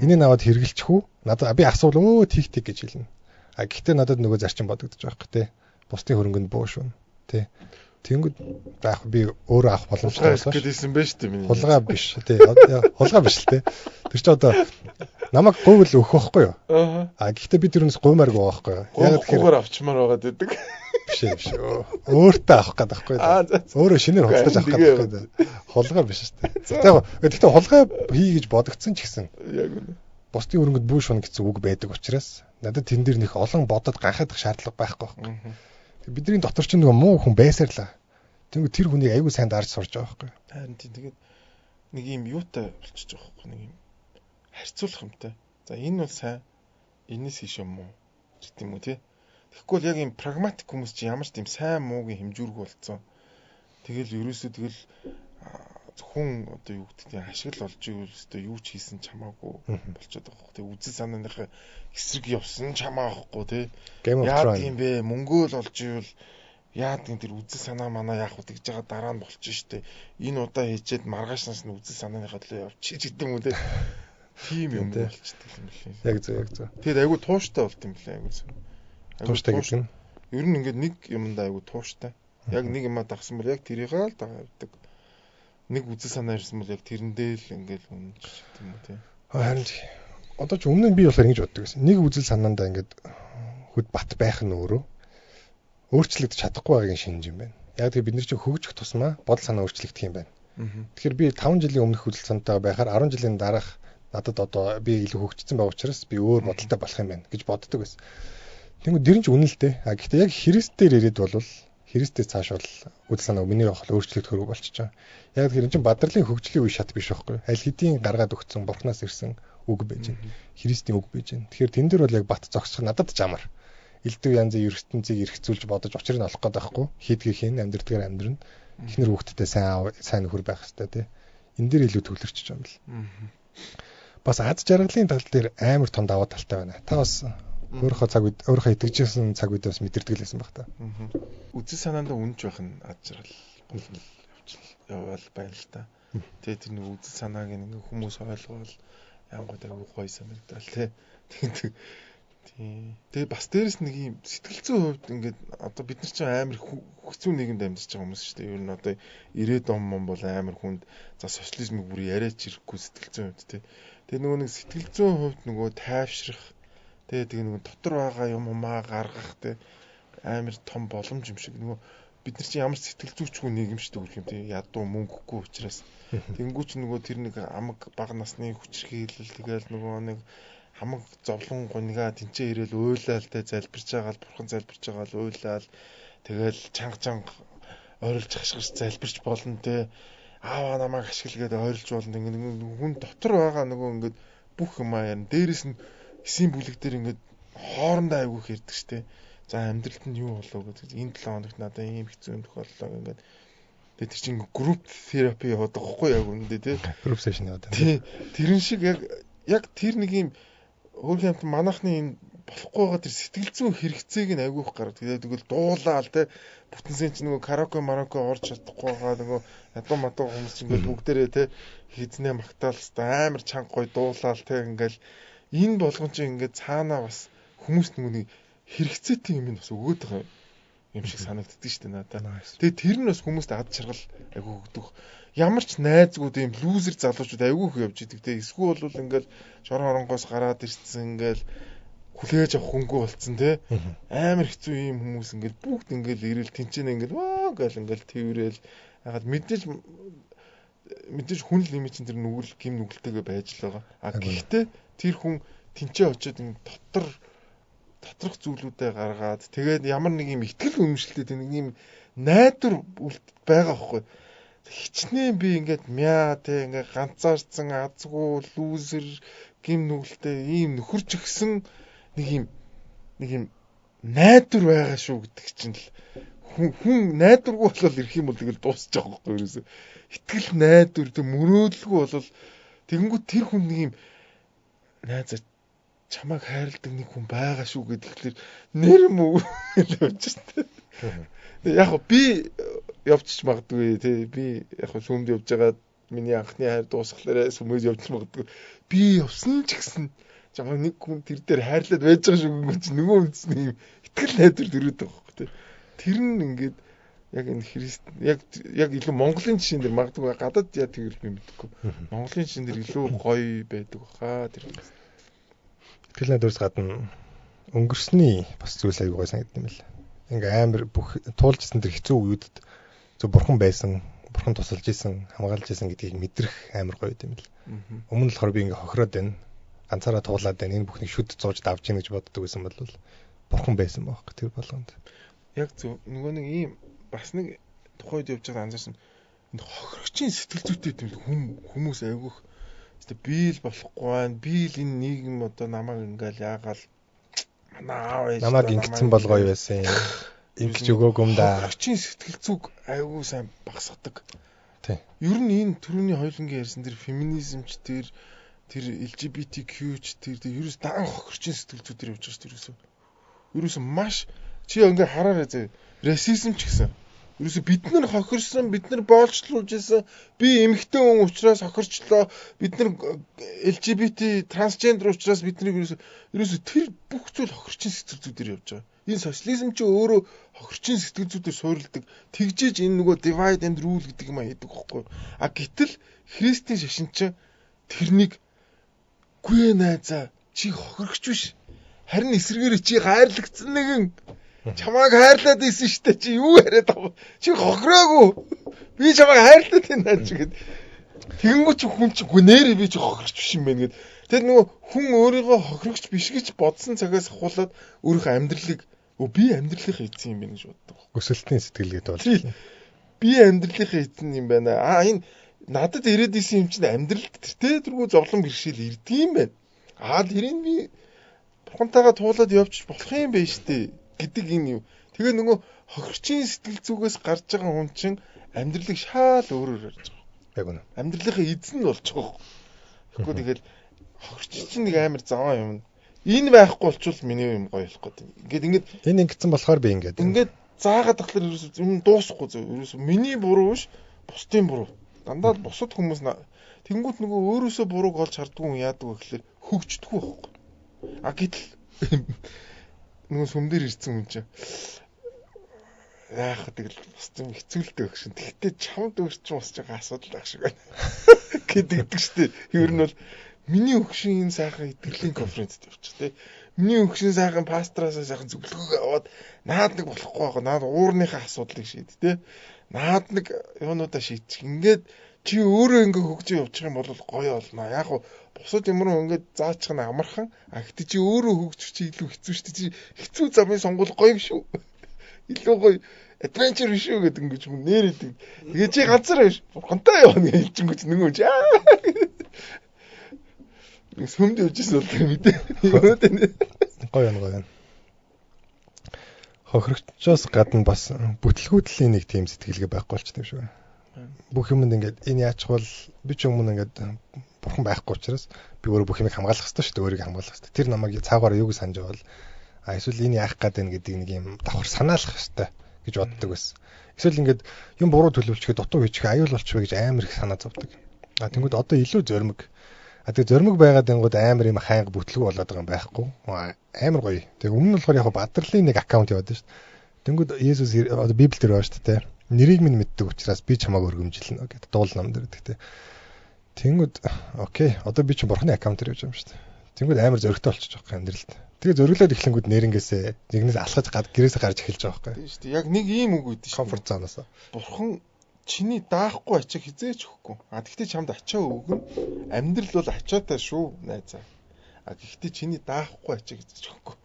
Энийг аваад хэрэглэчих үү? Надад би асуул өө тийг тийг гэж хэлнэ. А гэхдээ надад нөгөө зарчим бодогдож байгаа байхгүй тий. Бусдын хөрөнгөнд буу шүүн тий. Тэнгүүд яг би өөрөө авах боломжтой
болсон. Гэдээсэн байх шүү дээ миний.
Хулгай биш тий. Хулгай биш л тий. Тэр чи одоо намайг гуйвал өгөх байхгүй юу? А гэхдээ би тэрнээс гуймааргүй байгаа байхгүй юу?
Яг тэгэхээр авчмаар байгаа гэдэг.
Биш ээ биш. Өөртөө авах гэдэг байхгүй юу? Өөрөө шинээр худалдаж авах гэдэг байхгүй юу? Хулгай биш шүү дээ. Яг гэхдээ хулгай хий гэж бодогдсон ч гэсэн.
Яг үнэ.
Бусдын хөрөнгөнд бүү шунаа гэсэн үг байдаг учраас надад тэн дээр нэх олон бодоод гайхах шаардлага байхгүй байхгүй. Бидний дотор ч нөгөө муу хүн байсаар л. Тэнгүү тэр хүнийг аягүй сайн дарж сурж байгаа байхгүй.
Харин тийм тэгээд нэг юм юутай болчихж байгаа байхгүй нэг юм харьцуулах юмтай. За энэ бол сайн энэс ийш юм уу гэдэг юм уу тий. Тэгэхгүй бол яг юм прагматик хүмүүс чинь ямар ч тийм сайн муугийн хэмжүүргүй болцсон. Тэгэл ерөөсөө тэгэл зөвхөн одоо юу гэдэг нь ашиг л олж ивэл өстой юу ч хийсэн ч хамаагүй болчиход байгаа хөх. Тэг үзэл санааныхаа эсрэг явсан ч хамаахгүй тий.
Яа
тийм бэ мөнгөө л олж ивэл яад гин тэр үзэл санаа манаа яах вэ гэж байгаа дараа нь болчих штэ. Энэ удаа хийчээд маргаашнаас нь үзэл санааныхаа төлөө явчих гэдэг юм уу те. Тийм юм болчдөг юм лээ.
Яг зөв, яг зөв.
Тэгэд айгүй тууштай болт юм лээ айгүй.
Тууштай гэдэг нь
Ер нь ингээд нэг юмдаа айгу тууштай. Яг нэг юмаа дагсан бол яг тэрийг л дагаа явдаг. Нэг үзэл санаа ирсэн бол яг тэрэндээ л ингээд үнэнч юм уу тий.
Харин одоо ч өмнө нь би болохоор ингэж боддог байсан. Нэг үзэл санаандаа ингээд хөд бат байх нь өөрөө өөрчлөгдөж чадахгүй байгаагийн шинж юм байна. Яг тэгээ бид нар чинь хөгжих тусмаа бодол санаа өөрчлөгдөх юм байна. Тэгэхээр би 5 жилийн өмнөх үзэл санаатай байхаар 10 жилийн дараах надад одоо би илүү хөгжсөн байгаа учраас би өөр бодолтой болох юм байна гэж боддог байсан. Тэнгүү дэр нь ч үнэн л дээ. А гэхдээ яг Христ дээр ирээд бол Христээс цааш бол үзэл санаа миний явах өөрчлөгдөхөр болчихж байгаа. Яг тэр чинь бадралын хөгжлийн үе шат биш байхгүй. Аль хэдийн гаргаад өгсөн Бурханаас ирсэн үг байж байна. Христийн үг байж байна. Тэгэхээр тэн дээр бол яг бат зогсох надад ч амар. Элдв янзын ертөнцийг эргцүүлж бодож учрыг нь олох гээд байхгүй. Хийдгийнх нь амьдрдгаар амьдрна. Эхнэр хүүхэдтэй сайн сайн нөхөр байх хэрэгтэй тий. Энэ дээр илүү төвлөрч байгаа юм бэл. Бас аз жаргалын тал дээр амар том даваа талтай байна. Та бас өөрийнхөө цаг үед өөрийнхөө итгэжсэн цаг үед бас мэдэрдэг л байсан баг та.
Үзэл санаандаа үнэнч байх нь аз жаргал болно яваал байна л та. Тэгээ тэр нэг үзэл санааг нэг хүмүүс ойлгоол янгууд аягүй гоё санагдал тий. Тийм. Тэгээ бас дээрэс нэг юм сэтгэл зүйн хувьд ингээд одоо бид нар чинь амар хэцүү нийгэмд амьдарч байгаа хүмүүс шүү дээ. Ер нь одоо 90-ад он мон бол амар хүнд за социализмыг бүр яриач ирэхгүй сэтгэл зүйн хувьд тий. Тэгээ нөгөө нэг сэтгэл зүйн хувьд нөгөө тайвшрах тэгээ нөгөө дотор байгаа юм умаа гаргах тий амар том боломж юм шиг нөгөө бид нар чинь ямар сэтгэл зүйчгүй нийгэм шүү дээ гэх юм тий. Ядуу мөнгөгүй учраас. Тэнгүү ч нөгөө тэр нэг амаг бага насны хүчирхийлэл тэгэл нөгөө нэг хамаг зовлон гунигаа тэнцээ ирээл уйлаал те залбирч байгаа л бурхан залбирч байгаа л уйлаал тэгэл чанга чанга ойрлж хашгирч залбирч болно те ааваа намайг ашигла гэдээ ойрлж болно. Ингээд хүн дотор байгаа нөгөө ингээд бүх юм аа ярина. Дээрэс нь эсийн бүлэг дээр ингээд хоорондоо айгүйх ярьдаг штэ. За амьдралд нь юу болов гэдэг энэ 7 хоногт надад ийм хэцүү юм тохиоллоо ингээд тэгээ тэр чинь group therapy яваад байгаа хгүй яг үүндээ тий.
Group session яваад
байна. Тий. Тэрэн шиг яг тэр нэг юм хөөрхөн амт манайхны энэ болохгүй байгаа тэр сэтгэл зүйн хэрэгцээг нь айгүйх гараад тэгээд тэгвэл дуулаал те бүтэнсэн чинь нөгөө караоке мараоке орж чадахгүй байгаа нөгөө ядуу мадуу хүмүүс чинь ингээд бүгдээрээ те хизнээ магтаал хэвээр амар чанга гой дуулаал те ингээл энэ болгон чинь ингээд цаанаа бас хүмүүс нөгөө нэг хэрэгцээтэй юм бас өгөөд байгаа юм шиг санагддаг шүү дээ надад. Тэгээд тэр нь бас хүмүүст ад жаргал айгүй өгдөг. Ямар ч найзгууд юм лүүзер залуучууд айгүй их явж идэг те. Эсвэл бол ингээл шорон оронгоос гараад ирсэн ингээл хүлээж авах хөнгөө болцсон те. Амар хэцүү юм хүмүүс ингээл бүгд ингээл ирэл тэнцэнэ ингээл ваа гэл ингээл тэрэл ягаад мэдээж хүн л юм чинь тэр нүгэл гим нүгэлтэйгээ байж л байгаа. А гэхдээ тэр хүн тэнцээ очиод ин доторх зүйлүүдээ гаргаад тэгээд ямар нэг юм итгэл үнэмшилтэй нэг юм найдвар байгаа байхгүй. Хичнээн би ингээд мяа те ингээд ганцаарцсан азгүй лүүзер гим нүгэлтэй ийм нөхөрч өгсөн нэг юм найдвар байгаа шүү гэдэг чинь л хүн найдваргүй болол ирэх юм бол тэгэл дуусчих байгаа байхгүй ерөөсөө. Итгэл найдвар тэг мөрөөдөлгүй болол тэгэнгүүт тэр хүн нэг юм найзаа чамайг хайрладаг нэг хүн байгаа шүү гэдгээр нэр юм уу гэж явж штэ. Яг би явчих магадгүй тий би яг сүмд явж байгаа миний анхны хайр дуусхлаараа сүмэд явж магадгүй. Би явсан ч гэсэн чамайг нэг хүн тэр дээр хайрлаад байж байгаа шүү гэнэ чи нөгөө үндэсний юм итгэл найдвар төрөөд байгаа байхгүй тий. Тэр нь ингээд яг энэ Христ яг илүү Монголын жишээн дээр магадгүй гадаад яа тэгвэл би мэдэхгүй. Монголын жишээн дээр илүү гоё байдаг баха тэр.
Итгэл найдвараас гадна өнгөрсний бас зүйл аягүй гоё санагдсан юм байна. Ингээ амар бүх туулжсэн тэр хэцүү үеүүдэд зөв бурхан байсан, бурхан тусалж исэн, хамгаалж исэн гэдгийг мэдрэх амар гоё юм л. Өмнө нь болохоор би ингээ хохироод байна. Ганцаараа туулаад байна. Энэ бүхнийг шүд зууж давж ийн гэж боддог байсан бол бурхан байсан байхгүй тэр болгонд.
Яг зөв нөгөө нэг ийм бас нэг тухайд явж байгаа анзаарсан энэ хохирогчийн сэтгэл зүйтэй юм хүмүүс айгүйх Гэтэ би л болохгүй байна. Би л энэ нийгэм одоо намайг ингээл яагаал манай аав ээж
намайг ингэсэн бол гоё байсан. Ингэж өгөөгүй юм да.
Хохирогчийн сэтгэл зүг айгүй сайн багасгадаг.
Тий.
Ер нь энэ түрүүний хоёулангийн ярьсан тэр феминизм ч тэр LGBTQ ч тэр ерөөс дан хохирогчийн сэтгэл зүй дээр явж байгаа шүү дээ ерөөсөө. Ерөөсөө маш чи ингээ хараарай зэ. Расизм ч гэсэн. Ерөөсөө бид нар хохирсон, бид нар боолчлуулж исэн, би эмэгтэй хүн учраас хохирчлоо, бид нар LGBT трансгендер учраас бид нарыг ерөөсөө тэр бүх зүйл хохирчин сэтгэл зүй дээр явж байгаа. Энэ социализм чи өөрөө хохирчийн сэтгэл зүйдээр суурилдаг. Тэгжээж энэ нөгөө divide and rule гэдэг юм а хийдэг байхгүй. А гэтэл христийн шашин чинь тэрнийг гүй найзаа чи хохирогч биш. Харин эсрэгээрээ чи хайрлагдсан нэгэн чамааг хайрлаад исэн штэ чи юу яриад байгаа вэ? Чи хохироогүй. Би чамааг хайрлаад байна чи гэд. Тэгэнгүүт чи хүн чи гү нэрээ би чи хохирогч биш юм байна гэд. Тэгэд нөгөө хүн өөрийгөө хохирогч биш гэж бодсон цагаас ахуулаад өөрийнхөө амьдралыг би амьдралынхаа эзэн юм байна гэж боддог.
Өсөлтийн сэтгэл гэдэг бол.
Би амьдралынхаа эзэн юм байна. Аа энэ надад ирээд исэн юм чинь амьдралд тэртээ тэргүй зовлон бэрхшээл ирдэг юм байна. Аа тэрийг би бурхантайгаа туулаад явчих болох юм байна штэ гэдэг энэ юм. Тэгээ нөгөө хохирчийн сэтгэл зүгээс гарч байгаа хүн чинь амьдралыг шаал өөрөөр харж байгаа.
Яг үнэ.
Амьдралынхаа эзэн нь болж байгаа. Тэгэхгүй тэгэл хохирч чинь нэг амар заваа юм. Энэ байхгүй болчвол миний юм гоё болох гэдэг. Ингээд ингээд
энэ ингэсэн болохоор би ингээд.
Ингээд заагаад тахлаар ерөөсөө юм дуусахгүй зөв. Ерөөсөө миний буруу биш, бусдын буруу. Дандаа бусад хүмүүс тэнгуут нөгөө өөрөөсөө бурууг олж хардггүй хүн яадаг вэ гэхэлэр хөгждөггүй байхгүй. А гэтэл нөгөө сүм дээр ирсэн хүн чинь яах тэгэл бас юм хэцүүлдэг өгшин. Тэгтээ чамд өөр чинь бас жоо асуудал байх шиг байна гэдэг штэ. Ер нь бол миний өгшин энэ сайхан итгэлийн конференцэд явчих тий. Миний өгшин сайхан пастораасаа сайхан зөвлөгөөгөө аваад наад нэг болохгүй байгаа. Наад уурныхаа асуудлыг шийд тий. Наад нэг юунуудаа шийдчих. Ингээд чи өөрөө ингээ хөгжиж явчих юм бол гоё болно. Яг гоо бусад юм руу ингээд заачих нь амархан. А гэтээ чи өөрөө хөгжих чи илүү хэцүү шүү дээ. Чи хэцүү замын сонгуул гоё шүү. Илүү гоё adventure биш үү гэдэг ингэж хүн нэрэдэг. Тэгээ чи ганцаараа биш. Бурхантай явна гэж хэлчихэнгүүт нөгөө чи сүмд явж ирсэн бол мэдээ. Юунууд энэ.
Гоё юм гоё юм. Хохирогчоос гадна бас бүтлгүүтлийн нэг тийм сэтгэлгээ байхгүй болчихсон юм шиг байна. Бүх юмд ингээд энэ яачих бол би ч өмнө ингээд бурхан байхгүй учраас би өөрөө бүх юмыг хамгаалах хэрэгтэй шүү дээ, өөрийгөө хамгаалах хэрэгтэй. Тэр намайг цаагаараа юуг санаж байвал а эсвэл энэ яах гээд байна гэдэг нэг юм давхар санаалах хэрэгтэй гэж боддог байсан. Эсвэл ингээд юм буруу төлөвлөчгээд дутуу хийчих аюул болчих вэ гэж амар их санаа зовдөг. А тэнгууд одоо илүү зоримог. А тэгээ зоримог байгаад ингууд амар юм хайнга бүтлгүй болоод байгаа юм байхгүй. Амар гоё. Тэгээ өмнө нь болохоор яг бадралын нэг аккаунт яваад шүү дээ. Тэнгууд Есүс одоо Библиэл дээр байна шүү дээ. Нэрийг минь мэддэг учраас би чамааг өргөмжилнэ гэдэг дуул ном дээр гэдэг те. Тэнгүүд окей, одоо би чинь бурхны аккаунтаар явж байгаа юм шүү дээ. Тэнгүүд амар зөрөгтэй болчихж байгаа амьдралд. Тэгээ зөрөглөөд эхлэнгүүд нэрнгээсээ нэгнээс алхаж гэрээсээ гарч эхэлж байгаа байхгүй.
Тийм шүү дээ. Яг нэг ийм үг үүдэн шүү.
Comfort zone-оос.
Бурхан чиний даахгүй ачаа хизээч өгөхгүй. А тэгтээ чамд ачаа өгнө. Амьдрал бол ачаатай шүү найзаа. А гэхдээ чиний даахгүй ачаа хизээч өгөхгүй.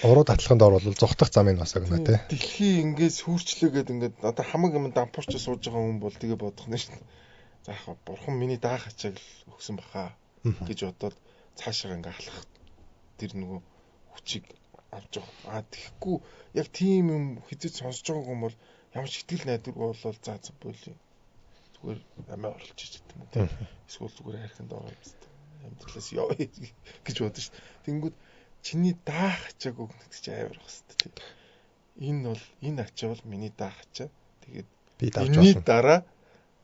Уруу татлахын доор бол зугтах замыг бас өгнө те.
Дэлхий ингээд сүрчлөөгээд ингээд одоо хамаг юм дампуурч сууж байгаа хүн бол тэгээ бодох нь шүү. За яг бурхан миний даах ачааг л өгсөн баха гэж бодоод цаашаа ингээд алхах тэр нөгөө хүчийг авч байгаа. А тэгэхгүй яг тийм юм хизээч сонсож байгаагүй юм бол ямар ч ихтгэл найдваргүй болол за за болио. Зүгээр амиа орлож ич гэдэг юм уу те. Эсвэл зүгээр хайрханд ороод амьдралаас явъя гэж бодсон шүү. Тэнгүүд чиний даах ачааг өгнө гэдэг чинь амар байх хэвээр те. Энэ бол энэ ачаа бол миний даах ачаа. Тэгээд
би давж
болно. Энэний дараа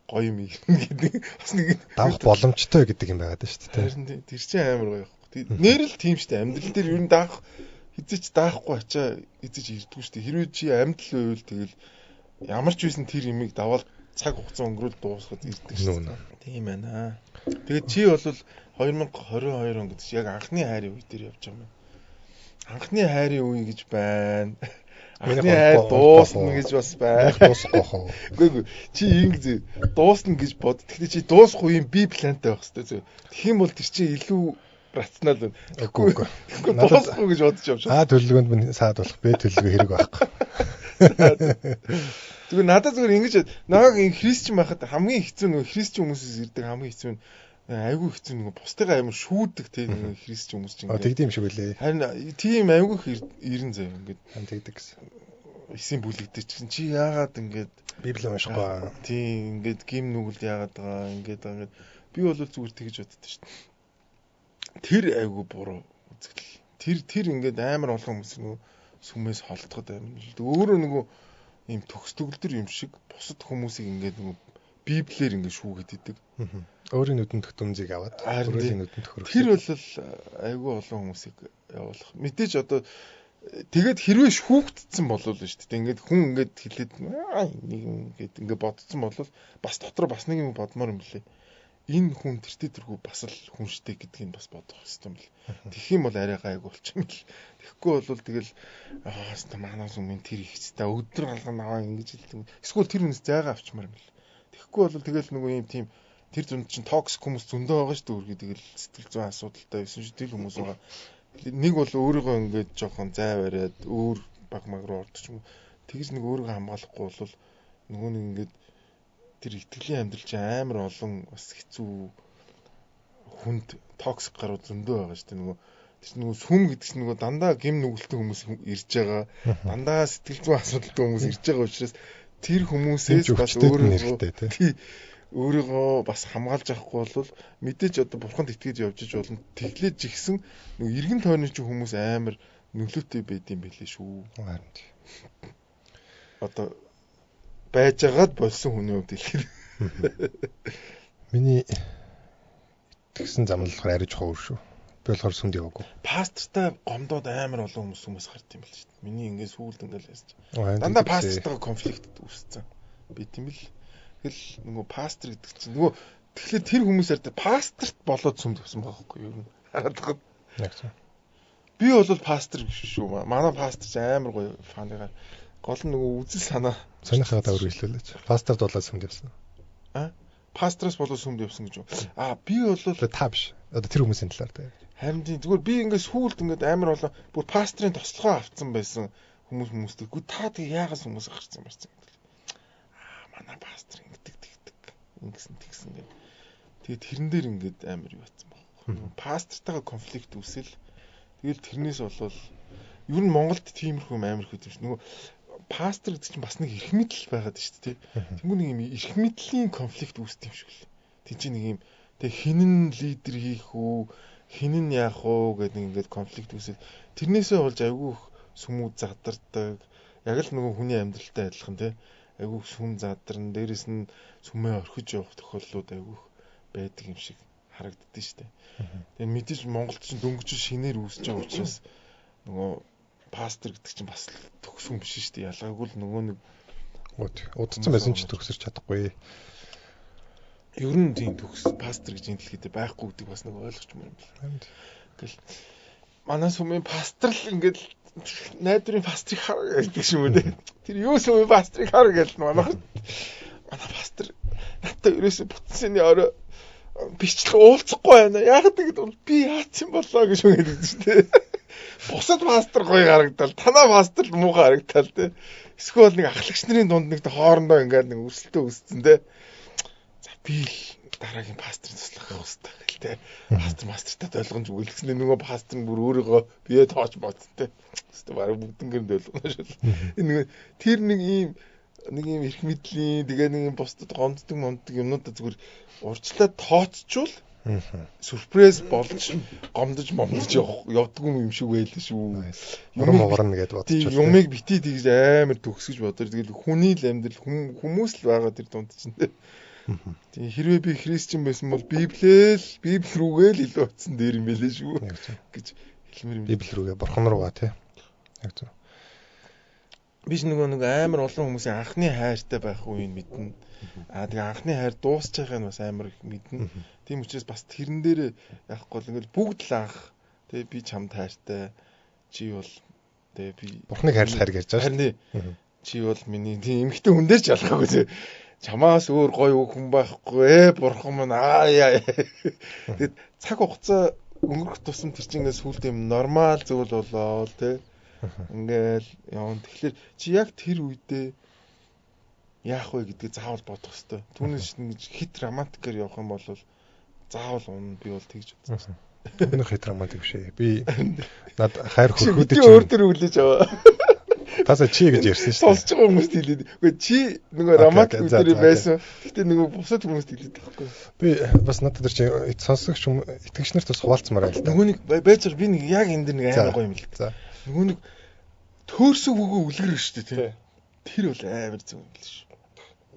гоё юм гэдэг бас нэг
давах боломжтой гэдэг юм байгаад шүү дээ.
Харин тэр чинь амар гоё байхгүй. Нэр л тийм шүү дээ. Амьдрал дээр ер нь даах хизээч даахгүй ачаа хизээч ирдэггүй шүү дээ. Хэрвээ чи амьдрал байвал тэгэл ямар ч байсан тэр имийг даваал цаг хугацаа өнгөрөөл дуусгад ирдэг шүү дээ. Тийм байна. Тэгээд чи бол 2022 он гэдэг чи яг анхны хайрын үе дээр явж байгаа юм байна. Анхны хайрын үе гэж байна. Анхны хайр дуусна гэж бас байна.
Дуусахгүй хоо.
Үгүй үгүй. Чи ингэ дуусна гэж бод. Тэгэхдээ чи дуусах үеийн би плантай байх хэрэгтэй зөв. Тэгэх юм бол тэр чинь илүү рационал байна.
Үгүй үгүй.
Дуусахгүй гэж бодож явж
байна. А төлөвлөгөөнд минь саад болох, Б төлөвлөгөө хэрэг байхгүй.
Зүгээр надад зүгээр ингэж намайг энэ христчин байхад хамгийн хэцүү нөгөө христчин хүмүүсээс ирдэг хамгийн хэцүү нь айгүй хэцүү нөгөө бусдыгаа амар шүүдэг те нөгөө христчин хүмүүс чинь.
Тэгдэм юм шиг үлээ.
Харин тийм айгүй их ирэн заяа ингээд
тэгдэг гэсэн.
Эсийн бүлэгдэж чинь чи яагаад ингээд
Библи уншихгүй.
Тийм ингээд гим нүгэл яагаад байгаа ингээд байгаа ингээд би бол зүгээр тэгж боддоо шүү дээ. Тэр айгүй буруу үзэгдэл. Тэр ингээд амар олон хүмүүс нөгөө сүмээс холдоход амар. Өөрөө нөгөө ийм төгс төгөлдөр юм шиг бусад хүмүүсийг ингээд нөгөө библиэр ингээд шүүгээд идэг.
Өөрийн нүдэнд төтөмзийг аваад өөрийн нүдэнд төхөрөх.
Тэр бол айгүй олон хүмүүсийг явуулах. Мэдээж одоо Тэгээд хэрвээ шүүгдсэн болвол шүү дээ. Ингээд хүн ингээд хэлээд нэг юм ингээд ингээд бодсон болвол бас дотор бас нэг юм бодмоор юм лээ. Энэ хүн тэртээ тэрхүү бас л хүн штэ гэдгийг бас бодох хэрэгтэй юм бэл. Тэгэх юм бол арай гайгүй болчих юм бэл. Тэгэхгүй бол тэгэл аа манаас өмнө тэр их хэвчтэй өдөр алган аваа ингэж хэлдэг. Эсвэл тэр хүнээс зайгаа авчмаар юм бэл. Тэгэхгүй бол тэгэл нөгөө юм тийм тэр зунд чинь токсик хүмүүс зөндөө байгаа шүү дээ. Үргээ тэгэл сэтгэл зүйн асуудалтай байсан шүү тэр хүмүүс байгаа. Нэг бол өөрийгөө ингээд жоохон зай бариад өөр баг маг руу ордог ч юм уу. Тэгж нэг өөрийгөө хамгаалахгүй бол нөгөө нэг ингээд тэр итгэлийн амьдрал чинь амар олон бас хэцүү хүнд токсик гарууд зөндөө байгаа шүү дээ. Нөгөө тэр чинь нөгөө сүм гэдэг чинь нөгөө дандаа гим нүгэлтэн хүмүүс ирж байгаа. Дандаа сэтгэл зүйн асуудалтай хүмүүс ирж байгаа учраас тэр хүмүүсээс бас өөрийгөө бас хамгаалж авахгүй бол мэдээж одоо бурханд итгэж явж иж болно. Тэглээж жигсэн нөгөө эргэн тойрны чинь хүмүүс амар нөлөөтэй байд юм билээ шүү.
Харин.
Одоо байжгаад болсон хүний хувьд хэлэхээр.
Миний итгэсэн зам л болохоор арай жоохон өөр шүү. Би болохоор сүмд яваагүй.
Пастортай гомдоод амар олон хүмүүс гард юм бэл шүү дээ. Миний ингээд сүүлд ингээд яасан чинь. Дандаа пастортайгаа конфликт үүссэн. Би тийм л. Тэгэл нөгөө пастор гэдэг чинь нөгөө тэгэхээр тэр хүмүүс арай пасторт болоод сүмд явсан байгаа байхгүй юу? Хараад байгаа.
Яг зөв.
Би бол пастор биш шүү. Манай пастор ч амар гоё фаныгаар. Гол нь нөгөө үзэл санаа.
Сонирхоод үргэлжлүүлээч. Пасторт болоод сүмд явсан.
Аа? Пастороос болоод сүмд явсан гэж юу? Аа би бол
та биш. Одоо тэр хүмүүсийн талаар дээ.
Харин тийм зүгээр би ингээд сүүлд ингээд амар болоо бүр пастрын тослогоо авцсан байсан хүмүүстэй. Гү та тэг яагаас хүмүүс гарцсан барьсан гэдэг. Аа манай пастор ингэдэг тэгдэг. Ингэсэн тэгсэн гэх. Тэгээд тэрэн дээр ингээд амар юу атсан байхгүй. Пастортайгаа конфликт үүсэл. Тэгэл тэрнээс болол ер нь Монголд тиймэрхүү юм амар их юм шиг. Нөгөө пастор гэдэг чинь бас нэг эрх мэдэл байгаад шүү дээ. Тэнгүү нэг юм эрх мэдлийн конфликт үүсдэг юм шиг л. Тэнд чинь нэг юм тэг хинэн лидер хийх үү, хинэн яах уу гэдэг нэг ингээд конфликт үүсэл. Тэрнээсээ болж айгүй их сүмүүд задардаг. Яг л нөгөө хүний амьдралтай адилхан тий. Айгүй их сүм задарна. Дээрэс нь сүмээ орхиж явах тохиолдлууд айгүй их байдаг юм шиг харагддээ шүү дээ. Тэгээ мэдээж Монголд чинь дөнгөж шинээр үүсэж байгаа учраас нөгөө пастор гэдэг чинь бас төгс хүн биш шүү дээ. Ялгаагүй л нөгөө нэг
удацсан байсан ч төгсөрч чадахгүй.
Ер нь тийм төгс пастор гэж энэ дэлхийд байхгүй гэдэг бас нэг ойлгочмоор юм байна. Ингээл манай сүмийн пастор л ингээд найдварын пастрыг хар гэдэг юм уу те. Тэр юу сүмийн пастрыг хар гэж манай пастор надтай ерөөсө бүтсэний орой бичлэг уулзахгүй байна. Яг тэгэд би яатсан болоо гэж үгээд шүү дээ. Бусад пастор гоё харагдал, танаа пастор муухай харагдал те. Эсвэл нэг ахлагч нарын дунд нэг хоорондоо ингээд нэг өрсөлдөө үүссэн те. За би л дараагийн пастрын туслах явах хэрэгтэй гэл те. Пастор мастертай ойлгомж өгүүлсэн. Нөгөө пастор нь бүр өөрийгөө бие тоож бодсон те. Хэвээ бараг бүгднгээр нь ойлгоно шүү. Энэ нэг тэр нэг ийм эрх мэдлийн тэгээ нэг юм бусдад гомддог момддог юмнуудаа зүгээр урьдчилаад тооцчвол сюрприз болж гомдож момдож явдгүй юм шиг байлаа шүү.
Урам уурна гэдээ бодчих.
Юмыг бити тэгж амар төгсгөж бодор. Тэгэл хүний л амьдрал хүмүүс л байгаа тэр дунд чинь. Тийм хэрвээ би христчин байсан бол Библиэл Библи рүүгээ л илүү очсон дээр юм байлээ шүү гэж хэлмээр юм.
Библи рүүгээ бурхан руугаа тий. Яг зөв.
Би ч нөгөө нэг амар олон хүмүүсийн анхны хайртай байх үеийг мэднэ. Аа тэгээ анхны хайр дуусч байгааг нь бас амар их мэднэ. Тийм учраас бас тэрэн дээр яахгүй бол ингээл бүгд л анх тэгээ би чамд хайртай. Чи бол тэгээ би
бурхныг хайрлах хайр гэж байгаа
шүү. Харин чи бол миний тийм эмэгтэй хүн дээр ч ялгаагүй тий. Чамаас өөр гоё хүн байхгүй бурхан минь аа яа. Тэгээд цаг хугацаа өнгөрөх тусам тэр чинь ингээд сүулт юм нормал зүйл болоо тий. Ингээл явна. Тэгэхээр чи яг тэр үедээ яах вэ гэдгийг заавал бодох хэрэгтэй. Түүнээс ингэж хит романтикээр явах юм бол заавал унна. Би бол тэгж бодсон.
Өнөх хит романтик биш ээ. Би над хайр хөрхөөд
чи өөр төр хүлээж аваа.
Тасаа чи гэж ярьсан шүү дээ.
Сонсож байгаа хүмүүст хэлээд. Үгүй чи нөгөө романтик үедээ байсан. Гэтэ нөгөө бусад хүмүүст хэлээд байхгүй.
Би бас надад тэр чи сонсогч итгэгч нарт бас хуваалцмаар байна л да.
Нөгөө нэг байж байгаа би нэг яг энэ дэр нэг амар гоё юм л.
За.
Нөгөө нэг төөрсөн хүүгөө үлгэр шүү дээ тий. Тэр бол амар зөв юм л шүү.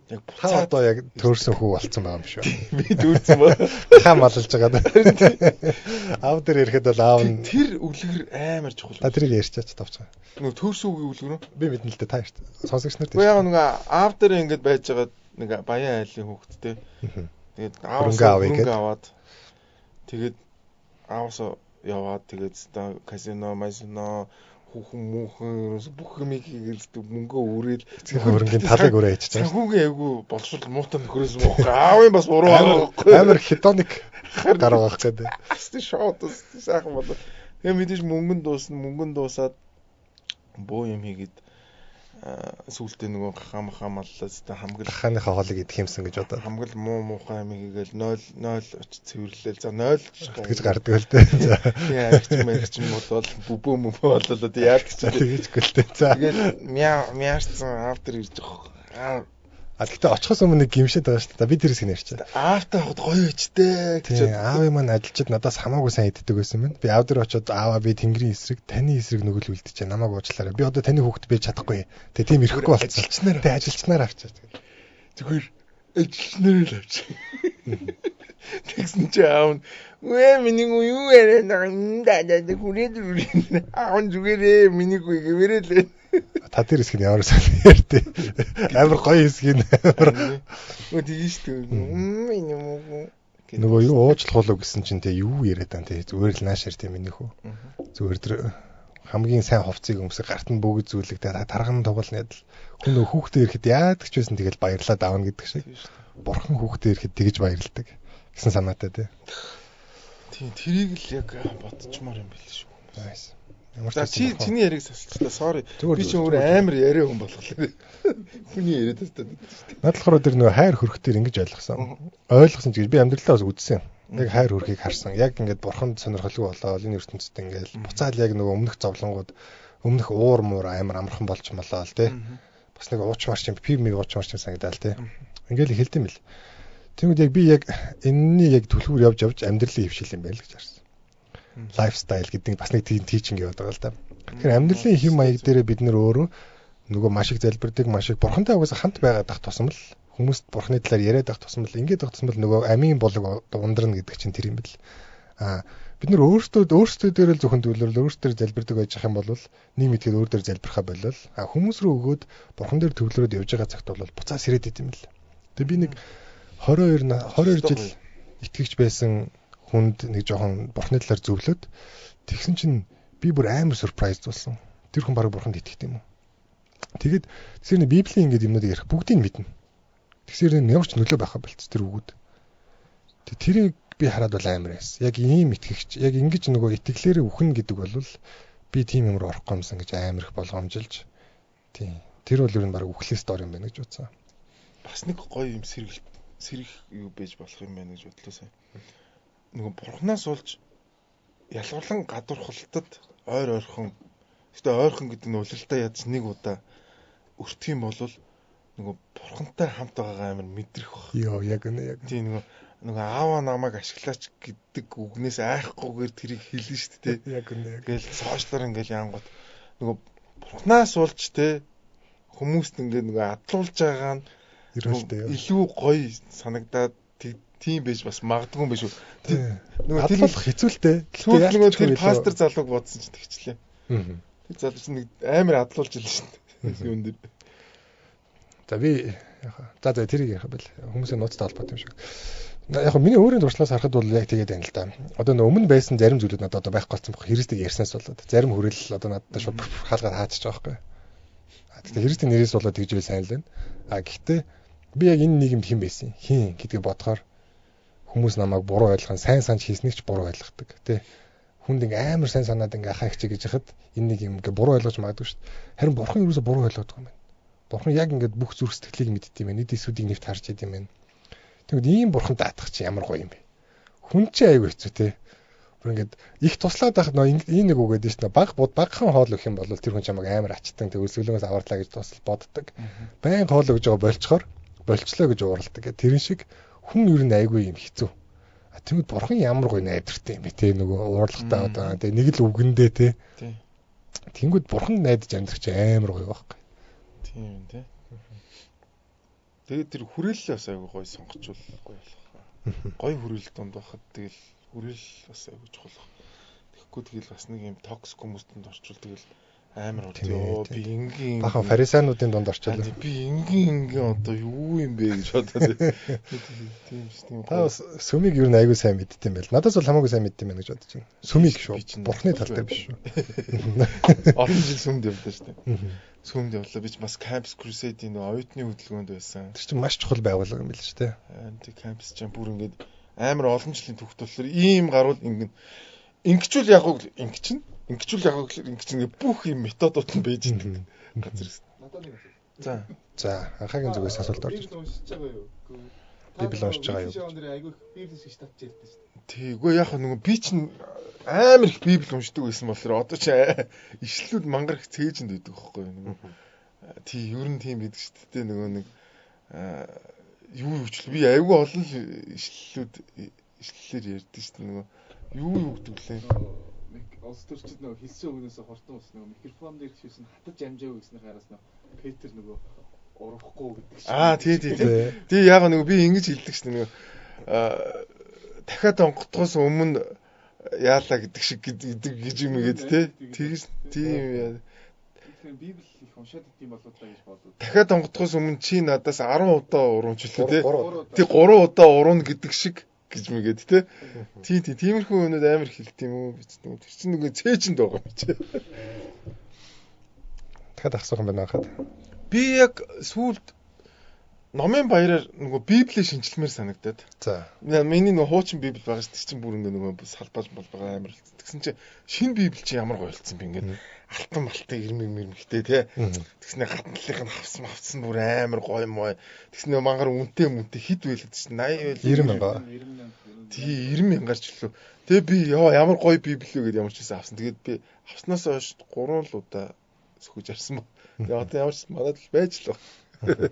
Яг
Та одоо яг төөрсөн хүү болцсон байгаа юм шүү.
Би төөрсөн ба.
Хаа малж байгаа. Аав дээр ирэхэд бол аав нь
тэр үлгэр амар чухал.
Та тэрийг ярьчаач тавцгаа.
Нөгөө төөрсөн хүүгийн үлгэр үү?
Би мэднэ л дээ та ярьч. Сонсогч нарт.
Уу яг нөгөө аав дээр ингэж байж байгаа нэг баян айлын хүүхэдтэй. Тэгээд ааваас хөрөнгө аваад тэгээд ааваас яваад тэгээд казино, мазино хүүхэн мөнхөн ерөөсө бүх юмыг хийгээл мөнгөө үрээл
хөрөнгөний талыг өрөө ичж
байгаа. Санхүүгийн айгүй боловсрол муутай нөхрөөс муухгүй. Аавын бас буруу байгаа
байхгүй. Амар хедоник гараа байхгүй дээ.
Асты шот сайхан болоо. Тэгээ мэдээж мөнгөн дуусна, мөнгөн дуусаад бөө юм хийгээд сүүлдээ нөгөө гахаа махаа маллаа зэ хамгал
гахааныхаа хоолыг идэх юмсан гэж бодоод
хамгал муу муухай юм хийгээл 0 0 очиж цэвэрлээл за 0
гэж гардаг л дээ. За
тий аригч мэрэгч юм болол бүбөө мөбөө болол одоо яадаг ч
тэгэж л дээ. За
тэгэл мяарцсан аав дээр ирж байгаа.
А гэхдээ очихоос өмнө нэг гимшээд байгаа шүү дээ. Би тэр хэсгийг ярьчих.
Аавтай хавхад гоё ичтэй
гэж. Аавын маань ажилчид надаас хамаагүй сайн иддэг байсан юм. Би аав дээр очиод ааваа би тэнгэрийн эсрэг таны эсрэг нүгэл үлдчихэ. Намайг уучлаарай. Би одоо таны хүүхэд байж чадахгүй. Тэгээ тийм ирэхгүй болчихсон.
Ажилчнаар.
Тэгээ ажилчнаар авчаа.
Зүгээр ажилчнаар л авчаа. Тэгсэн чи аав нь үе миний юу яриад байгаа юм да да хүрээд хүрээд аав нь зүгээрээ миний үе гэмээрээ л.
Та тэр хэсгийг ямар сайн ярьдээ. Амар гоё хэсгийг амар.
Өө тэгэн шүү дээ. Миний муу.
Нөгөө юу уучлах болов гэсэн чинь те юу яриад байгаа те зүгээр л нааш ярьд юм миний хүү. Зүгээр тэр хамгийн сайн хувцсыг өмсөх гарт нь бүгд зүйлэг те тарган тугална ядал. Хүн нөгөө хүүхдээ ирэхэд яадаг ч байсан тэгэл баярлаад авна гэдэг шиг. Бурхан хүүхдээ ирэхэд тэгж баярладаг гэсэн санаатай те.
Тийм тэрийг л яг бодчмаар юм байл шүү.
Nice.
Ямар ч чи чиний яриаг сонсчлаа. Sorry. Би чи өөр амар яриа хүн болголоо. Хүний яриад тастаад.
Над болохоор тэр нөгөө хайр хөрөх дээр ингэж ойлгосон. Ойлгосон ч гэж би амьдралдаа бас үзсэн. Яг хайр хөрхийг харсан. Яг ингээд бурханд сонирхолгүй болоод энэ ертөнцид ингээд буцаал яг нөгөө өмнөх зовлонгууд өмнөх уур муур амар амархан болж молоо л тий. Бас нэг уучмар чинь пив миг уучмар чинь санагдаал тий. Ингээл эхэлдэм бил. Тэгмэд яг би яг энэний яг түлхүүр явж явж амьдралын хөвшил юм байна л гэж харсан. Лайфстайл гэдэг бас нэг тийм тийчинг яваад байгаа л да. Тэгэхээр амьдралын хэм маяг дээрээ бид нэр өөрөө нөгөө маш их залбирдаг, маш их бурхантай угаасаа хамт байгаад ах тусам л хүмүүст бурхны талаар яриад ах тусам л ингээд ах тусам л нөгөө амийн болог ундрна гэдэг чинь тэр юм бэл. Аа бид нар өөрсдөө дээр л зөвхөн төвлөрөл өөрсдөө залбирдаг байж ах юм бол нэг мэдгээд өөр дээр залбирхаа болол. А хүмүүс рүү өгөөд бурхан дээр төвлөрөөд явж байгаа цагт бол буцаа сэрээд идэм бэл. Тэгээ би нэг 22 жил итгэгч байсан хүнд нэг жоохон бурхны талаар зөвлөөд тэгсэн чинь би бүр амар surprise болсон. Тэр хүн бараг бурханд итгэдэг юм уу? Тэгээд тэгсэр нь библийн ингээд юмнуудыг ярих бүгдийг мэднэ. Тэгсэр нь ямар ч нөлөө байхгүй болц тэр үгүүд. Тэг тэрийг би хараад бол амар байсан. Яг ийм итгэгч, яг ингэж нөгөө итгэлээрээ үхэн гэдэг бол би тийм юм руу орохгүй юмсан гэж амар их болгоомжилж тийм. Тэр бол ер нь бараг үхлээс дор юм байна гэж бодсон.
Бас нэг гоё юм сэргэлт сэрэх юу байж болох юм байна гэж бодлоо сая. Нөгөө бурхнаас болж ялгарлан гадуурхалтад ойр ойрхон гэтээ ойрхон гэдэг нь улиралдаа ядч нэг удаа өртөх юм бол нөгөө бурхантай хамт байгаагаа амар мэдрэх баг.
Йоо яг үнэ яг.
Тийм нөгөө аава намайг ашиглаач гэдэг үгнээс айхгүйгээр тэрийг хэлнэ шүү дээ.
Яг үнэ.
Ингээл сошиалар ингээл яангууд нөгөө бурхнаас болж те хүмүүст ингээд нөгөө адлуулж байгаа нь илүү гоё санагдаад тийм байж бас магадгүй юм биш үү.
Нөгөө тэр хэцүү л дээ.
Гэхдээ нөгөө тэр пастор залууг бодсон чинь тэгчлээ. Тэр залуу чинь нэг амар адлуулж илээ шүү дээ. Юун дээр.
За би за тэрийг ярих байл. Хүмүүсийн нууцтай холбоотой юм шиг. Яг миний өөрийн туршлагаас харахад бол яг тэгээд байна л да. Одоо нөө өмнө байсан зарим зүйлүүд надад одоо байхгүй болсон баг. Христийг ярьснаас болоод зарим хүрээлэл одоо надад шууд хаалгаар хаачиж байгаа байхгүй. А гэхдээ Христийн нэрээс болоод тэгж үйл сайн л байна. А гэхдээ би яг энэ нийгэмд хэн байсан? Хин гэдгийг бодохоор хүмүүс намайг буруу ойлгох нь сайн санаж хийснийг ч буруу ойлгодог тий. Хүнд ингээ амар сайн санаад ингээ ахаа хичээ гэж яхад энэ нэг юм ингээ буруу ойлгож магадгүй шүү дээ. Харин бурхан юусоо буруу ойлгодог юм байна. Бурхан яг ингээд бүх зүрх сэтгэлийг мэддэг юм байна. Эд эсүүдийг нэвт харж идэм юм байна. Тэгвэл ийм бурхан даатах чи ямар гоё юм бэ? Хүн чи айгүй хэцүү тий. Бүр ингээд их туслаад байхад нөө энэ нэг үг гэдэг шүү дээ. Баг бод багхан хоол өгөх юм бол тэр хүн чамайг амар ачтан тэг өсвөлөнгөөс аваарлаа гэж тусал боддог. Баян хоол өгж байгаа болцохоор болчлоо гэж ууралдаг. Тэрэн шиг хүн ер нь айгүй юм хэцүү. А тэгвэл бурхан ямар гоё найдвартай юм бэ те нөгөө уурлагтай одоо те нэг л үгэндээ те. Тэнгүүд бурханд найдаж амьдрах чи амар гоё байхгүй.
Тийм те. Тэгээд тэр хүрээлэл бас айгүй гоё сонгочвол гоё болох. Гоё хүрээлэл донд байхад тэгэл хүрээлэл бас айгүй чухал. Тэгэхгүй тэгэл бас нэг юм токсик хүмүүс донд орчвол тэгэл амар урд ёо би энгийн
бахан фарисеануудын донд орчвол
би энгийн одоо юу юм бэ гэж бодоод тийм шүү дээ.
Та бас сүмийг ер нь айгүй сайн мэддэг юм байл. Надаас бол хамаагүй сайн мэддэг юм байна гэж бодож байна. Сүмийг шүү. Бурхны тал дээр биш шүү.
Олон жил сүмд явлаа шүү дээ. Сүмд явлаа. Би ч бас Campus Crusade-ийн нөгөө оюутны хөдөлгөөнд байсан.
Тэр чинь маш чухал байгууллага юм байл шүү дээ.
Тэг Campus чинь бүр ингээд амар олон жилийн түүхт болохоор ийм гарвал ингэн ингэчүүл яг уу ингэчин ингэчүүл яг уу ингэчин бүх юм методууд нь байж идэг газар.
Надад нэг асуулт.
За.
За, анхаагийн зүгээс асуулт орж
ирж байна. Уншиж байгаа юу?
Библи уншиж байгаа юу?
Библи айгүй Библиэс их татж ярьдэн шүү дээ.
Тэггүй яг нөгөө би чинь амар их Библи уншдаг байсан болохоор одоо чи ишлүүд мангар их цээжинд байдаг байхгүй юу нөгөө. Тий, ер нь тийм байдаг шүү дээ нөгөө нэг юу юуч би айгүй олон ишлүүд ишлэлээр ярьдэн шүү дээ нөгөө юу гэдэг лээ.
Улс төрчид нөгөө хэлсэн үгнээсээ хурдан ус нөгөө микрофон дээр шивсэн хатаж амжаагүй гэснийхээ араас нөгөө Петр нөгөө урахгүй гэдэг шиг.
Аа тий. Тий яг нөгөө би ингэж хэлдэг шүү дээ нөгөө дахиад онготгоос өмнө яалаа гэдэг шиг гэдэг гэж юм игээд тий. Тэгэж тийм яа.
Тэгэхээр Библи их уншаад идэм болоо та гэж бодод.
Дахиад онготгоос өмнө чи надаас 10 удаа уруумчлаа тий. Тий 3 удаа уруун гэдэг шиг гэж мэгээд те. Тий, тиймэрхүү юмнууд амар хэлт юм уу би ч нэг тэр чинь нөгөө цээжинд байгаа юм чи.
Дахиад асуух юм байна хаад.
Би яг сүүлд номын баяраар нөгөө Библийг шинжилмээр санагдаад.
За.
Миний нөгөө хуучин Библи байгаа шүү дээ. Тэр чинь бүр ингээ нөгөө салбал болбоо амар болсон. Тэгсэн чинь шинэ Библи чи ямар гоё болсон бэ ингээд алтан малтан ирмэг мэрмэгтэй те. Тэгснэ гадна талынх нь хавсан хавсан бүр амар гоё мой. Тэгснэ мангар үнэтэй мүнтэй хэд байлаа чинь 80
байл 90 мянга.
Тий 90 мянгаар ч лөө. Тэгээ би ёо ямар гоё Библи вэ гэдээ ямар ч байсан авсан. Тэгээд би авснаас хойш 3 л удаа сөхөж арсан ба. Тэгээ одоо ямар ч манад л байж л байна.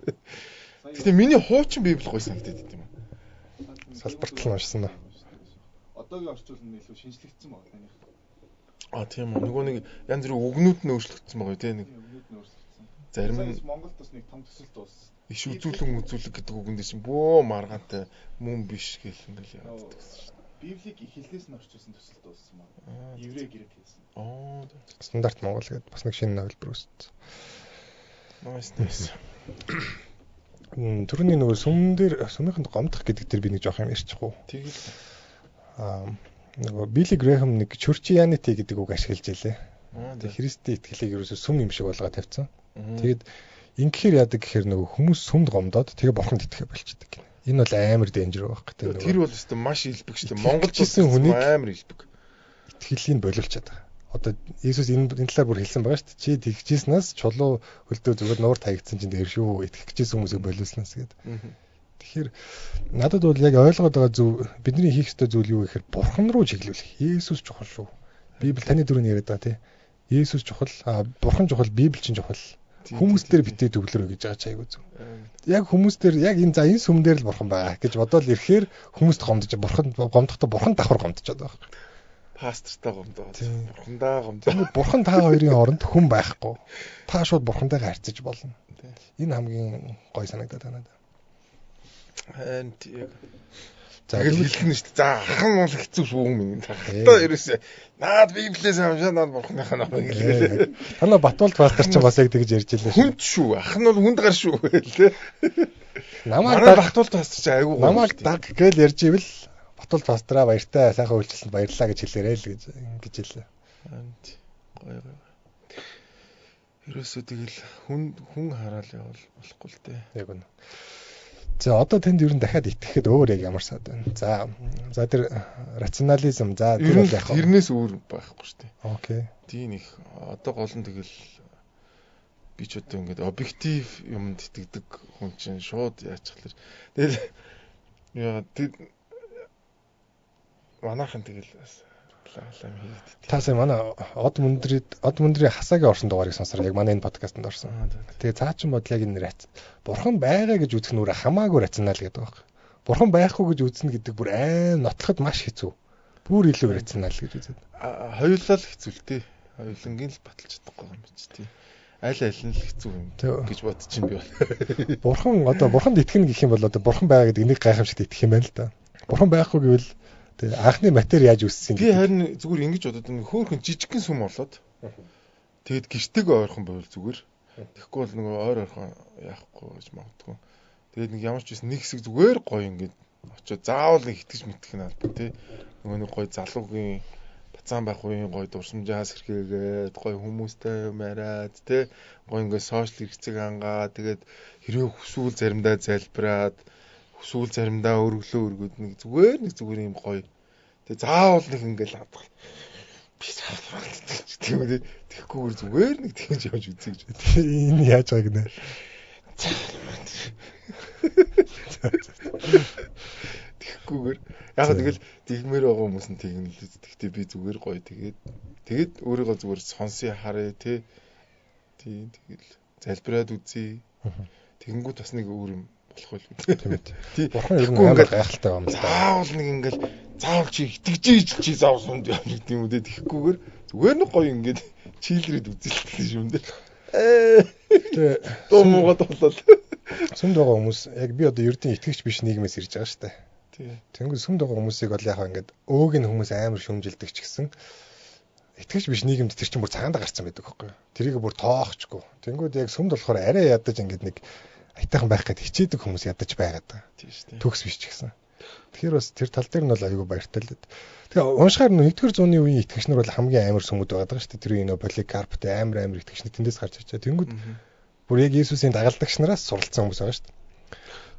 Гэтэ миний хуучин Библи гоё санагдаад байт юм аа.
Салбартал нь уншсан уу?
Одоогийн орчуул нь илүү шинжлэгдсэн байна таних.
А тийм үү. Нөгөө нэг янз бүрийн үгнүүд нь өөрчлөгдсөн байгаа тий нэг.
Үгнүүд нь өөрчлөгдсөн.
Зарим нь
Монголд бас нэг том төсөл дууссан.
Иш үзүүлэн үзүүлэг гэдэг үгэн дээр чинь бөө маргаантай мөн биш гэл ингээл яваад гэсэн шүү дээ.
Библийг эхлэлээс нь орчуулсан төсөл дууссан байна. Еврей грек хэлсэн.
Аа.
Стандарт Монгол гэдэг бас нэг шинэ хувилбар үүссэн.
Nice nice.
Түрүүний нөгөө сүм дээр сүмийнхэнд гомдох гэдэг дээр би нэг жоох юм ярьчих уу.
Тэгэл.
Аа нөгөө Билли Грэхэм нэг Churchianity гэдэг үг ашиглаж илээ. Тэгээ Христийн итгэлийг ерөөсөө сүм юм шиг болгоо тавьсан. Тэгээд ингэхээр яадаг гэхээр нөгөө хүмүүс сүмд гомдоод тэгээ бурханд итгэх болчихдог гэнэ. Энэ бол амар danger байх гэдэг.
Тэр бол өстө маш илбэг шүү дээ. Монголд
хийсэн хүнийг
амар илбэг.
Итгэлийг болиулчихад байгаа. Одоо Иесус энэ талаар бүр хэлсэн байгаа шүү дээ. Чи тэгжсэнээс чулуу хөлдөө зүгээр нуур таягдсан чинь тэр шүү. Итгэх гэжсэн хүмүүсийг болиулснаас гэдэг. Тэгэхээр надад бол яг ойлгоод байгаа зүйл бидний хийх ёстой зүйл юу гэхээр бурхан руу чиглүүлэх. Иесус чухал шүү. Библи таны дөрөв яриад байгаа тий. Иесус чухал, бурхан чухал, Библи чинь чухал. Хүмүүс дээр битээ төвлөрөө гэж байгаа ч айгүй зүг. Яг хүмүүс дээр яг энэ за энэ сүм дээр л бурхан байгаа гэж бодоод ирэхээр хүмүүст гомдож бурхан гомдохдоо бурхан давхар гомдчиход байгаа байхгүй.
Пастортай гомдоод бурхандаа гомдоо.
Бурхан та хоёрын хооронд хүн байхгүй. Та шууд бурхантайгаа харьцаж болно. Энэ хамгийн гоё санагдаад байна надад.
Харин яг
За
тэгэл хэлэх нь шүү дээ. За ах нь бол хэцүү шүү юм. Хатаа ерөөсөө наад Библиэс амжаа наад бурханыхаа ном гэлээ.
Танаа Батуулд пастор ч бас яг тэгж ярьж илээ шүү.
Хүнд шүү. Ах нь бол хүнд гар шүү гээл те.
Намайг
Батуулд пастор ч айгүй гоё.
Намайг даг гээл ярьж ивэл Батуулд пастораа баяртай сайхан үйлчлэлд баярлалаа гэж хэлээрэй л гэж ингэж хэлээ.
Гоё гоё. Ерөөсөө тэгэл хүн хараал явал болохгүй л те.
Яг үнэ. За одоо тэнд ер нь дахиад итгэхэд өөр яг ямар сад байна. За тэр рационализм за
тэр бол яг тэрнээс өөр байхгүй шүү дээ.
Окей.
Тийм их одоо гол нь тэгэл би ч одоо ингээд объектив юмд итгэдэг хүн чинь шууд яачихлаар. Тэгэл яа тэр манайхан тэгэл бас лаалаа хийгээд.
Та сая манай од мөндрийн хасаагийн орсон дугаарыг сонсороо яг манай энэ подкастэнд орсон. Тэгээ цаа чин бодол яг энэ рац. Бурхан байгаа гэж үзэх нь өөр хамаагүй рационал гэдэг байгаа юм. Бурхан байхгүй гэж үзнэ гэдэг бүр аим нотлоход маш хэцүү. Бүр илүү рационал гэж үзээд.
Хоёулаа л хэцүү л дээ. Хоёулангийн л баталж чадахгүй юм чи тий. Аль аль нь л хэцүү юм гэж бодож чинь би бол.
Бурхан одоо бурханд итгэнэ гэх юм бол одоо бурхан байгаа гэдэг нэг гайхамшигт итгэх юм байна л да. Бурхан байхгүй гэвэл тэг анхны матери яаж үүссэн
гэдэг. Би харин зүгээр ингэж бодод нэг хөөхөн жижигхэн сүм болоод тэгэд гэртэйгээ ойрхон байвал зүгээр. Тэгэхгүй бол нөгөө ойр ойрхон яахгүй гэж магадгүй. Тэгээд нэг ямар ч байсан нэг хэсэг зүгээр гоё ингээд очоод заавал нэг итгэж мэтгэх нь албан тий. Нөгөө нэг гоё залуугийн бацаан байх үеийн гоё дурсамжаас хэрхээгээд гоё хүмүүстэй яриад тий. Гоё ингээд сошиал хэрэгцээг ангаа тэгээд хэрвээ хүсвэл заримдаа залбираад хүсвэл заримдаа өргөлөө өргөд нэг зүгээр юм гоё. Тэгээд заавал нэг ингээд хадгал би заавал тийм үү тэгэхгүйгээр зүгээр нэг тэгж явж үзье гэж.
Энэ яаж байгааг нэ.
Тэгэхгүйгээр яг тэгэл тэгмээр байгаа хүмүүс нь тэгнэ л. Тэгтээ би зүгээр гоё тэгээд өөрийгөө зүгээр сонсъё харъя тий. Тийм тэгэл залбираад үзье. Тэгэнгүүт бас нэг өөр юм болох байлгүй.
Тийм ээ. Бурхан ер нь амар гайхалтай юм
л да. Заавал нэг ингээл заавал чи итгэж чи заавал сүмд явна гэдэг юм үү те. Тэгэхгүйгээр зүгээр нэг гоё ингээд чийлрээд үзэлтэй юм дээ.
Тэгээ
дуу муугаад болоод
сүмд байгаа хүмүүс яг би одоо ердийн итгэгч биш нийгмээс ирж байгаа шүү дээ.
Тий.
Тэнгүү сүмд байгаа хүмүүсийг бол яг ингээд өөг нь хүмүүс амар шүмжилдэг ч гэсэн итгэгч биш нийгэмд тэр чинь бүр цагаанда гарцсан байдаг байхгүй юу? Тэрийг бүр тоохчгүй. Тэнгүүд яг сүмд болохоор арай ядаж ингээд нэг аятайхан байх гэд хичээдэг хүмүүс ядаж байгаад байгаа.
Тийм шүү дээ.
Төгс биш ч гэсэн. Тэгэхээр бас тэр тал дээр нь бол айгүй баяртай л дээ. Тэгээ уншихаар 1-р зууны үеийн итгэгч нар бол хамгийн амар сүмүүд байгаа даа шүү дээ. Тэр үеийн нөө Поликарптэй амар итгэгч нар тэндээс гарч ирж байгаа. Тэнгүүд бүр яг Иесусийн дагалдагч нараас суралцсан хүмүүс байгаа шүү дээ.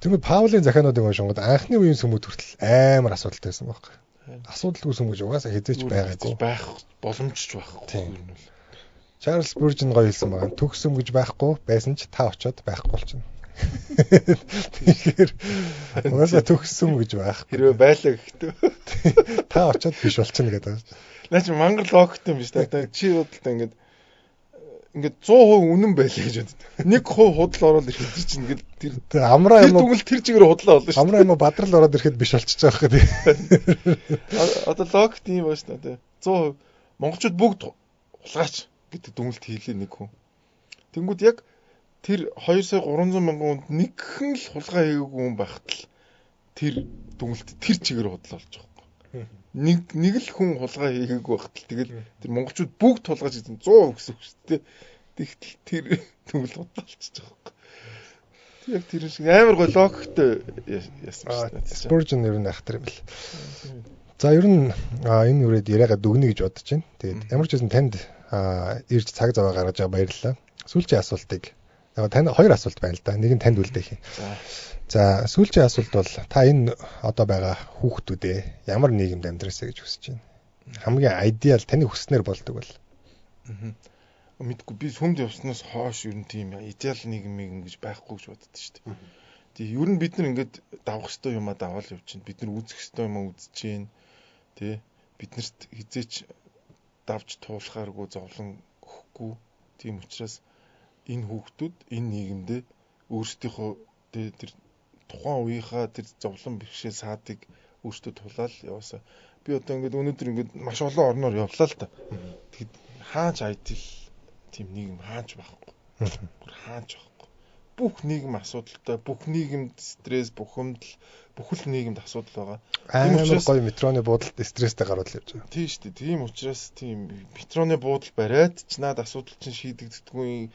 Тэнгүүд Паулийн захиануудыг уншингууд анхны үеийн сүмүүд хүртэл амар асуудалтай байсан байхгүй. Асуудалгүй сүм гэж угаасаа хэзээ ч байгаагүй.
Байх боломж ч байхгүй юм бол.
Чарльз Спurgeon гоё хэлсэн байгаа. Төгс сүм гэж байхгүй байсан ч та очиод байхгүй болчихно. Тэгэхээр угаасаа төгссөн гэж байхгүй.
Хэрвээ байлаа гэхдээ
та очиод биш болчихно гэдэг.
Наа чи мангар логиктэй юм биш та. Чи бодолтой ингээд 100% үнэн байлаа гэж боддог. 1% худал ороод ирэхэд тэр чинь ингээд тэр
амраа юм
уу тэр чигээр худлаа болно шүү.
Амраа юм уу бадрал ороод ирэхэд биш болчихж байгаа хэрэг.
Одоо логик тийм байна шүү дээ. 100% монголчууд бүгд хулгайч гэдэг дүгнэлт хийлээ нэг хүн. Тэнгүүд яг тэр 2 сая 300 мянган хүнд нэгхэн л хулгай хийгээгүй хүн байхад л тэр дүгнэлт тэр чигээр худлаа болж байгаа байхгүй. Нэг л хүн хулгай хийгээгүй байхад л тэгэл тэр монголчууд бүгд хулгайч гэсэн 100% гэсэн үг шүү дээ. Тэгтэл тэр дүгнэлт худлаа болчихж байгаа байхгүй. Яг тэр шиг амар гоё логиктой яасан шүү дээ.
Spurgeon ер нь ахтар юм бэл. За ер нь энэ үрээд яриагаа дүгнэе гэж бодож байна. Тэгээд ямар ч байсан танд ирж цаг зав гаргаж байгаа баярлалаа. Сүүлчийн асуултыг яг тань хоёр асуулт байна л да. Нэг нь танд үлдээх юм. За сүүлчийн асуулт бол та энэ одоо байгаа хүүхдүүдээ ямар нийгэмд амьдраасаа гэж хүсэж байна? Хамгийн идеал таны хүснээр болдог бол.
Мэдгүй би сүмд явснаас хойш ер нь тийм идеал нийгэм гэж байхгүй гэж боддоо шүү дээ. Тэгээ ер нь бид нар ингээд давах ёстой юмаа даваал явж чинь. Бид нар үзэх ёстой юмаа үзэж чинь. Тэ биднэрт хизээч давж туулахааргүй зовлон өгөхгүй. Тийм учраас энэ хүүхдүүд энэ нийгэмдээ өөрсдийнхөө тэр тухайн үеийнхаа тэр зовлон бэрхшээл саадыг өөрсдөө тулаал яваасаа. Би одоо ингээд өнөөдөр ингээд маш олон орноор явлаа л та. Тэгэхэд хаач айдил тийм нийгэм хаач байхгүй. Бүр хаач байхгүй. Бүх нийгэм асуудалтай, бүх нийгэмд стресс, бүхэл нийгэмд асуудал байгаа.
Тийм учраас гоё метроны буудалд стресстэй гарууд л явж байгаа.
Тийм шүү дээ. Тийм учраас тийм метроны буудал бариад ч наад асуудал чинь шийдэгддэггүй.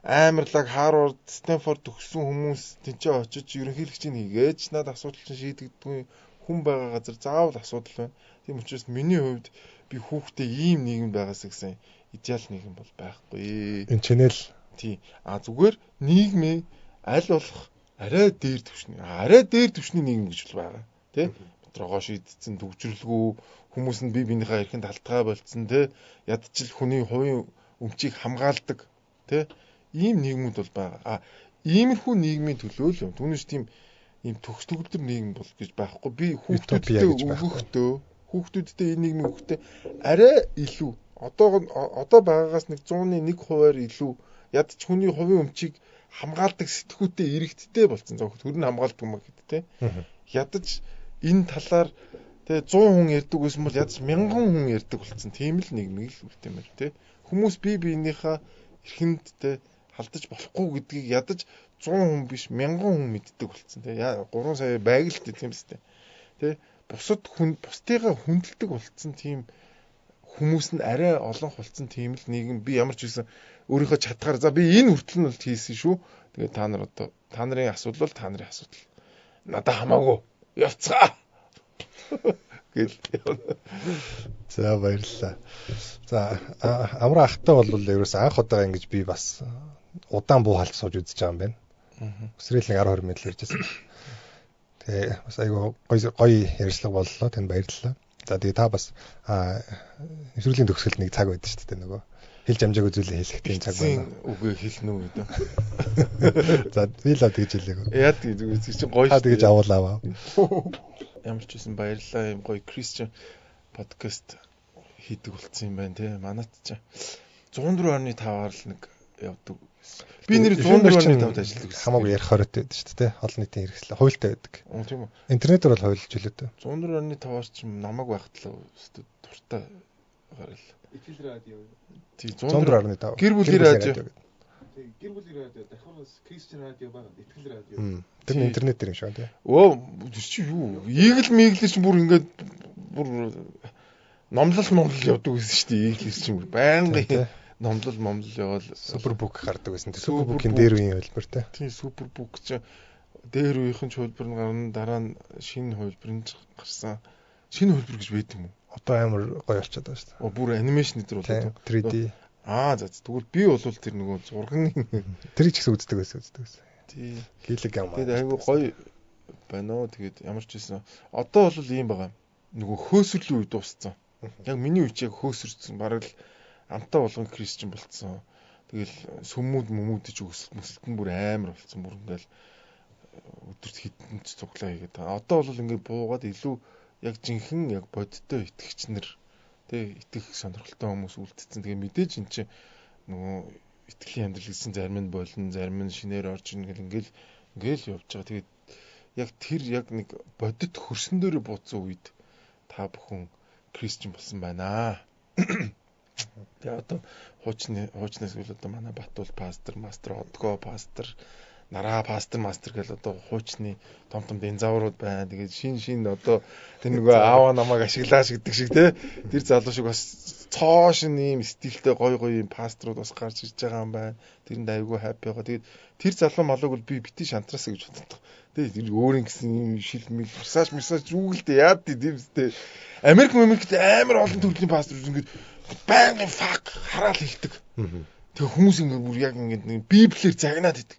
Амарлаг Харвард, Стэнфорд төгссөн хүмүүс тэнцээ очиж ерөнхийлөгчийг хийгээч наад асуудал чинь шийдэгддэггүй. Хүн байгаа газар заавал асуудал байна. Тийм учраас миний хувьд би хүүхдээ ийм нийгэм байгаасаа гэсэн идеал нийгэм бол байхгүй.
Энэ чинэл
тий. А зүгээр нийгмийн аль болох арай дээр түвшний, арай дээр түвшний нийгэм гэж бол байгаа. Тэ? Метрогоо шийдсэн, төгжрөлгүй хүмүүс нь бие биенийхээ эрхэнд алдгаа болцсон, тэ? Ядчил хүний хувийн өмчийг хамгаалдаг, тэ? Ийм нийгмүүд бол байгаа. А иймэрхүү нийгмийн төлөө л юм. Түүнээс тийм ийм төгс төгөлдөр нийгэм бол гэж байхгүй. Би хүүхдүүдтэй өгөхдөө, хүүхдүүдтэй энэ нийгмийн өгөхдөө арай илүү одоо байгаагаас нэг 100-ны 1%-аар илүү ядч хүний хувийн өмчийг хамгаалдаг сэтгүүтэй иргэдтэй болсон. Зөвхөн төр нь хамгаалдаг юм гэдэг те. Ядаж энэ талаар те 100 хүн ярьдаг байсан бол ядаж 1000 хүн ярьдаг болсон. Тийм л нийгмийг л үлдээмээр те. Хүмүүс бие биенийхээ Хэрхэнд те халдаж болохгүй гэдгийг ядаж 100 хүн биш 1000 хүн мэддэг болцсон те. 3 сая байгаль тийм үстэй. Тэ бусад хүн бусдыгаа хүндэлдэг болцсон тийм хүмүүс нь арай олон болцсон тийм л нийгэм би ямар ч байсан өөрийнхөө чадхаар за би энэ хүртэл нь бол хийсэн шүү. Тэгээд та нар одоо та нарын асуудал бол та нарын асуудал. Надад хамаагүй. Явцгаа. Гэл.
За баярлалаа. За амар ахтай бол ерөөс анх удаа ингэж би бас удаан буу халж сууж үзэж байгаа юм байна. Өсрөөл нэг 10 20 минут л ярьж байсан. Тэгээ бас айгүй гоё гоё ярьцлага боллоо. Танд баярлалаа. За тэгээ та бас нэвтрүүлгийн төгсгөлд нэг цаг байдаг шүү дээ нөгөө хэлж амжаагүй зүйлээ хэлэх тийм цаг
байна. Үгүй хэлнэ үү гэдэг.
За би л тэгж хэлээгөө.
Яа зүгээр чинь гоё
шүү. Та тэгж авуулаа.
Ямар ч байсан баярлалаа юм гоё Christian podcast хийдэг болсон юм байна те. Манайд ч 104.5-аар л нэг явдаг. Би нэр 104.5-д ажилладаг.
Хамаагүй ярих хориотой байдаг шүү дээ. Олон нийтийн хэрэгсэл хуйлтай байдаг.
Тийм үү.
Интернетээр бол хуйлж үлээтэй.
104.5-аар ч намайг байхад л өстө дуртай гарал.
Итгэл радио.
Тий
104.5.
Гэр бүлийн радио.
Тий, гэр бүлийн радио. Давхар Christian радио байгаа. Итгэл радио.
Тэр нь интернет дээр юм шиг тий.
Өө тэр чи юу? Eagle миглэр чинь бүр ингээд бүр номлол момлол явдаг байсан шүү дээ. Eagle чинь бүр байнгын номлол момлол яваал
Superbook гардаг байсан. Тэр Superbook-ийн дээр үеийн хувилбар тий.
Тийм Superbook чинь дээр үеийнхэн ч хувилбар нь гарна, дараа нь шинэ хувилбар нь гарсан. Шинэ хувилбар гэж байд юм уу?
Одоо амар гоё болчиход байгаа шүү дээ.
Оо бүр анимашн дээр болоод
3D.
Аа за тэгвэл би бол тэр нөгөө зургийн
тэрийг ч гэсэн үздэг байсан.
Тий.
Гилэг юм
аа. Тэгээд айгүй гоё байна уу. Тэгээд ямар ч байсан одоо бол ийм байгаа. Нөгөө хөөсрлийн үе дууссан. Яг миний үе чи яг хөөсөрсөн. Бараг л амтаа болгон христчин болцсон. Тэгэл сүмүүд мөмүүд ч өсөлт мөсөлт нь бүр амар болцсон. Бүр ингээл өдөрт хэдэн ч цуглаа хийгээд байгаа. Одоо бол ингээд буугаад илүү яг жинхэнэ яг бодиттой итгэгч нар тэ итгэх сонирхолтой хүмүүс үлдсэн. Тэгээ мэдээж эн чинь нөгөө итгэлийн амьдрал гэсэн зарим нь болно, зарим нь шинээр орж ирнэ гэл ингээл явж байгаа. Тэгээд яг тэр яг нэг бодит хөрсөн дээрээ бууцсан үед та бүхэн христчин болсон байна. Тэгээ одоо хуучнаас үл одоо манай Батул пастор, мастер, Одгоо пастор, Нараа пастор, мастер гэл одоо хуучны том том динозаврууд байна. Тэгээд шин одоо тэр нөгөө аава намайг ашиглаач гэдэг шиг те тэр залуу шиг бас цоо шин ийм стилтэй гоё гоё ийм пасторууд бас гарч ирж байгаа юм байна. Тэрэнд айгүй хаппи байгаа. Тэгээд тэр залуу малууг бол би бити шантраасаа гэж боддог. Тэгээд тэр өөрийн гэсэн ийм шил мэл масаж масаж зүгэлдэ яад тийм үстэй. Америкт амар олон төрлийн пасторууд ингээд байнгын fuck хараал хэлдэг. Тэгээ хүмүүс ингээд бүр яг ингээд нэг библиэр загнаад идэг.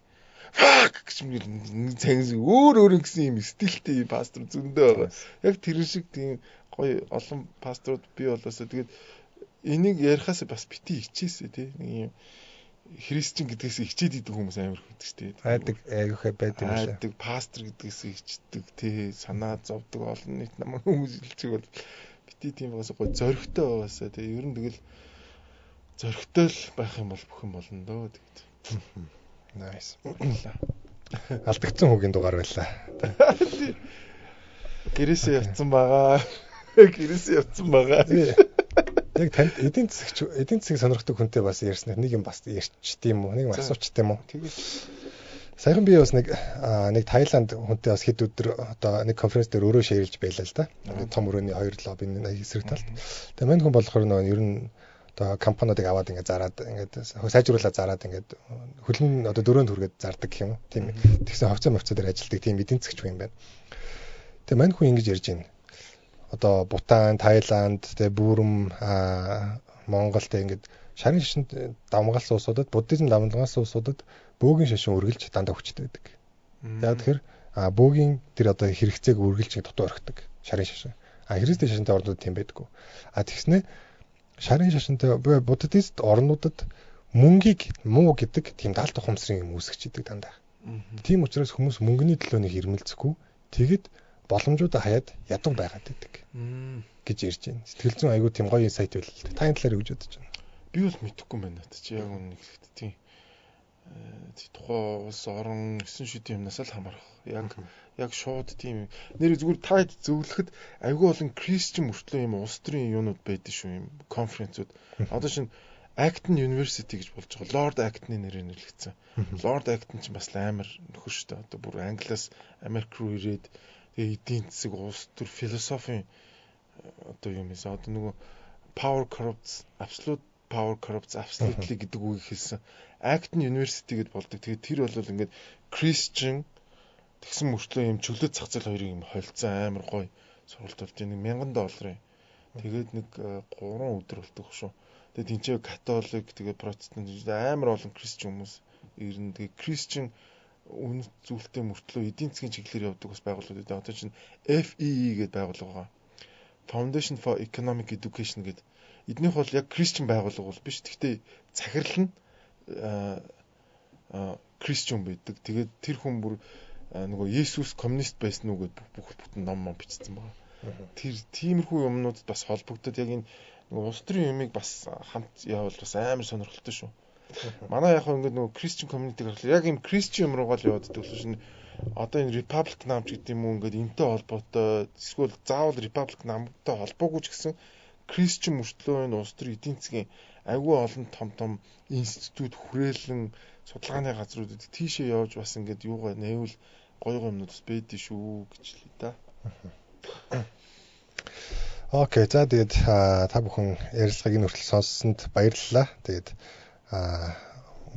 Fuck гэж нэг цагс өөр гэсэн юм стилтэй пастор зөндөө байгаа. Яг тэр шиг тийм гоё олон пасторууд бий болоосоо тэгээд энийг ярихаас бас бити хичээсээ тий. Нэг юм христчин гэдгээс хичээд идэг хүмүүс амар их байдаг шүү дээ.
Айдаг айгүйхэ байдаг юм шиг.
Айдаг пастор гэдгээс хичдэг тий. Санаа зовдөг олон нийт намайг хүмүүс хэлчих бол бити тийм байгаас гоё зоригтой байгаасаа тий. Ер нь тэгэл зоригтой л байх юм бол бүх юм болно дөө тэгээд.
Nice. Алдагдсан хүүгийн дугаар байлаа.
Гэрээсээ явцсан байгаа. Гэрээсээ явцсан байгаа.
Яг танд эдийн засгийг сонирхдаг хүнтэй бас ярьснаар нэг юм бас ярьчт юм уу? Нэг юм асуучт юм уу?
Тэгвэл
саяхан би бас нэг Таиланд хүнтэй бас хэд өдөр одоо нэг конференц дээр өөрөө шеэрлж байлаа л да. Том өрөөний хоёр лоббийн эсрэг талд. Тэгээ мань хүн болохоор нөгөө ер нь одоо компаниудыг аваад ингээд зараад ингээд сайжруулаад зараад ингээд хөлн одоо дөрөөнд хүргээд зардаг гэх юм уу. Тийм. Тэгсэн хувьцаа мовцоо дээр ажилладаг тийм эдийн засгч хүн юм байна. Тэгээ мань хүн ингэж ярьж байна. Одоо Бутан, Таиланд, тэгээ Бүрм, Монгол тэг ингээд шарын шашинд давмгаалсан улсуудад, буддизм давмгаалсан улсуудад бөөгийн шашин үргэлж дандаа хүчтэй байдаг. Яг тэгэхээр бөөгийн тэр одоо хэрэгцээг үргэлж дутуу орхидог шарын шашин. Христийн шашинтай орнууд тийм байдаггүй. Тэгснэ шарын шашинтай буддист орнуудад мөнгийг муу гэдэг тийм даалт ухамсарын юм үүсгэж идэг дандаа. Тийм учраас хүмүүс мөнгөний төлөө нэг ирмэлцэхгүй тэгэд боломжуудаа хаяад ядуу байгаад идэг гэж ярьж байна. Сэтгэл зүйн айгүй тийм гоё инсайт байл л дээ. Та энэ талаар юу гэж бодож байна?
Би бол мэдэхгүй юм байна. Чи яг үнэ хэлэхэд тийм тухайн улс орон 9 шүдийн юмнаас л хамаарах. Яг шууд тийм нэр зүгээр та хэд зөвлөхөд айгүй олон кристиан мөртлөө юм улс төрийн юунууд байдаг шүү юм конференцүүд. Одоо шинэ Acton University гэж болж байгаа. Lord Acton-ы нэрээр нэрлэгдсэн. Lord Acton ч бас амар нөхөр шүү дээ. Одоо бүр Англиас Америк руу ирээд тэгээ эдийн засаг, улс төр, философийн одоо юм эсэ. Одоо нөгөө power corrupts, absolute power corrupts absolutely гэдэг үгийг хэлсэн. Acton University гэд болдог. Тэгээд тэр бол ингээд Christian тэгсэн мөртлөө юм чөлөө зах зээл хоёрыг юм холилдсон амар гоё сургалт болж нэг $1000-ын. Тэгээд нэг 3 өдөр болдог шүү. Тэгээд тэнцээ католик, тэгээд протестант амар олон Christian хүмүүс ирнэ. Тэгээд Christian үнэт зүйлтэй мөртлөө эдийн засгийн чиглэлээр явдаг бас байгууллагууд байдаг. Одоо чинь FEE гэдэг байгууллага байгаа. Foundation for Economic Education гэдэг. Эднийх бол яг Christian байгууллага бол биш. Гэхдээ захирал нь Christian байдаг. Тэгээд тэр хүн бүр нөгөө Есүс коммунист байсан уу гэдээ бүх бүтэн ном ном бичсэн байгаа. Тэр тиймэрхүү юмнуудад бас холбогдоод яг энэ нөгөө улс төрийн юмыг бас хамт явуул бас амар сонирхолтой шүү. Манай яг ингээд нөгөө Christian community гаргалаа. Яг юм Christian юм руугаа л яваад байдаг шин. Одоо энэ Republic нам ч гэдэг юм уу ингээд энтэй холбоотой эсвэл заавал Republic намтай холбоогүй ч гэсэн Christian мөртлөө энэ улс төр эдийн засгийн айгүй олон том том институт, хүрээлэн судалгааны газруудад тийшээ явж бас ингээд юугаа нээвэл гоё гоё юмнууд бас байдэн шүү гэж л да.
Окей, за тэгээд та бүхэн ярилцлагыг энэ хүртэл сонссонд баярлалаа. Тэгээд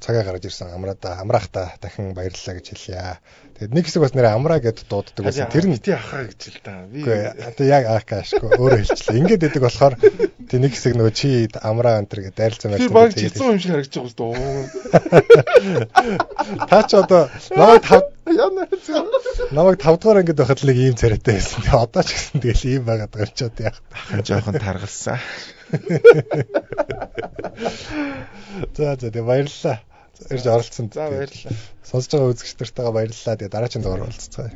цагаа гаргаж ирсэн амраахта дахин баярлалаа гэж хэлье. Тэгээд нэг хэсэг бас нэрээ амраа гэд дууддаг байсан.
Тэр нь бити ахаа гэж л та.
Би одоо яг аашгүй өөрөө хэлчихлээ. Ингээд байдаг болохоор тэг нэг хэсэг нөгөө чи амраа энэ төр гэд дайралцсан
байсан. Тэр баг чицэн юм шиг харагдаж байгаа шүү дээ.
Та ч одоо намайг 5 дугаар ангид байхад л нэг ийм царайтай байсан. Тэгээ одоо ч гэсэн тэгэл ийм байгаад байгаа юм чи одоо яах.
Жохон таргалсан.
За за тэгээ баярлалаа. Ирж оролцсонд.
За баярлалаа.
Сонсож байгаа үзэгч нартайгаа баярлалаа. Тэгээ дараагийн дугаар уулзцгаая.